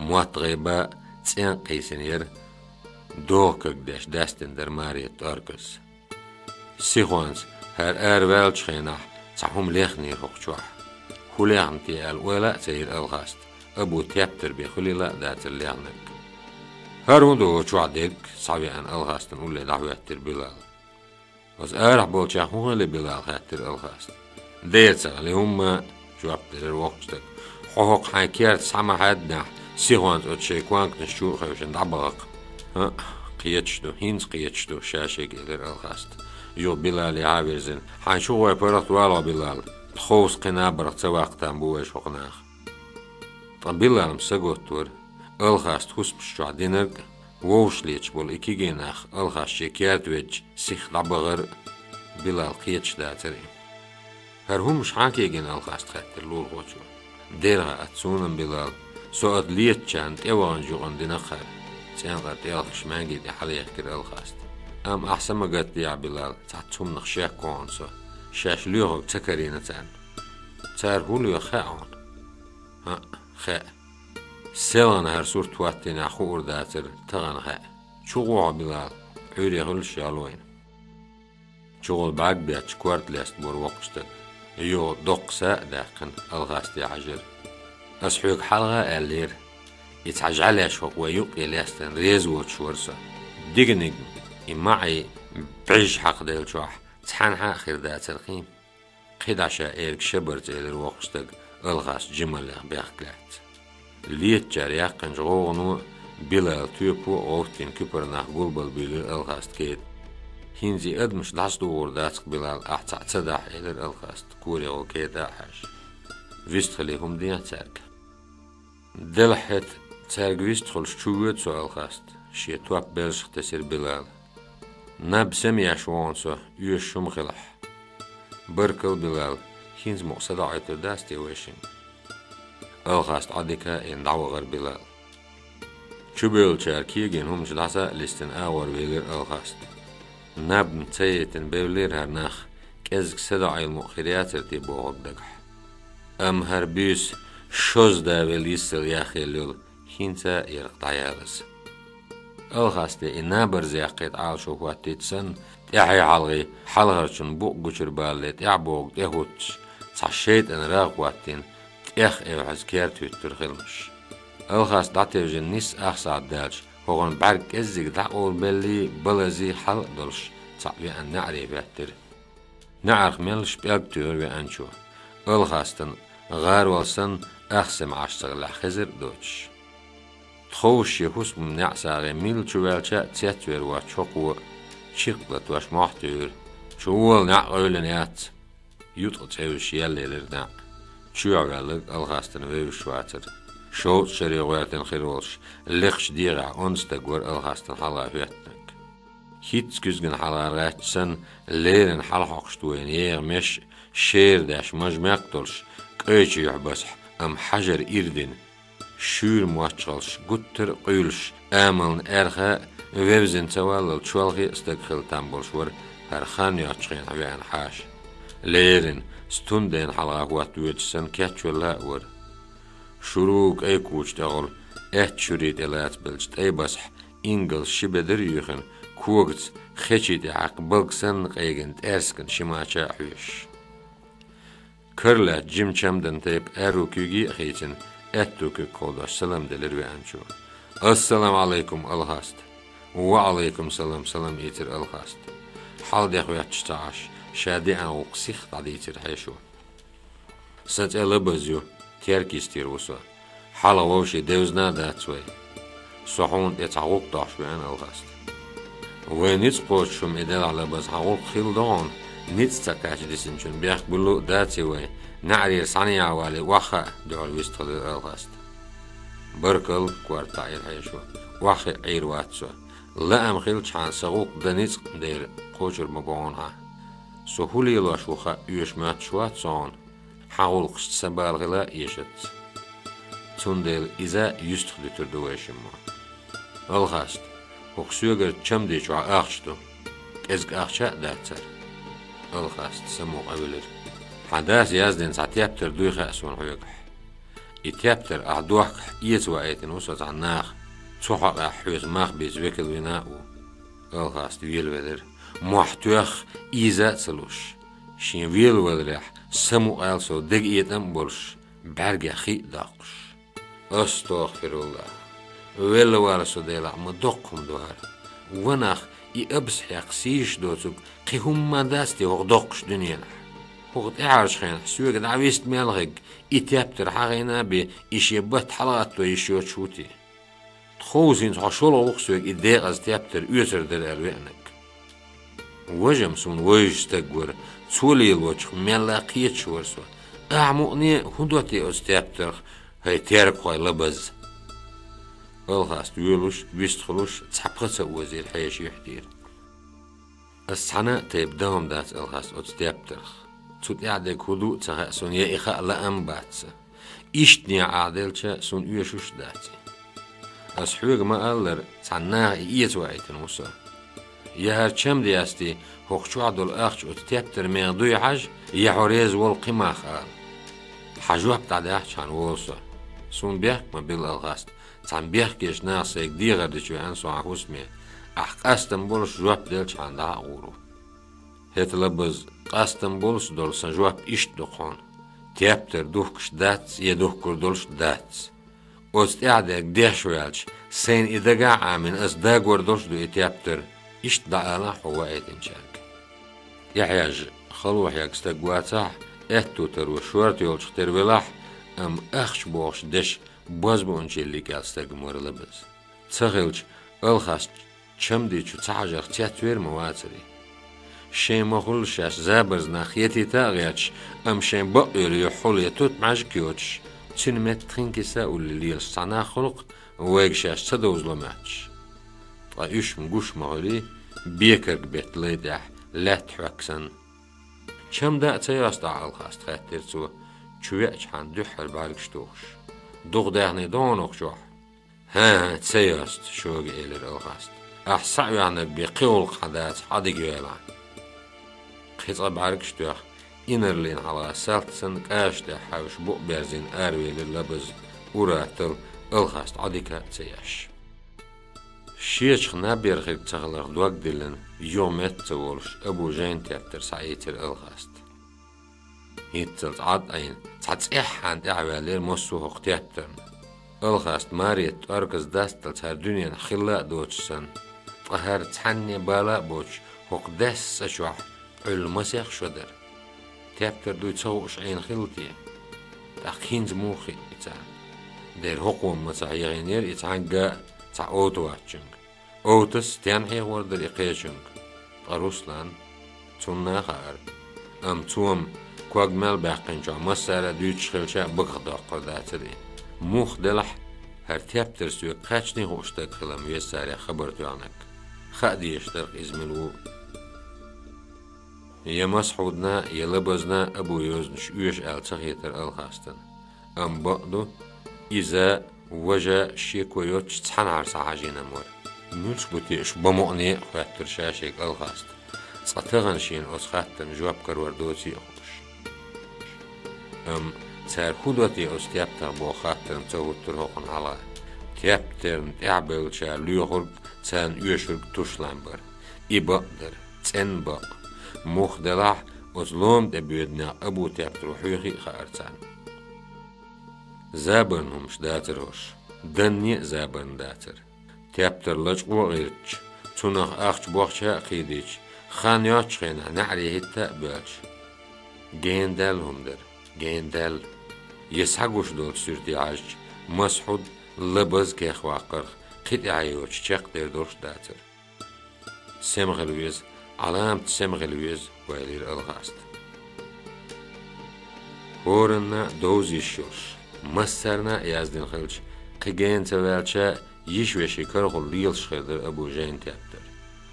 мотт гӀайба а цӀенкъа кхийсина яра. ДогӀа каг деш даьстина дара Марета тӀорказ. Сихонца: «ХӀара араваьллачу хенахь цхьа хӀума лехнера хӀокху чохь». «ХӀун лехна те?» — аьлла, ойла а ца йира Алхаста. Абу тептар бен хуьлийла а дацара лехнарг. «ХӀара хӀун ду чохь дерг?» — схьавеана Алхастана улле дӀахӀоьттира Билал. «Оцу арахь болчех хӀун хили, Билал?» — хаьттира Алхаста. «Дера ца хили хӀумма а», — жоп делира воккхачу стага. «Хьо хӀокху хьайн керта схьа ма хьаьддинехь, сихонца оцу шайн коьнканаш чу а хевшина дӀабахара-кх». «ХӀаъ, кхеташ ду, хӀинца кхеташ ду», — ша шега элира Алхаста. Юха Билале хьа а вирзина: «Хьайн чугӀой паргӀат валахь, Билал, тховса кхин набарх ца ваккха там бу вайша хӀокху наха». Ткъа Билал-м саготта вара. Алхаста хӀусамаш чохь динарг а, вовшахлеташ болу и кегий нах Алхаста шен керта ведча сихха дӀабахар а. Билал кхеташ дацара и. «ХӀара хӀумаш хьан кегийна, Алхаста?» — хаьттира лулахочо. «Дера хаьа суна-м, Билал. Со ат летачарна тӀеваханчу юкъана дина-кх хӀара». ЦӀенкъара тӀелхаш маьнги тӀе хьалаехкира Алхаста. «Амма ахь са ма гатдехьа, Билал, цхьацца хӀуманах шек ву хьуна со. Шаьш лоьхург ца карийна царна». «Цара хӀун лоьху хаьа хьуна?» «ХӀаъ, хаьа. Селхана хӀара сурт хӀоттийнехь хуур дацара, тахана хаьа. ЧугӀо хьо, Билал, Ӏуьйре хуьлуш йолу вайна». ЧугӀолла бӀаьрг бетташ корта лестабора воккхачу стага. Юха доккха са а даьккхина, Алхасте хьаьжира. «Ас хьоьга хьалха а аьллера, и цхьа жӀаьлеш хӀокху вай юккъе лестийна реза воцуш вара со. Диканиг и маӀий бӀиж хьакхаделлачохь цхьанхьа а хир дацара кхин». КхидӀа ша эрга шабарца элира воккхачу стага, Алхаста жималлех бехк лаьцна. Летачара яьккхинчу гӀовгӀано а, Билала тоьпо а гӀовттийна куьпара нах гулбала буьйлира Алхаста Кетан. «ХӀинца и адамаш дӀасадугӀур дац-кх, Билал, ахь цхьаъ ца дахь», — элира Алхаста, корехула Кета а хьаьжна. «Вистхилий хӀума дехьа цаьрга». «Делахь хӀета, цаьрга вистхуьлуш чувоьду со, Алхаста», — шен топ белшах тесира Билала. «Наб сема еш ву хьуна со, оьшуш хӀума хилахь». «Баркалла, Билал, хӀинца мукъа садоӀуьйтур дац те вайшинна?» Алхаста Ӏадика а йина дӀавахара Билал. Чубевллачара кегийна хӀуманаш дӀаса а листина, агӀор велира Алхаста. Наб-м ца яйтина бевллера хӀара нах, кӀеззиг садоӀийла мукъа хир яцара те бохург дагахь. Амма хӀара буьйса шозза да велла йиссалла яхъелла йолу, хӀинца а ярх дӀаялаза. Алхасте и набарза яьккхийта Ӏалашо хӀоттийта санна, тӀаьхьий хьалхий хьалхарчун букъ гучура балале тӀаьхьабогӀу тӀехӀуттуш, цхьа шайтӀан рагӀ хӀоттийна, тӀех эвхьаза керта хӀуьттура хиламаш. Алхаста дӀатевжина нисса ах сахьт даьлча, хӀокхуьнан бӀаьрг кӀеззиг дӀакъовлабеллий, балазий хьала а долуш, цхьаъ веана неӀаре хӀоьттира. НеӀарх меллаша пӀелг туьйхира веанчо. Алхастана гӀарол санна, ах сема Ӏаш ца хилахь, хезар а доцуш. Тховса шен хӀусаман неӀ сагӀина милла чу ваьлча а цецвер воцчу хӀокхо, чиркх латош, мохь туьйхира: «Чу вола, неӀ къевлина яц!» Юткъаца цӀевзаш еллаелира неӀ. Чоьхьа ваьлларг Алхастана вевзаш вацара. Шовзткъа шаре гӀоьртина хир волуш, лекхачу дегӀехь онда стаг вара Алхастана хьалха хӀоьттинарг. ХӀитта куьзгана хьалхара гӀаьттича санна, леррина хьалахьокхуш тойина еха меш а, шера деш мажа мекх а долуш, кӀайчу юьхь басахь, амма хьажар ир дина, Шуьйра моццахалш гуттар а къуьйлуш, амална аьрха а, вевзина ца валлал чолхе а стаг хила там болуш вара хӀара хан йоцчу хенахь веана хьаша. Леррина, стунденна хьалха хӀотта воьдуш санна, кечвелла а вара. Шура кӀайкхочу тӀехула аьтту шуьри тӀе лацабеллачу тӀай басахь ингалс ши бедар а юьйхина, когаца хечий тӀе хьаькхна балг санна къегина тӀаьрсигна шимача а хьоьшуш. Кара лаьцна жима чамдан тайпа аьрру куьйге а хийцина, аьтту куьг кховдош салам делира веанчо. «Ассаламу Ӏалайкум, Алхаста!» «Ва Ӏалайкум салам», салам ийцира Алхаста. Хьалдех ветташ ца Ӏаш, ша деана гӀуллакх сиха дӀадийцира хьешо. «Сан цӀе Лабаз ю, Терк йистера ву со. Хьалха вовшийн девзина а дац вай. Со хьуна тӀе цхьа гӀуллакх дохьуш веана, Алхаста». «Вай ницкъ кхочуш хӀума и делахь, Лабаз, хьан гӀуллакх хилла ду хьуна, ницкъ ца кхаьчча дисинчун бехк буьллу а даций вай, неӀарера схьанаха валий, охьахаа», — дуьхьал вистхилира Алхаста. «Баркалла, — корта дӀаайира хьешо, — охьахиъна Ӏийр вац со. Лаам хилчхьана, сан гӀуллакх дан ницкъ дера кхочур ма бу хьуна хьан. Со хӀун лелош ву хаа оьшуш моьттуш вац со хьуна, хьан гӀуллакхашца сан бала хила а эшац. Цундела иза юьстах дуьтур ду вай шиммо. Алхаста, хӀокху соьгара чамди чохь ахча ду. КӀезиг ахча а дац цара». Алхаста самукъавелира. «Хьан дас яздина цхьа тептар дуй хаьа суна хьоьгахь. И тептар ахь дохкахь эца ваийтина ву со цхьана наха, цу хьокъехь хьоьца мах бийца векал вина а ву». Алхаста велавелира. Мохь тоьхна ийза а ца луш, шен велаваларехь самукъаьлла сов дегатӀам а болуш, бӀаьргех хи а доккхуш. «АстагӀфируллахӀ! Велла вала со, Делахь, ма доккха хӀума ду хӀара. Ванах, и абас хьекха сийсаш доцург кхин хӀумма дац те хӀокху доккхачу дуьненахь? ХӀокху тӀаьхьарчу хенахь соьга дӀависта мел хиг, и тептар хьахийна а бен, и шен батт хьалагӀатто йиш йоцуш ву те? Тховса хӀинца хьо шолгӀа ву-кх соьга и декъаза тептар оьцур дара аьлла веанарг. Важа-м суна вевзаш стаг вара, цо лелочух мелла а кхеташ вара со. Ахьа мукъане а хӀун до те оцу тептарх, хӀай теркахой Лабаз?» Алхаста воьлуш, вистхуьлуш, цхьа пха ца озийра хьеша юьхь тӀера. «Ас цхьана а тайпа дан хӀума дац, Алхаста, оцу тептарх. Цу тӀехь дерг хӀун ду а ца хаьа суна, я и хаа лаам а бац сан. Иштта некъахь делча, суна оьшуш а дац и. Ас хьоьга ма-аллара, цхьана наха и эца ваийтина ву со. Я хӀара чамди ястий, хӀокху чохь долу ахча оцу тептар меха дуй хьажа, я хьо реза волу кхин мах ала. Хьан жоп дӀадаьхча, хьан волу со. Суна бехк ма билла, Алхаста, цхьана бехкечу наха сайга дехар дича веана со хьан хӀусаме. Ахь къастам болуш жоп делча, хьан дӀа а гӀур ву. ХӀета, Лабаз, къастам болуш долу сан жоп иштта ду-кх хьуна: тептар духкуш дац я духкур долуш дац. Оцу тӀехь дерг деш ваьлча, сайна и дагахь а Ӏамийна, ас дагор долуш ду и тептар», — иштта дӀаала хьо ваийтинчаьрга. ТӀехьежжа, хало хьегна стаг вацахь, аьтту таро шорта йолчух тера велахь, амма ахча бохуш деш бозбуунчаллиг аьлла стаг ма вара Лабаз. Ца хилча, Алхаста чамди чу ца хьажарх цецвер ма вацара и. Шайн ма-хуьллу шаьш забарза нах хетийта а гӀерташ, амма шайн бакъ йолу юьхь хьулъян тутмӀаьжиг йоцуш, цуьнан метта тхин киса а уллий лелаш цхьа нах хуьлу-кх, вайга шаьш ца довза ло моьттуш. Ткъа уьш-м гуш ма хуьлий, бекарг беттан лай тӀехь лаьтта хьоьгу санна. «Чамда а ца йоста ахь, Алхаста?» — хаьттира цо, чу веачхьана дуьххьара бӀаьргаш тухуш. «Дукха даьхний ду хьуна хӀокху чохь?» «ХӀан-хӀа, ца йоста», — шога элира Алхаста. «Ахь схьа а оьхнарг бен кхин гӀуллакх хьан дацахь, Ӏадика йойла хьан». Кхин цкъа бӀаьргаш тоьхна, инарлина хьалха салт санна кӀаша тӀехь хьаьвша букъ берзийна аравелира Лабаз, ур аттал, Алхаста Ӏадика а ца еш. Шечех наб ярхилг ца хиларх дог диллина, юха метта ца волуш, Абу-Жайнан тептар схьаийцира Алхаста. ХӀинццалц Ӏад Ӏийна, цхьа цӀеххьана тӀаьхьаваьллера массо а хӀокху тептарна. Алхаста марета тӀорказа дастал цара дуьненахь хилла а доцуш санна, ткъа хӀара цхьанне бала а боцуш, хӀокху даьсса цӀа чохь Ӏуьллу масех шо дара. Тептар дуй ца хууш Ӏийна хилла те? ТӀаккха хӀинца муха хиъна и царна? Дера хӀокхо-м мацахь яхийнера и цхьаьнгга а цхьа овта воцчуьнга. Овтас стенна хьехор дара и кхечуьнга? Ткъа Руслан? Цунна а хаьара. Амма цо-м ког мел баьккхинчохь массара а дуьйцуш хилча а багах доккхур дацара и. Муха делахь, хӀара тептар соьга кхаьчний хууш стаг хила-м веза царех хабар тоьхнарг. Хаа дезаш дара-кх иза мила ву. Я Масхьудна, я Лабазна Абу-Йозанаш оьшу аьлла ца хетара Алхастана. Амма бакъ ду, иза Важа шеко йоццуш цхьанхьара схьахьажийнарг вара. Муьлш бу те уьш бан мукъане а, хоаттар ша шега Алхаста, цкъа тахана шена оцу хаттарна жоп карор доций а хууш. Амма цара хӀун до те оцу тептах боху хаттар-м ца хӀуттура хӀокхунна хьалха. Тептерна тӀаьхьабевллачара лоьхург, царна оьшург туш лам бара. И бакъ дара, цӀена бакъ. Муха делахь а, оцу лома тӀе боьдунех Абу-Тептаро хьоьхий а хаьара царна. Забарна хӀумаш дацара хӀорш, данне а забарна дацара. Тептар лачкъо а гӀиртича, цунах ахча-бохча а кхийдича, хан йоцучу хенахь неӀаре хӀитта а боьлча. Генадаьлла хӀума дара, генадаьлла. Я схьагуш долчу суьрте хьаьжча, масхьуд лабаза кехваккхарх кхин тӀаьхье йоцуш чекхдер долуш дацара. Сема хила веза, Ӏаламат сема хила веза, ойла йира Алхаста. ХӀоранна а довза йиш йолуш, массарна а яздина хилча, кхин гена ца ваьлча, йиш-вешин карахула лелаш хир дара Абу Жайн тептар.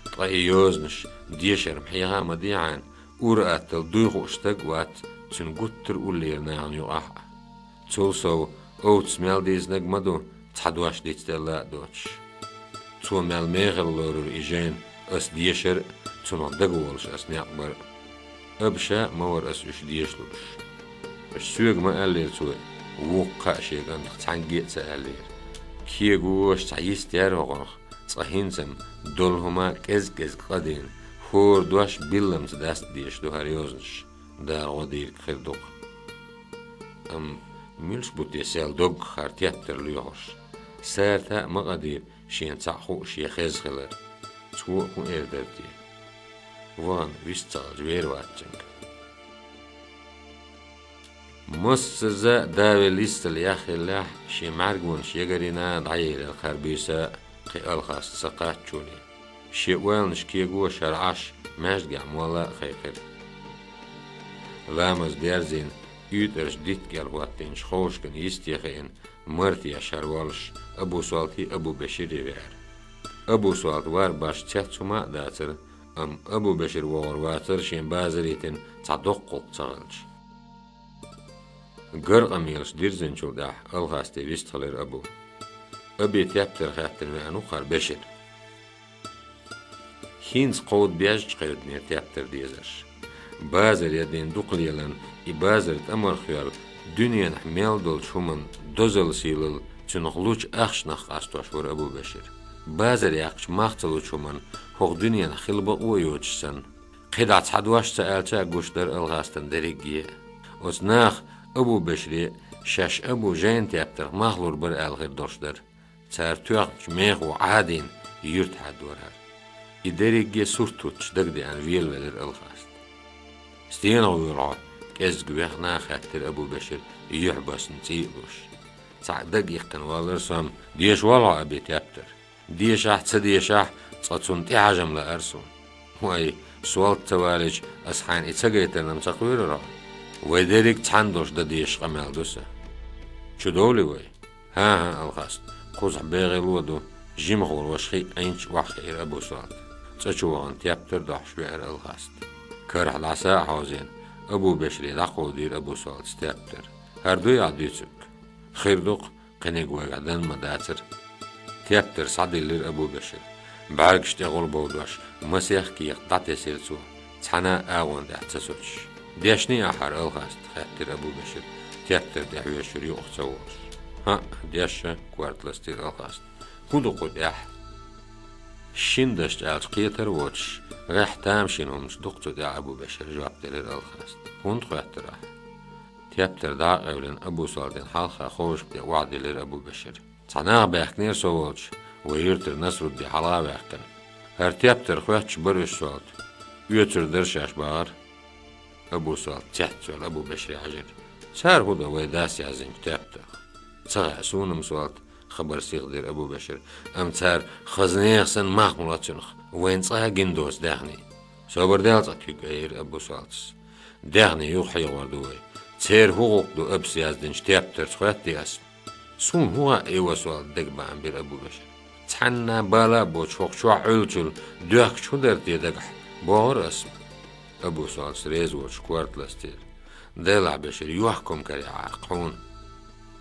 Ткъа и йозанаш дешар-м хьеха а ма дехьана, ур-атталла дуй хууш стаг а вац цуьнан гуттар а уллера нахана юкъахь а. Цул сов, овцас мел дийцинарг ма ду, цхьа дош дицделла а доцуш. Цо мел мехала лорура и Жайн ас дешар а, цунах дагаволуш ас некъ бар а. Аба ша а ма вара ас уьш деша лууш. Аш соьга ма аьллера цо, вукху кхаа шен кӀантах цхьаьнгге а ца аьллера. Кегоша цхьа йист яра хӀокхунах, цкъа хӀинца-м долу хӀума кӀезиг-кӀезиг къа дина, хӀора дош билламца даста дезаш ду хӀара йозанаш. Дала гӀо дийриг хир ду-кх. Амма муьлш бу те сел доггах хӀара тептар лоьхурш? Сарта а ма къадийра шена цхьаъ хууш я хеза хилар. Цо а хӀун эр дара те? Вахана вист ца хилча вер вац цуьнга. Массаза а давелла йистал яхъеллехь, шен мӀаьргонаш ягарина дӀаелира Харбийса а, кхин Алхаста са кхаччале. Шен ойланаш кегоша хӀара Ӏаш, маьждигехь молла а кхайкхира. Ламаз дерзийна, уьйтӀарш дитт кӀел хӀоттийначу ховшкана йисте хиъна, марта еш хӀара воллуш, Абу Солти Абу Бешире веара. Абу Солта вар башха цец хӀума а дацара, амма Абу Бешир вогӀур вацара шен базар йитина цхьа доккха гӀуллакх ца хилча. Гаркъамелаш дирзинчул тӀаьхьа Алхасте вистхилира Абу. Аби тептар хаьттина веана ву-кх хӀара Бешир. ХӀинца кховда безачу кхайдинера тептар дезарш. Базар ян дукха леларна, и базар тӀамах йолу дуьненахь мел долчу хӀуманна дозалла сийлалла цуьнах лучу ахчанах къастош вара Абу Бешир. Базар яьккхича мах ца лучу хӀуманна хӀокху дуьненахь хила бакъо а йоцуш санна, кхидӀа цхьа дош ца аьлча а гуш дара Алхастан дерриге а. Оцу наха Абу Бешире шаьш Абу Жайн тептарх мах лур бара аьлла хир долуш дара. Цара тоьхначу мехо Ӏадийна юьртахь хьаьдора хӀара. И дерриге а сурт хӀуттуш дагадеана велавелира Алхаста. «Стенах вуьйлу хьо?» — кӀезиг вехна хаьттира Абу Бешир, юьхь басна цӀий а луш. «Цхьаъ дага иккхина валлара со-м, деша воллу хьо, Аби тептар?» «Дешахь а, ца дешахь а, цкъа цунна тӀехьажам лаьара суна». «Вай, Солта ца валийча, ас хьайна и ца гайтарна-м ца кхоьрура хьо? Вай дерриг а цхьаьна долуш дан дезаш къамел ду сан». «Чу довлий вай?» «ХӀан-хӀа, Алхаста, кхузахь бегӀийла а ду, жимахволу ваша хи а Ӏийначу охьахиира Абу Солта». ЦӀа чу вахана тептар дохьуш веара Алхаста. Карахь дӀаса а хьовзийна, Абу Бешире дӀакховдийра Абу Солтас тептар. «ХӀара дуй ахь дуьйцург?» «Хир ду-кх, кхиниг вайгахь дан ма дацара». Тептар схьадиллира Абу Бешира. БӀаьргаш тӀе гӀулбовдош, масех кехат дӀатесира цо, цхьана а агӀон тӀехь ца сочуш. «Дешний ахь хӀара, Алхаста?» — хаьттира Абу Бешира, тептар тӀе хьоьжуш юкъах ца волуш. «ХӀаъ, дешна», — корта ластийра Алхаста. «ХӀун ду кху тӀехь?» «Шина дашца аьлча кхетар а воцуш, гӀехь тамашийна хӀуманаш ду-кх цу тӀехь, Абу Бешир», — жоп делира Алхаста. «ХӀунда хоьттура ахь?» Тептар дӀа а къевлина, Абу Солтин хьалха ховшка тӀе охьадиллира Абу Бешир. «Цхьа нах баьхкинера со волчу, вай юьртара Насрудди хьалха а ваьккхина. ХӀара тептар хоьттуш бара уьш, Солта. Оьцур дара шаьш», — бахара. Абу Солта цецваьлла Абу Бешире хьаьжира. «Цара хӀун до вай дас яздинчу тептарх?» «Ца хаьа суна-м, Солта», — хабар сихдира Абу Бешира. «Амма цара хаза нехан санна мах ма ло цуьнах, вайна цкъа а гина доцу даьхний». «Собар де цкъа куьг», — айира Абу Солтас. «Даьхний юха хьехор ду вай. Церан хӀун гӀуллакх ду Абас яздинчу тептарца, хоьттий ас?» «Суна хӀун хаьа, Эва-Солта», — дегабаам бира Абу Бешира. «Цхьанна а бала а боцуш хӀокху чохь Ӏуьллучул доьхкича хӀун дара те дагахь, бохура ас-м». Абу Солтас реза воцуш корта ластийра. «Делахь, Бешир, йохка хӀума карахь Ӏа хьуна».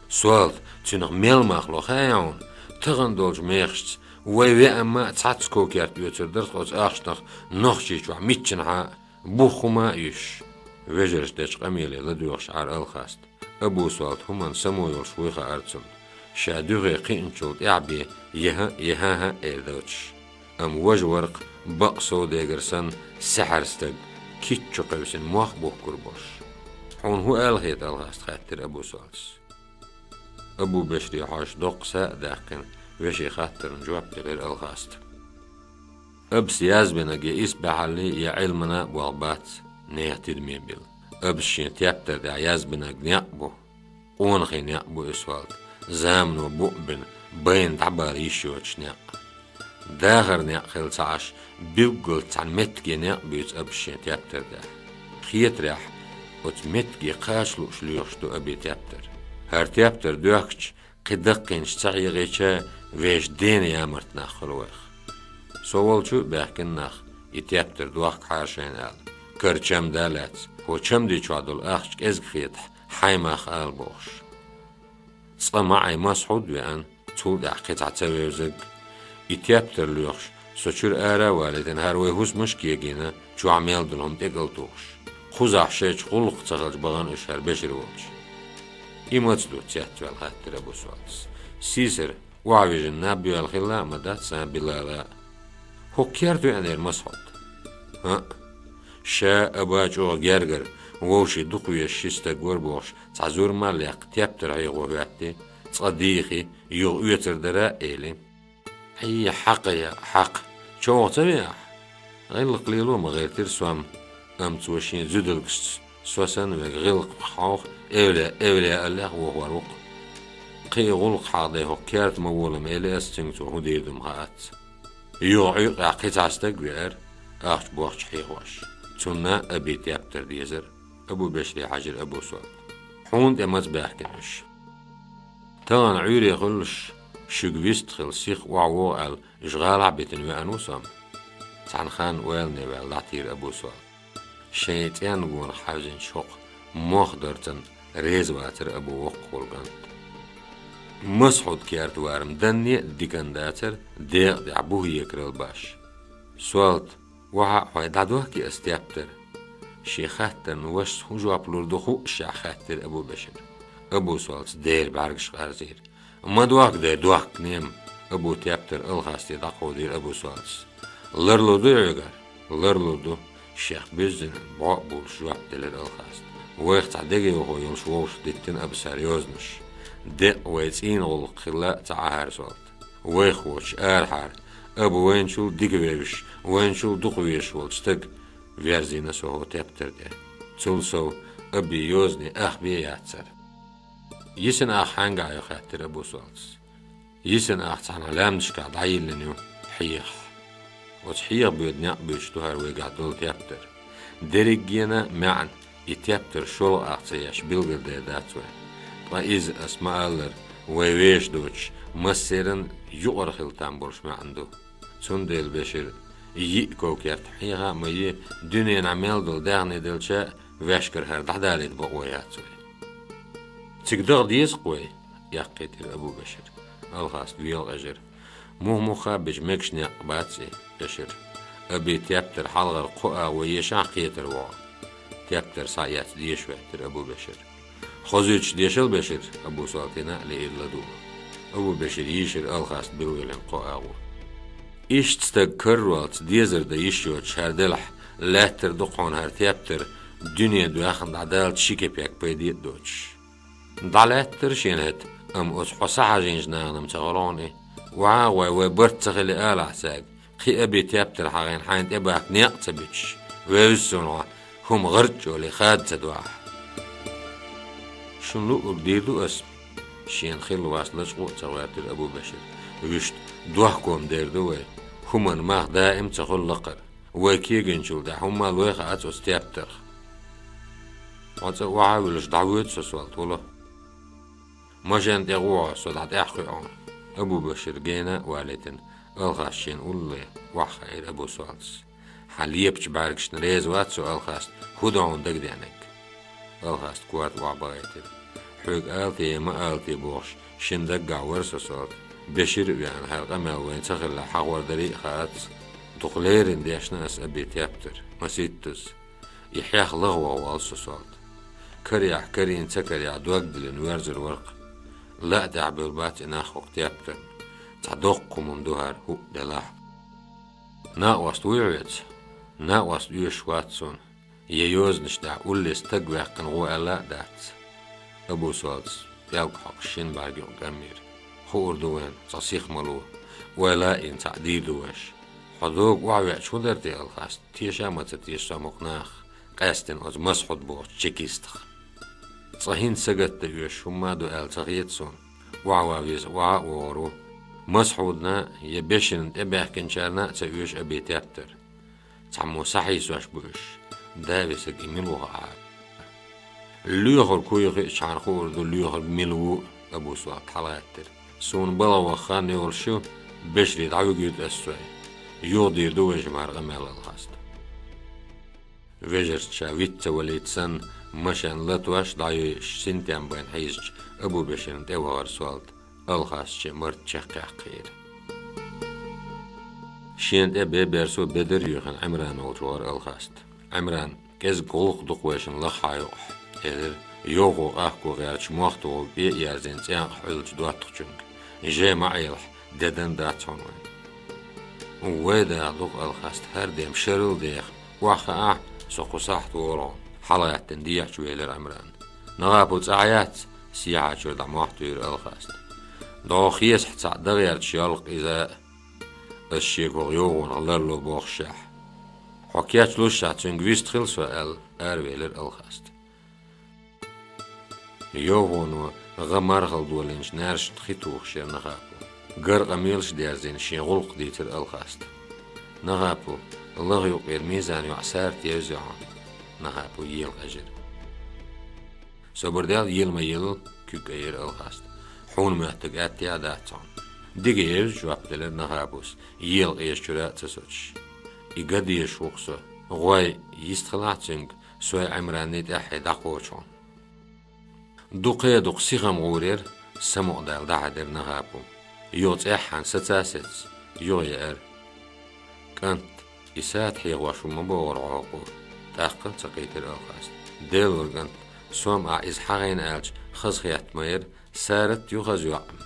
Солт, цуьнах мел мах ло хаьий хьуна? Тахана долчу мехашца вай веана а цхьацца ков-керт оьцур дара тхо оцу ахчанах Нохчийчохь миччанхьа а, бух хӀума а юьсуш. Вежарша дечу къамеле ладоьгӀуш Ӏара Алхаста. Абу Солт хӀуманна само йолуш вуй хаьара цунна. Ша дуьхе кхиъначул тӀаьхьа бен, яха, яха-хьа эр доцуш. Амма важа вара-кх, бакъ совдегар санна, саьхьара стаг, кийча чу кхевсина мох а бухкур болуш. «Хьуна хӀун ала хета, Алхаста?» — хаьттира Абу Солтас. Абу Бешре хьожуш доккха са а даьккхина, вешин хаттарна жоп делира Алхаста. Абас язбинарг я исбаьхьаллий, я Ӏилманан а болх бац, нехан тидаме билла. Абас шен тептар тӀехь язбинарг некъ бу. Къонахий некъ бу и, Солт, замано буъ бина, байна дӀабала йиш йоцуш некъ. Дахар некъ хилла ца Ӏаш, билггал цхьана меттиге некъ буьйцу Абас шен тептар тӀехь. Хетарехь, оцу меттиге кхача лууш лоьхуш ду Абин тептар. ХӀара тептар доьхкича, кхин даккхийнаш ца хьегӀийча, вешан дена ямарта нах хуьлу вайх. Со волчу а баьхкина нах, и тептар дохкахьара шайна аьлла, кара чамда а лаьцна, хӀокху чамди чохь долу ахча кӀезиг хетахь, хьайн мах ала бохуш. Цкъа МаӀай Масхьуд веана, цул тӀаьхьа кхин цхьа ца вевзарг. И тептар лоьхуш, со чуьра ара а валийтина, хӀара вай хӀусамаш а кегийна, чохь мел долу хӀума тӀекӀал тухуш. Кхузахь шайчу гӀуллакх ца хилча бахана уьш хӀара Бешир волчу. И маца ду цецваьлла, хаьттира Абу Солтас. Сийсара, охьавижина наб йоьлла хилла а ма дац сан Билала а. ХӀокху керта веанера Масхьуд? ХӀаъ. Ша Аба чӀогӀа гергара, вовшийн дукхавезаш ши стаг вара бохуш, цхьа зур мел лекха тептар хьехо хӀоьттий, цкъа дийхий, юха оьцур дара а эли. Хьий, хьакха я, хьакха, човха ца веахь? ГӀиллакх лело ма гӀиртира сом, амма цо шен зуьдалгашца со санна верг гӀиллакх хьовха, эвлаяъ эвлаяаллех вохор ву-кх. Кхин и гӀуллакх хьахадай хӀокху керта ма волам эли ас цуьнга, цо хӀун дийр ду ма хаьац. Юха Ӏуьйкъехь кхин цхьа стаг веара, ахча бохча хьехош. Цунна Абин тептар дезара. Абу Бешре хьаьжира Абу Солта. Хьуна тӀе маца баьхкина уьш? Тахана Ӏуьйре хуьлуш, шуьга вист хила сиха охьавогӀу аьлла, уьш гӀалахь битина веана ву со. Цхьана ханна ойлане ваьлла дӀатийра Абу Солта. Шайн цӀенна гонах хьаьвзинчу хӀокху мох дарцан реза вацара Абу воккхахула кӀант. Масхьуд керта варам данне а диканна дацара, декъа тӀехь бух екарал баш. Солта, охьа а хьой, дӀадохкий ас тептар? Шен хаттарна вашас хӀун жоп лур ду хууш, хаьттира Абу Бешира. Абу Солтас дера бӀаьргаш къарзийра. Ма дохка, дера, дохка, нем! Абу тептар Алхасте дӀакховдийра Абу Солтас. Ларлур ду хьоьгара? Ларлур ду, шех буьззина бӀо а булуш жоп делира Алхаста. Вайх цхьа дегайовхо йолуш вовшах диттина Абас хӀара йозанаш. Декъа вай цӀийнан гӀуллакх хилла а ца Ӏа хӀара, Солта. Вайх воцуш арахьара, Аба вайначул дика вевзаш, вайначул дукха везаш волчу стага верзийна со хӀокху тептар тӀе. Цул сов, Абин йозане ах бен яц хӀара. Йисина ах хьаьнгахь ю? — хаьттира Абу Солтас. Йисина ах цхьана лаьмнашкахь дӀайиллина ю, хьехахь. Оцу хьеха боьду некъ буьйцуш ду хӀара вайгахь долу тептар. Дерригенан маьӀна и тептар шолгӀа ах ца еш билгалдер дац вайн. Ткъа иза, ас ма-аллара, вай вешан доцуш, массеран а юкъара хила там болуш маьӀна ду. Цундела, Бешир, йиъ ков-керт хьеха а ма йи, дуьненахь мел долу даьхни делча а, ваьшкара хӀара дӀадалийта бакъо яц вай. Цига даха деза-кх вай? — яккхийтира Абу Бешира. Алхаста велакъежира. Муха-муха а бича мегаш некъ бац и, Бешир. Абин тептар хьалхара кхо агӀо ешахь кхетар вогӀу. Тептар схьаэцна деша хӀоьттира Абу Бешира. Хозуьйтуш дешал, Бешир, Абу Солтина а лиира ладугӀу. Абу Бешира йийшира Алхаста билгалйина кхо агӀо. Иштта стаг караролца дезар дан йиш йоцуш хӀара делахь, лаьттар ду-кх хьуна хӀара тептар, дуьне доьхна дӀадаллалц ши кепек пайде а доцуш. ДӀалаьттара шена хӀета, амма оцу хьо сахьажийначу нахана-м ца хуьлу хьуна и. Охьа а гӀой, вай барт ца хили алахь цаьрга, кхин Абин тептар хьахийна хьайна тӀебахка некъ а ца буьтуш, вевза суна хьо, хӀума гӀарчӀ йолий хада ца дохьа. Шуна луъург дийр ду ас. Шена хилла васт лачкъо а ца гӀоьртира Абу Бешира. Вуьшта, дохко-м дер ду вай, хӀуманан мах даим ца хуьлу лакхара. Вай кегийначул тӀаьхьа хӀумма а лой хаац оцу тептарх. Хьо цӀа охьа а вуьлуш дӀавоьду со, Солта, вало. Машен тӀе гӀо хьо, со дӀа тӀаьхьа хуьу хьуна. Абу Бешир гена а валийтина, Алхаста шена улле охьахаийра Абу Солтас. Хьан лепачу бӀаьргашна реза вац со, Алхаста, хӀун ду хьуна дагадеанарг? Алхаста корта охьабахийтира. хьоьга ала те, ма ала те бохуш, шина даггахь вара со, Солта. Бешир а веана, хӀара къамел вайна ца хилла хьахор дарий а хаац. Дукха леррина дешна ас Абин тептар. Маситтаза. И хьех лаха ваха воллу со, Солта. Карехь, карийна ца карехь, дог диллина воьрзур вара-кх. Лаа тӀехь буьллу бац и нах хӀокху тептарна. Цхьа доккха хӀума ду хӀара хӀуъа делахь. Накъост вуй хьоьца? Накъост оьшуш вац суна. Я йозанаш тӀехь улле стаг ваьккхина гӀо аьлла а дац. Абу-Солтас пӀелг хьокхуш шина бӀаьрг юкъа кӀаммийра. Хуур ду вайна, цкъа сиха ма ло. Ойла а йина, цхьаъ дийр ду вайша. Хьо дога охьавеача хӀун дара те, Алхаста? Теша а ма ца теша со хӀокху нахах, къаьсттина оцу Масхьуд бохучу чекистах. Цкъа хӀинца сагатдан оьшуш хӀумма а ду аьлла ца хета суна. Охьаван веза охьа а вогӀур ву. Масхьудна я Беширна тӀебаьхкинчарна а ца оьшу Абин тептар. Цхьаммо схьахьийсош бу уьш. Да весиг, и мила ву хаьа. Лоьхург хӀун ю хиъчхьана хуур ду, лоьхург мила ву, Абу-Солта хьалагӀаьттира. Суна балха ваха хан йолуш ю, Бешире дӀавуьгуьйту ас цой. Юха дийр ду вайша хӀара къамел, Алхаста. Вежаршца ша виц ца валийта санна, машен латош, дӀайоьйуш, синтем байна хьийзачу Абу-Беширна тӀевахара Солта Алхастачу Марта чекхъяккхийра. Шена тӀе беберсо бедар юьйхина Ӏимран волчу вахара Алхаста. Ӏимран, кӀезиг гӀуллакх ду-кх вайшинна лаха хьан юкъахь, элира, йовхо къахко гӀерташ мохтагӀовгӀа пӀе а ерзийна цӀенкъахь Ӏуьллучу доттагӀчуьнга. Жай ма Ӏелахь, де дан дац хьуна вайн. Вай даха ду-кх, Алхаста, хӀара дем шарал деха, охьахаахь, со кху сахьт волу хьуна, хьалагӀаьттина дехьачу велира Ӏимран. Нагахь пу цӀахь яц, сехьа чуьра дӀа мохь туьйра Алхаста. ДӀо хесахь цхьаъ дан гӀерташ йоллу-кх иза а. Ас шега хӀокху йовхонах ларло бохушехь. Хьо кечлуш сахь цуьнга вистхила со аьлла, аравелира Алхаста. Йовхоно гӀа мархалла долийначу наьрсашна хи тухуш яра Нахапу. Гар къамелаш дерзийна шен гӀуллакх дийцира Алхаста. Нахапу, лаха юккъера мизан йоӀ Сарта евза хьуна. Нахапу ела къежира. Собар дел, ела ма елла, куьг айира Алхаста. Хьуна моьттург аьттехьа дац хьуна. Дика евза, жоп делира Нахапус, ела къежа чуьра а ца соцуш. И ган дезаш ву-кх со. ГӀой, йистхилахь цуьнга, сой Ӏимранний тӀаьххье дӀакхочу хьуна. Дукха, дукха сиха-м гӀур яра, самукъадала дӀахьаьдира Нахапу. Юха цӀеххьана саца а сецна, юха еара. КӀант, и Сарта хьехош ву ма бохура хьо хӀокхо, тӀаккха а ца кхийтира Алхаста. Делора, кӀант, со-м ахь иза хьахийна аьлча, хазахетта ма яра, Сарат ю хаза йоӀ-м,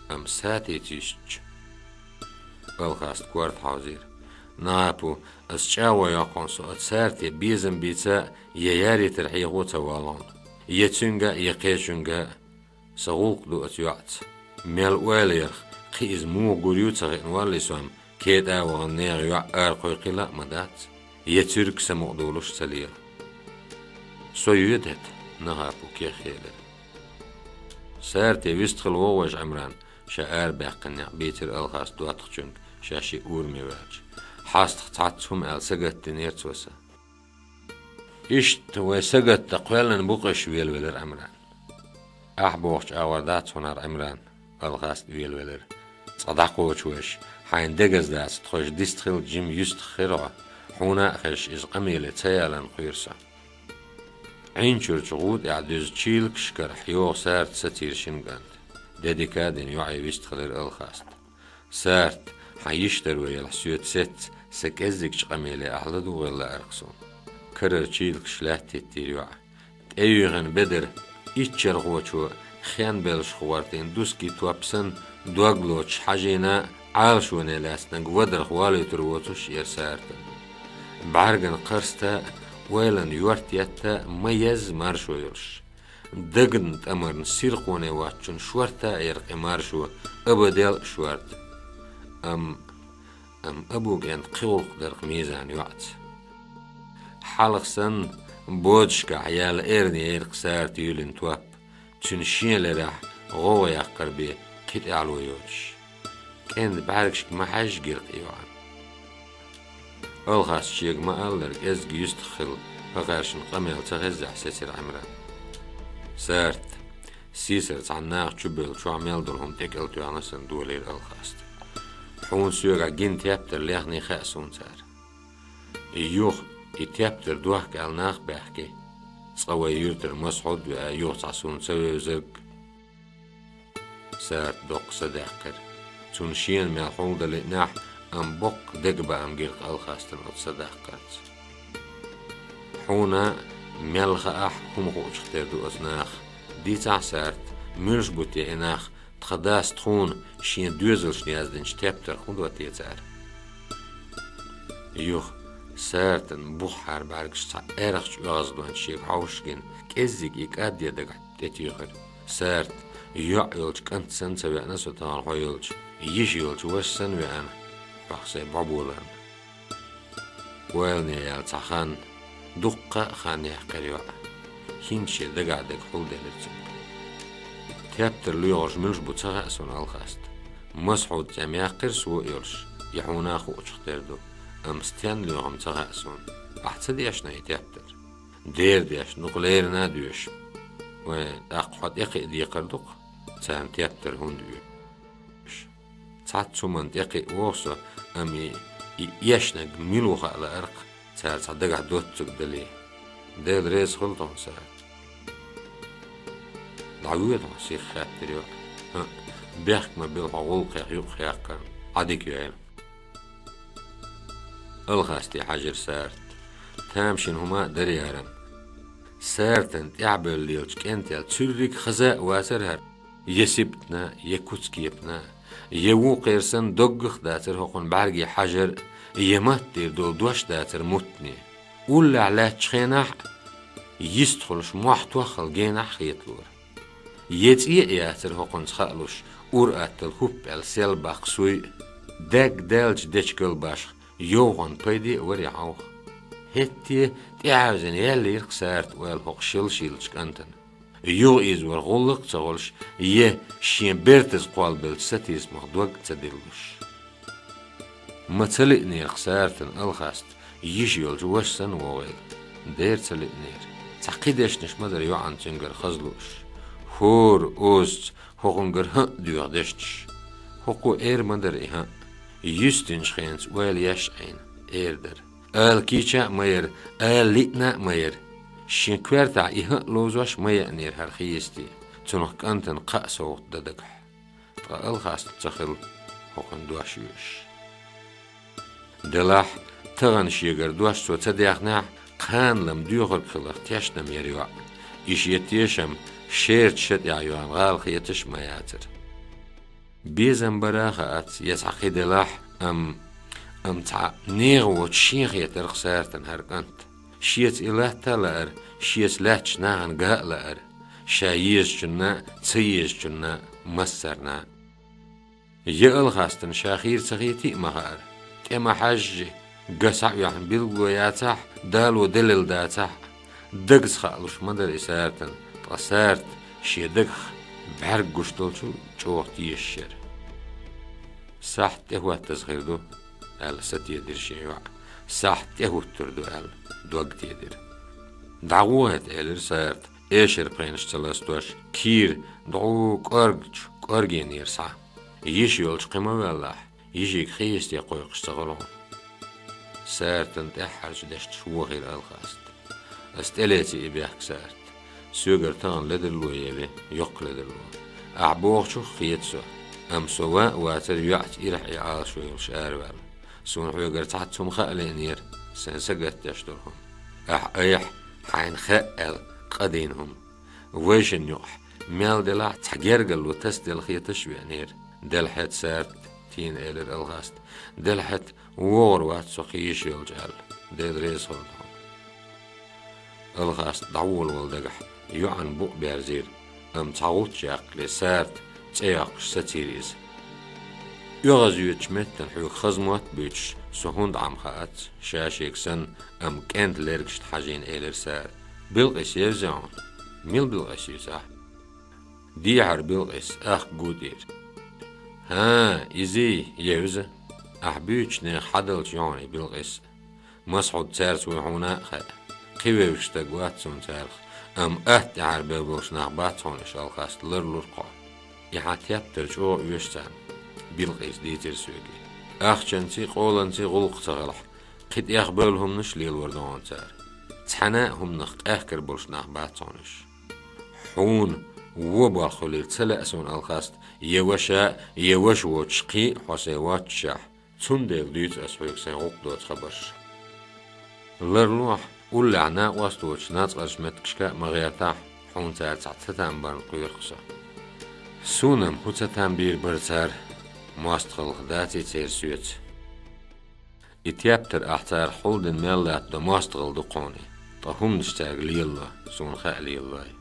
амма Сатица йистча. Алхаста корта хьовзийра. Нахапу, ас чӀагӀо йоккху хьуна, со оцу Сарте безам бийца а, я яритар хьехо а ца воллу хьуна. Я цуьнга а, я кхечуьнга а. Сан гӀуллакх ду оцу йоӀца. Мел ойла ярх, кхин иза муха гур ю ца хиъна валлий со-м, кетӀа а вахана нехан йоӀ аракхойкхийла а ма дац. Я цуьрг самукъадолуш ца лела. Со йоьду хӀета, Нахапу кеххелира. Сарте вистхила вогӀу вайша Ӏимран, ша арабаьккхина некъ бийцира Алхаста доттагӀчуьнга, ша шиъ ураме ваьлча. Хьастах цхьацца хӀума аьлла сагатдинера цо сан. Иштта вай сагатдан кхоьллина бу-кх уьш, велавелира Ӏимран. Ахь бохучу агӀор дац хьуна хӀара, Ӏимран, Алхаста велавелира. Цкъа дӀакхочу вайша, хьайна дегаза дац, тхойша дистхила жима юьстах хир хьо, хьуна а хезаш иза къамеле ца ялан кхуьйра со. Ӏин чуьрачу гӀу тӀехь дуьзна чийлакашкара хьоьга Сарта сацийра шина кӀант. Де дика а дина, йоӀе вистхилира Алхаста. Сарта, хьан йиш дар вай елахь соьца сецна, сан кӀеззигчу къамеле ахь ладугӀийла лаьара-кх суна. Карара чийлакаш лаьттахӀиттийра йоӀа. ТӀеюьйхина бедар иччархочо хенбеллашха гӀортийна дусгийн топ санна, дог лоцуш хьажийна, Ӏалашоне лаьцнарг вадарх валуьйтур воцуш яра Сарта. БӀаьргана кхарста а, ойланна йорта етта а ма езза маршо йолуш. Дагна тӀамарна сирхоне воцчунна шорта а яра-кх и маршо, абадел а шорта. Амма, амма Абу-кӀентан кхин гӀуллакх дара-кх мизан йоӀца. Хьалха санна, бодашкахь яьлла эрна яра-кх Сарта юьйлина топ, цуьнан шен лерехь гӀовгӀа яккхар бен кхин тӀаьхьало йоцуш. КӀентан бӀаьргашка ма хьаьжжа гира-кх и йоӀана. Алхаста шега ма-аллара, кӀеззиг юьстах хилла, хӀокхаьршинна къамел ца хеззехь, сецира Ӏимран. Сарта, сийсара цхьана наха чубевлла, чохь мел долу хӀума тӀекӀел тоьхна санна, долийра Алхаста. Хьуна соьгахь гина тептар лехний хаьа суна цара. И юха, и тептар дохка аьлла нах а баьхкий. Цкъа вай юьртара Масхьуд а веа, юха цхьа суна ца вевзарг. Сарта доккха са даьккхира. Цунна шена мел хьулдалиънехь, амма боккха дегабаам гира-кх Алхастана оцу са даккхарца. Хьуна мел хаахь, хӀума хуучух тера ду оцу наха. Дийцахь, Сарта, муьлш бу те и нах, тхан дас тхуна шен доьзалшна яздинчу тептарх хӀун до те цара? Юха Сартан буххьара бӀаьргаш цхьа аьрхачу оьгӀазлонца шега хьовш гина, кӀеззиг и кӀад е дагахь тӀетуьйхира. Сарта, йоӀ йолчу кӀант санна ца веана со тахана хьо йолчу, йиша йолчу ваша санна веана хьох сайн бӀоболарна. Ойлане яьлла цхьа хан, дуккха а хан яьккхира йоӀа. ХӀинца шен дагахь дерг хьулделира цуьнга. Тептар лоьхуш муьлш бу ца хаьа суна, Алхаста. Масхьуд цӀе мяккхира со а йолуш, и хьуна а хуучух тера ду, амма стенна лоьху-м ца хаьа суна. Ахьа ца дешна и тептар? Дера дешна ду-кх, леррина а доьшу. Вай, тӀаккха хьо тӀекхиа декхар ду-кх, царна тептар хӀунда оьшу? Цхьацца хӀуманна тӀекхиа воху со, амма и, и эшнарг мила ву хаа лаьара-кх, цара цхьа дагахь доццург дале. Дела реза хуьлда хьуна, Сарта. ДӀавоьду хьо сиха, хаьттира йоӀа. ХӀаъ, бехк ма билла хьо гӀуллакхех юкъахь яьккхарна, Ӏа дика йойла. Алхасте хьаьжира Сарта. Тамашийна хӀума а дара ярам. Сартана тӀаьхьабевлла лелачу кӀентел цуьрриг хаза а вацара хӀара. Я сибатна, я куц-кепана, я вукхеран санна доггах а дацара хӀокхунна бӀаьрге хьажар а, я матта тӀера долу дош дацара муттане. Уллехь лаьттачу хенахь а, йистхуьлуш мохь тоххал генахь а хеталора. Я цӀе а яцара хӀокхунца хаалуш, ур-атталла хӀуп-аьлла сел баккха суй а, даьгга даьлча дечигал башха йовхонна пайде а вара и хьовха. ХӀетте тӀехьаьвзина яьллера-кх Сарта ойла хӀокху шелшийлачу кӀантана. Юха иза вара гӀуллакх а ца хуьлуш, я шен бертаза кхоллабеллачу сатийсамах дог а ца диллуш. Ма ца лиънера-кх Сартана Алхаста йиша йолчу ваша санна вогӀийла. Дера ца лиънера. Цхьа кхин дешнаш ма дара йоӀана цуьнгара хаза лууш. ХӀора озаца хӀокхунгара хӀаъ доьху дешнаш. ХӀокхо эр ма дара и хӀаъ. Юьстинчу хенца ойла еш Ӏийна, эр дара. Ала кийча а ма яра, ала лиъна а ма яра. Шен коьртахь и хӀаъ ловзош ма еанера хӀара хи йисте, цунах кӀантана кхаа совгӀат дан дагахь. Ткъа Алхаста ца хилла хӀокхуьнан дош оьшуш. Делахь, тахана шегара дош цо ца дехнехь, кхана-лама доьхург хиларх тешна-м яра йоӀ. И шен тешам шерачу шатӀехь йоьхна гӀала хеташ а ма яцара. Безам бара а хаац, я цхьа кхин делахь, амма, амма цхьа нехан воцуш шен хетара-кх Сартана хӀара кӀант. Шеца и латта а лаьара, шеца лаьттачу нахана ган а лаьара, ша езачунна а, ца езачунна а, массарна а. Я Алхастана ша хийра ца хетий а ма хаьара. ТӀе ма хьаьжжи, ган схьаоьхьна билгало яцахь а, дало делла дацахь а, дагца хаалуш ма дара и Сартана, ткъа Сарта шен дагах бӀаьрг гуш долчул чӀогӀа тешаш яра. Сахьт тӀехӀоттаза хир ду, аьлла, сатедира шен йоӀ. Сахьт тӀехӀуттур ду, аьлла, дог тедира. ДӀагӀо хӀета, элира Сарта, эшар пхенаш ца ластош, кийра дӀу кӀоргачу кӀоргенера схьа. Йиша йолчу кхин ма ваьллахь, йижиг хи йисте кхойкхуш ца хуьлу хьуна. Сартана тӀаьххьарчу дешнаш вохийра Алхаста. Ас тӀелеци и бехк, Сарта. Соьгара тахана ледарло еве, йоккха ледарло. Ахь бохучух а хета со, амма со ван а вацара йоӀца ирахь и Ӏалашо йолуш араваьлла. Суна хьоьгара цхьацца хӀума хаа лиънера, сайн сагатдеш долу хӀума. Ахь айхьа хьайна хаьа аьлла къа дина хӀума. Вайшинна юкъахь мел делахь а цхьа гергарло тасаделла хеташ а веанера. Делахь хӀета, Сарта, тийна элира Алхаста. Делахь хӀета, вогӀур вац со кхин йиша йолчу аьлла. Дела реза хуьлда хьуна. Алхаста дӀаволавала дагахь йоӀана букъ берзийра, амма цхьа гӀулч яккхале Сарта цӀе йоккхуш сацийра иза. ОьгӀаз йоьдучу меттана хьоьга хаза мотт а буьйцуш, со хӀунда Ӏама хаац, ша шега санна, амма кӀентан лергашна хьажийна элира Сарта. Билкъис евза хьуна? Мила Билкъис ю цӀахь? Дехьара Билкъис, ахка гу тӀера. ХӀан, изий, евза. Ахь буьйцучу нехан хьадалча ю хьуна и Билкъис. Масхьуд цаьрца вуй хьуна а хаьа. Кхин вевзаш стаг вац суна царах, амма атта тӀаьхьара бевлла болуш нах бац хьуна, иш Алхаста ларлура-кх хьо. И хьан тептар чӀогӀа оьшу царна, Билкъис дийцира соьга. Ахчанций, къоланций гӀуллакх ца хилахь, кхин тӀех бевлла хӀуманаш а лелор ду хьуна цара. Цхьана а хӀуманах къаьхкар болуш нах бац хьуна уьш. Хьуна вон болх хуьлийла ца лаьа суна, Алхаст, я ваша, я ваша воцуш кхин а хьо сайн воццушехь, цундела дуьйцу ас хьоьга сайн гӀуллакх доцу хабарш. Ларлохь, уллехь накъост воцуш нацкъарш меттигашка а ма гӀертахь, хьуна цара цхьа цатам барна кхоьру со. Суна-м хӀун цатам бийр бара цара, мостагӀалла даций церан соьца? И тептар ахь цара хьулдина мел латтадо мостагӀалла ду кхуна, ткъа хӀуманаш цаьрга лелало, суна хаа лелалой.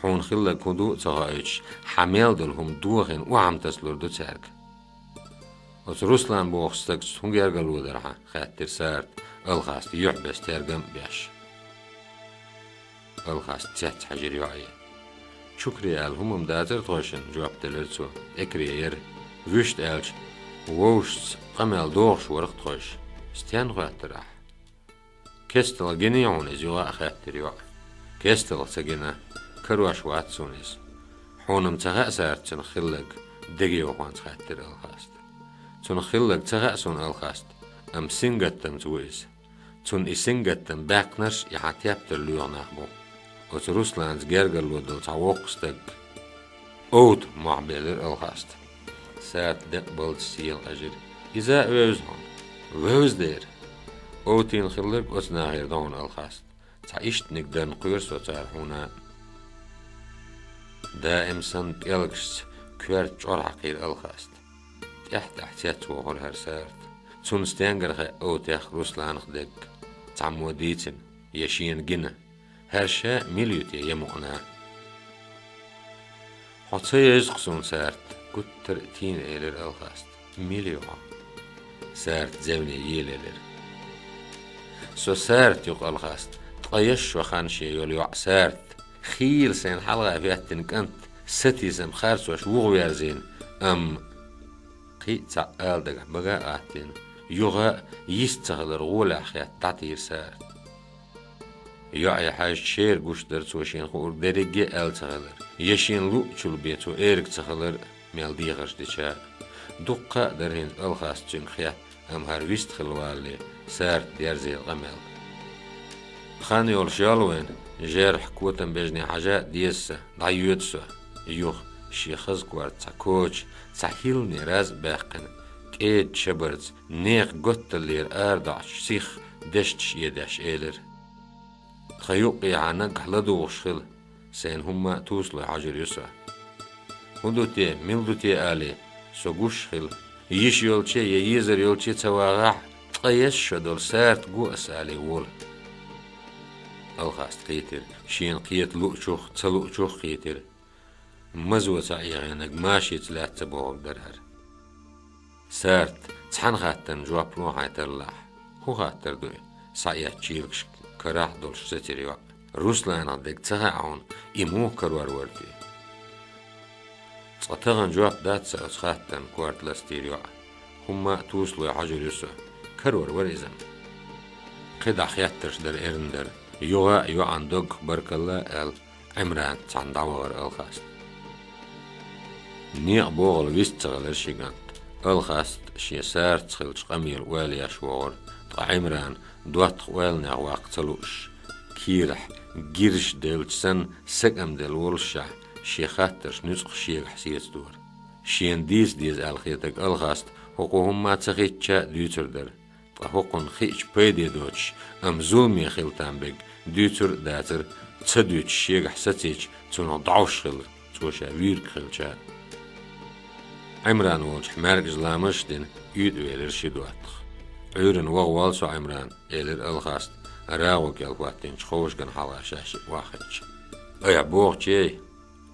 Хьуна хилларг хӀун ду а ца хоуьйтуш, хьан мел долу хӀума дохийна охьа ма тасалур ду цаьрга. Оцу Руслан бохучу стагца хӀун гергарло дара хьан? — хаьттира Сарта, Алхаста юьхь-беса тергам а беш. Алхаста цец хьаьжира йоӀе. Чукри аьлла хӀума-м дацара тхойшинна, — жоп делира цо, — тӀекаре яра. Вуьшта аьлча, вовшашца къамел дохуш вара-кх тхойша. Стенна хоьттура ахь? Кестта гиний хьуна иза юха а? — хаьттира йоӀа. Кестта ца гина, карош вац суна иза. Хьуна-м ца хаьа, Сарта, цуьнан хилларг дегайовхонца? — хаьттира Алхаста. Цуьнан хилларг ца хаьа суна, Алхаста, амма сингаттамца ву иза. Цунна и сингаттам баьккхинарш и хьан тептар лоьху нах бу. Оцу Русланца гергарло долу цхьа воккха стаг. Овта, — мохь белира Алхаста. Сарта декъа балдаш сийлахь хьаьжира. Иза а вевза хьуна? Вевза дера. Овтийна хилларг оцу нахера ду хьуна, Алхаста. Цхьа ишттаниг дарна кхоьру со цара хьуна. Даим санна пӀелгашца коьрта чӀор хьаькхира Алхаста. ТӀаьхь-тӀаьхьа цец вохура хӀара Сарта. Цунна стенгара хаьа овтех, Русланах дерг? Цхьаммо дийцина, я шена гина? ХӀара ша мила ю те я мукъана? Хьо ца евза-кх суна, Сарта, — гуттар а тийна элира Алхаста. — Мила ю хьо? Сарта зевне елаелира. Со Сарта ю-кх, Алхаста, ткъа яшшо хан шен йолу йоӀ Сарта. Хийла сайна хьалха хӀоьттина кӀант, сатийсам харцош вуха верзийна, амма кхин а цхьаъ ала дагахь бага а гӀаттийна, юха а йист ца хилар гӀолехь хетта дӀатийра Сарта. ЙоӀе хьаьжча, шера гуш дара цо шена хуург дерриге а аьлла ца хилар, я шена луъучул бен цо эриг ца хилар, мел дехарш дича а. Дуккха а дара хӀинца Алхаста цуьнга хетта, амма хӀара вист хилла валале, Сарта дерзийра къамел. Хан йолуш йолу вайн, жерхь котам бежане хьажа а деза сан, дӀайоьду со. Юха шен хаза корта цхьа коча, цхьа хӀиллане раз а баьккхина, кӀеда шабарца, нехан готталлера арадоӀучу сиха дешнаш эдеш элира. Тхан юккъехьа наггахь ладугӀуш хила, сайна хӀумма а тусалой хьожур ю со. ХӀун ду те, мила ду те алий, со гуш хила. Йиш йолче я езар йолче ца вагӀахь, ткъа яшшо долу Сарта го ас алий, вола. Алхаста кхийтира, шена кхета луучух а, ца луучух а кхийтира. Мазо ца Ӏехийнарг машица лаьцна бохург дара хӀара. Сарта цхьана хаттарна жоп ло хьайн тарлахь. ХӀун хаттар ду и? — схьаэцча чийлакашка карахь а долуш сецира йоӀ. — Русланах дерг ца хаьа хьуна, и муха карор вара те? — Цкъа тахана жоп дац сан оцу хаттарна, — корта ластийра йоӀа. — ХӀумма а тусалой хьожур ю со. Карор вара иза-м. КхидӀа хеттарш дара эрна дара. Юха а йоӀан доггах баркалла а аьлла, Ӏимран цхьаьна дӀавахара Алхаста. Некъа бохал вист ца хилира ши кӀант. Алхаста шен Сарта хилча къамел ойла еш вогӀура, ткъа Ӏимран доттагӀа ойланех ваккха ца лууш, кийрахь гирзаш делча санна, сакӀам делла волушшехь, шен хаттарш нуьцкъах шегахь сецадора. Шена дийца деза аьлла хетарг Алхаста хӀокху хӀумма ца хиъча а дуьйцур дара. Ткъа хӀокхунна хиъча пайде доцуш, амма зуламе хила там берг дуьйцур а дацара, ца дуьйцуш шегахь сацийча, цунах дӀовш хилар, цо ша вуьйриг хилча а. Ӏимран волчохь маьркӀажа ламазаш а дина, уьйтӀа велира ши доттагӀа. «Ӏуьйранна ваха воллу со, Ӏимран», — элира Алхаста, рагӀу кӀел хӀоттийначу ховшгана хьалха шаьш охьахиъча. «Айхьа бохучей?»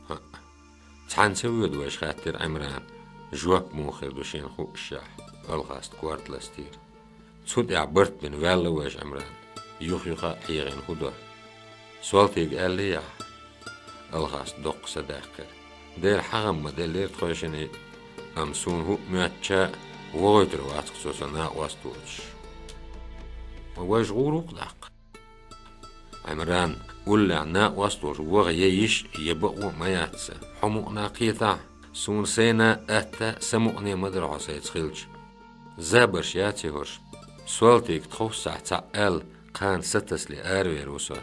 «ХӀаъ». «Цхьаьна ца воьду вайша?» — хаьттира Ӏимрана. «Жоп муха хир ду шена хуъушшехь?» — Алхаста корта ластийра. «Цу тӀехь барт бина ваьлла вайша, Ӏимран. Юх-юха а хьехийна хӀун до?» «Солтига аьллий ахь?» Алхаста доккха са даьккхира. «Дера хьан гӀам ма деллера тхойшинна и, амма суна хӀуъа моьттуча а, вохуьйтур вац-кх цо со накъост воцуш». «Вайша гӀур ву-кх даккха». «Ӏимран, уллехь накъост волуш ваха я йиш, я бакъо а ма яц сан. Хьо мукъана кхетахь, суна сайна а, атта а, сан мукъане а ма дара хьо сайца хилча. Забарш яций хӀорш? Солтига тховса сахьт цхьаъ аьлла, Кхана сатасале аравер ву со.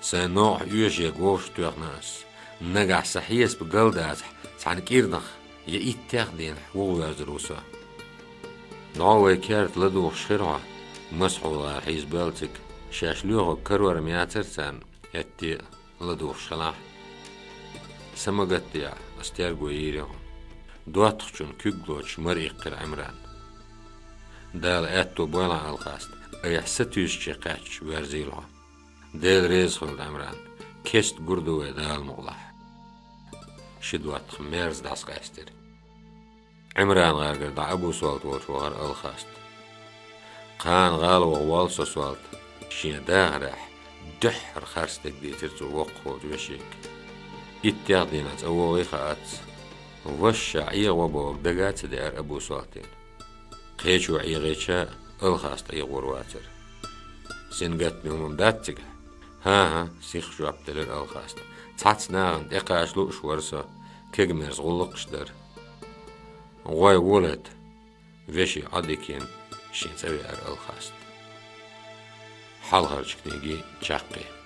Сайн новкъахь оьшург вовшахтоьхна ас. Нагахь сан хьесап галдацахь, цхьана кӀирнах я иттех дийнахь вугӀа воьрзур ву со. ДӀо вай керта ладугӀуш хир хьо, масхьулгӀар хьийзабелла цига, шаьш лоьхург карор-м яцара царна, хӀетте а ладугӀуш хилахь. Са ма гатдехьа, ас терго йийр ю хьуна. ДоттагӀчун куьг лоцуш мара иккхира Ӏимран. Дала аьтто бойла, Алхаста, айхьа сатуьйсуче кхаьчча воьрзийла хьо. Дела реза хуьлда, Ӏимран, кеста гур ду вай Дала мукъалахь. Ши доттагӀа мерза дӀасакъаьстира. Ӏимран гӀаргара дӀа Абу Солт волчу вахара Алхаста. Кхана гӀала ваха воллу со, Солт, шен дахарехь дуьххьара харцдерг дийцира цо воккхахволчу вешега. Иттех дийнахь цӀа вогӀий хаац. Ваша Ӏехаво бохург дага а ца деара Абу Солтина. Кхечо Ӏехийча, Алхаста Ӏехор вацара. Сингаттаме хӀума дац цигахь? ХӀан-хӀа, сиха жоп делира Алхаста. Цхьацца нахана тӀекхача лууш вара со, кегамерза гӀуллакхаш дара. ГӀой волуьйту, вешин Ӏодикина шен цӀа веара Алхаста. Хьалхарчу книги чаккхе.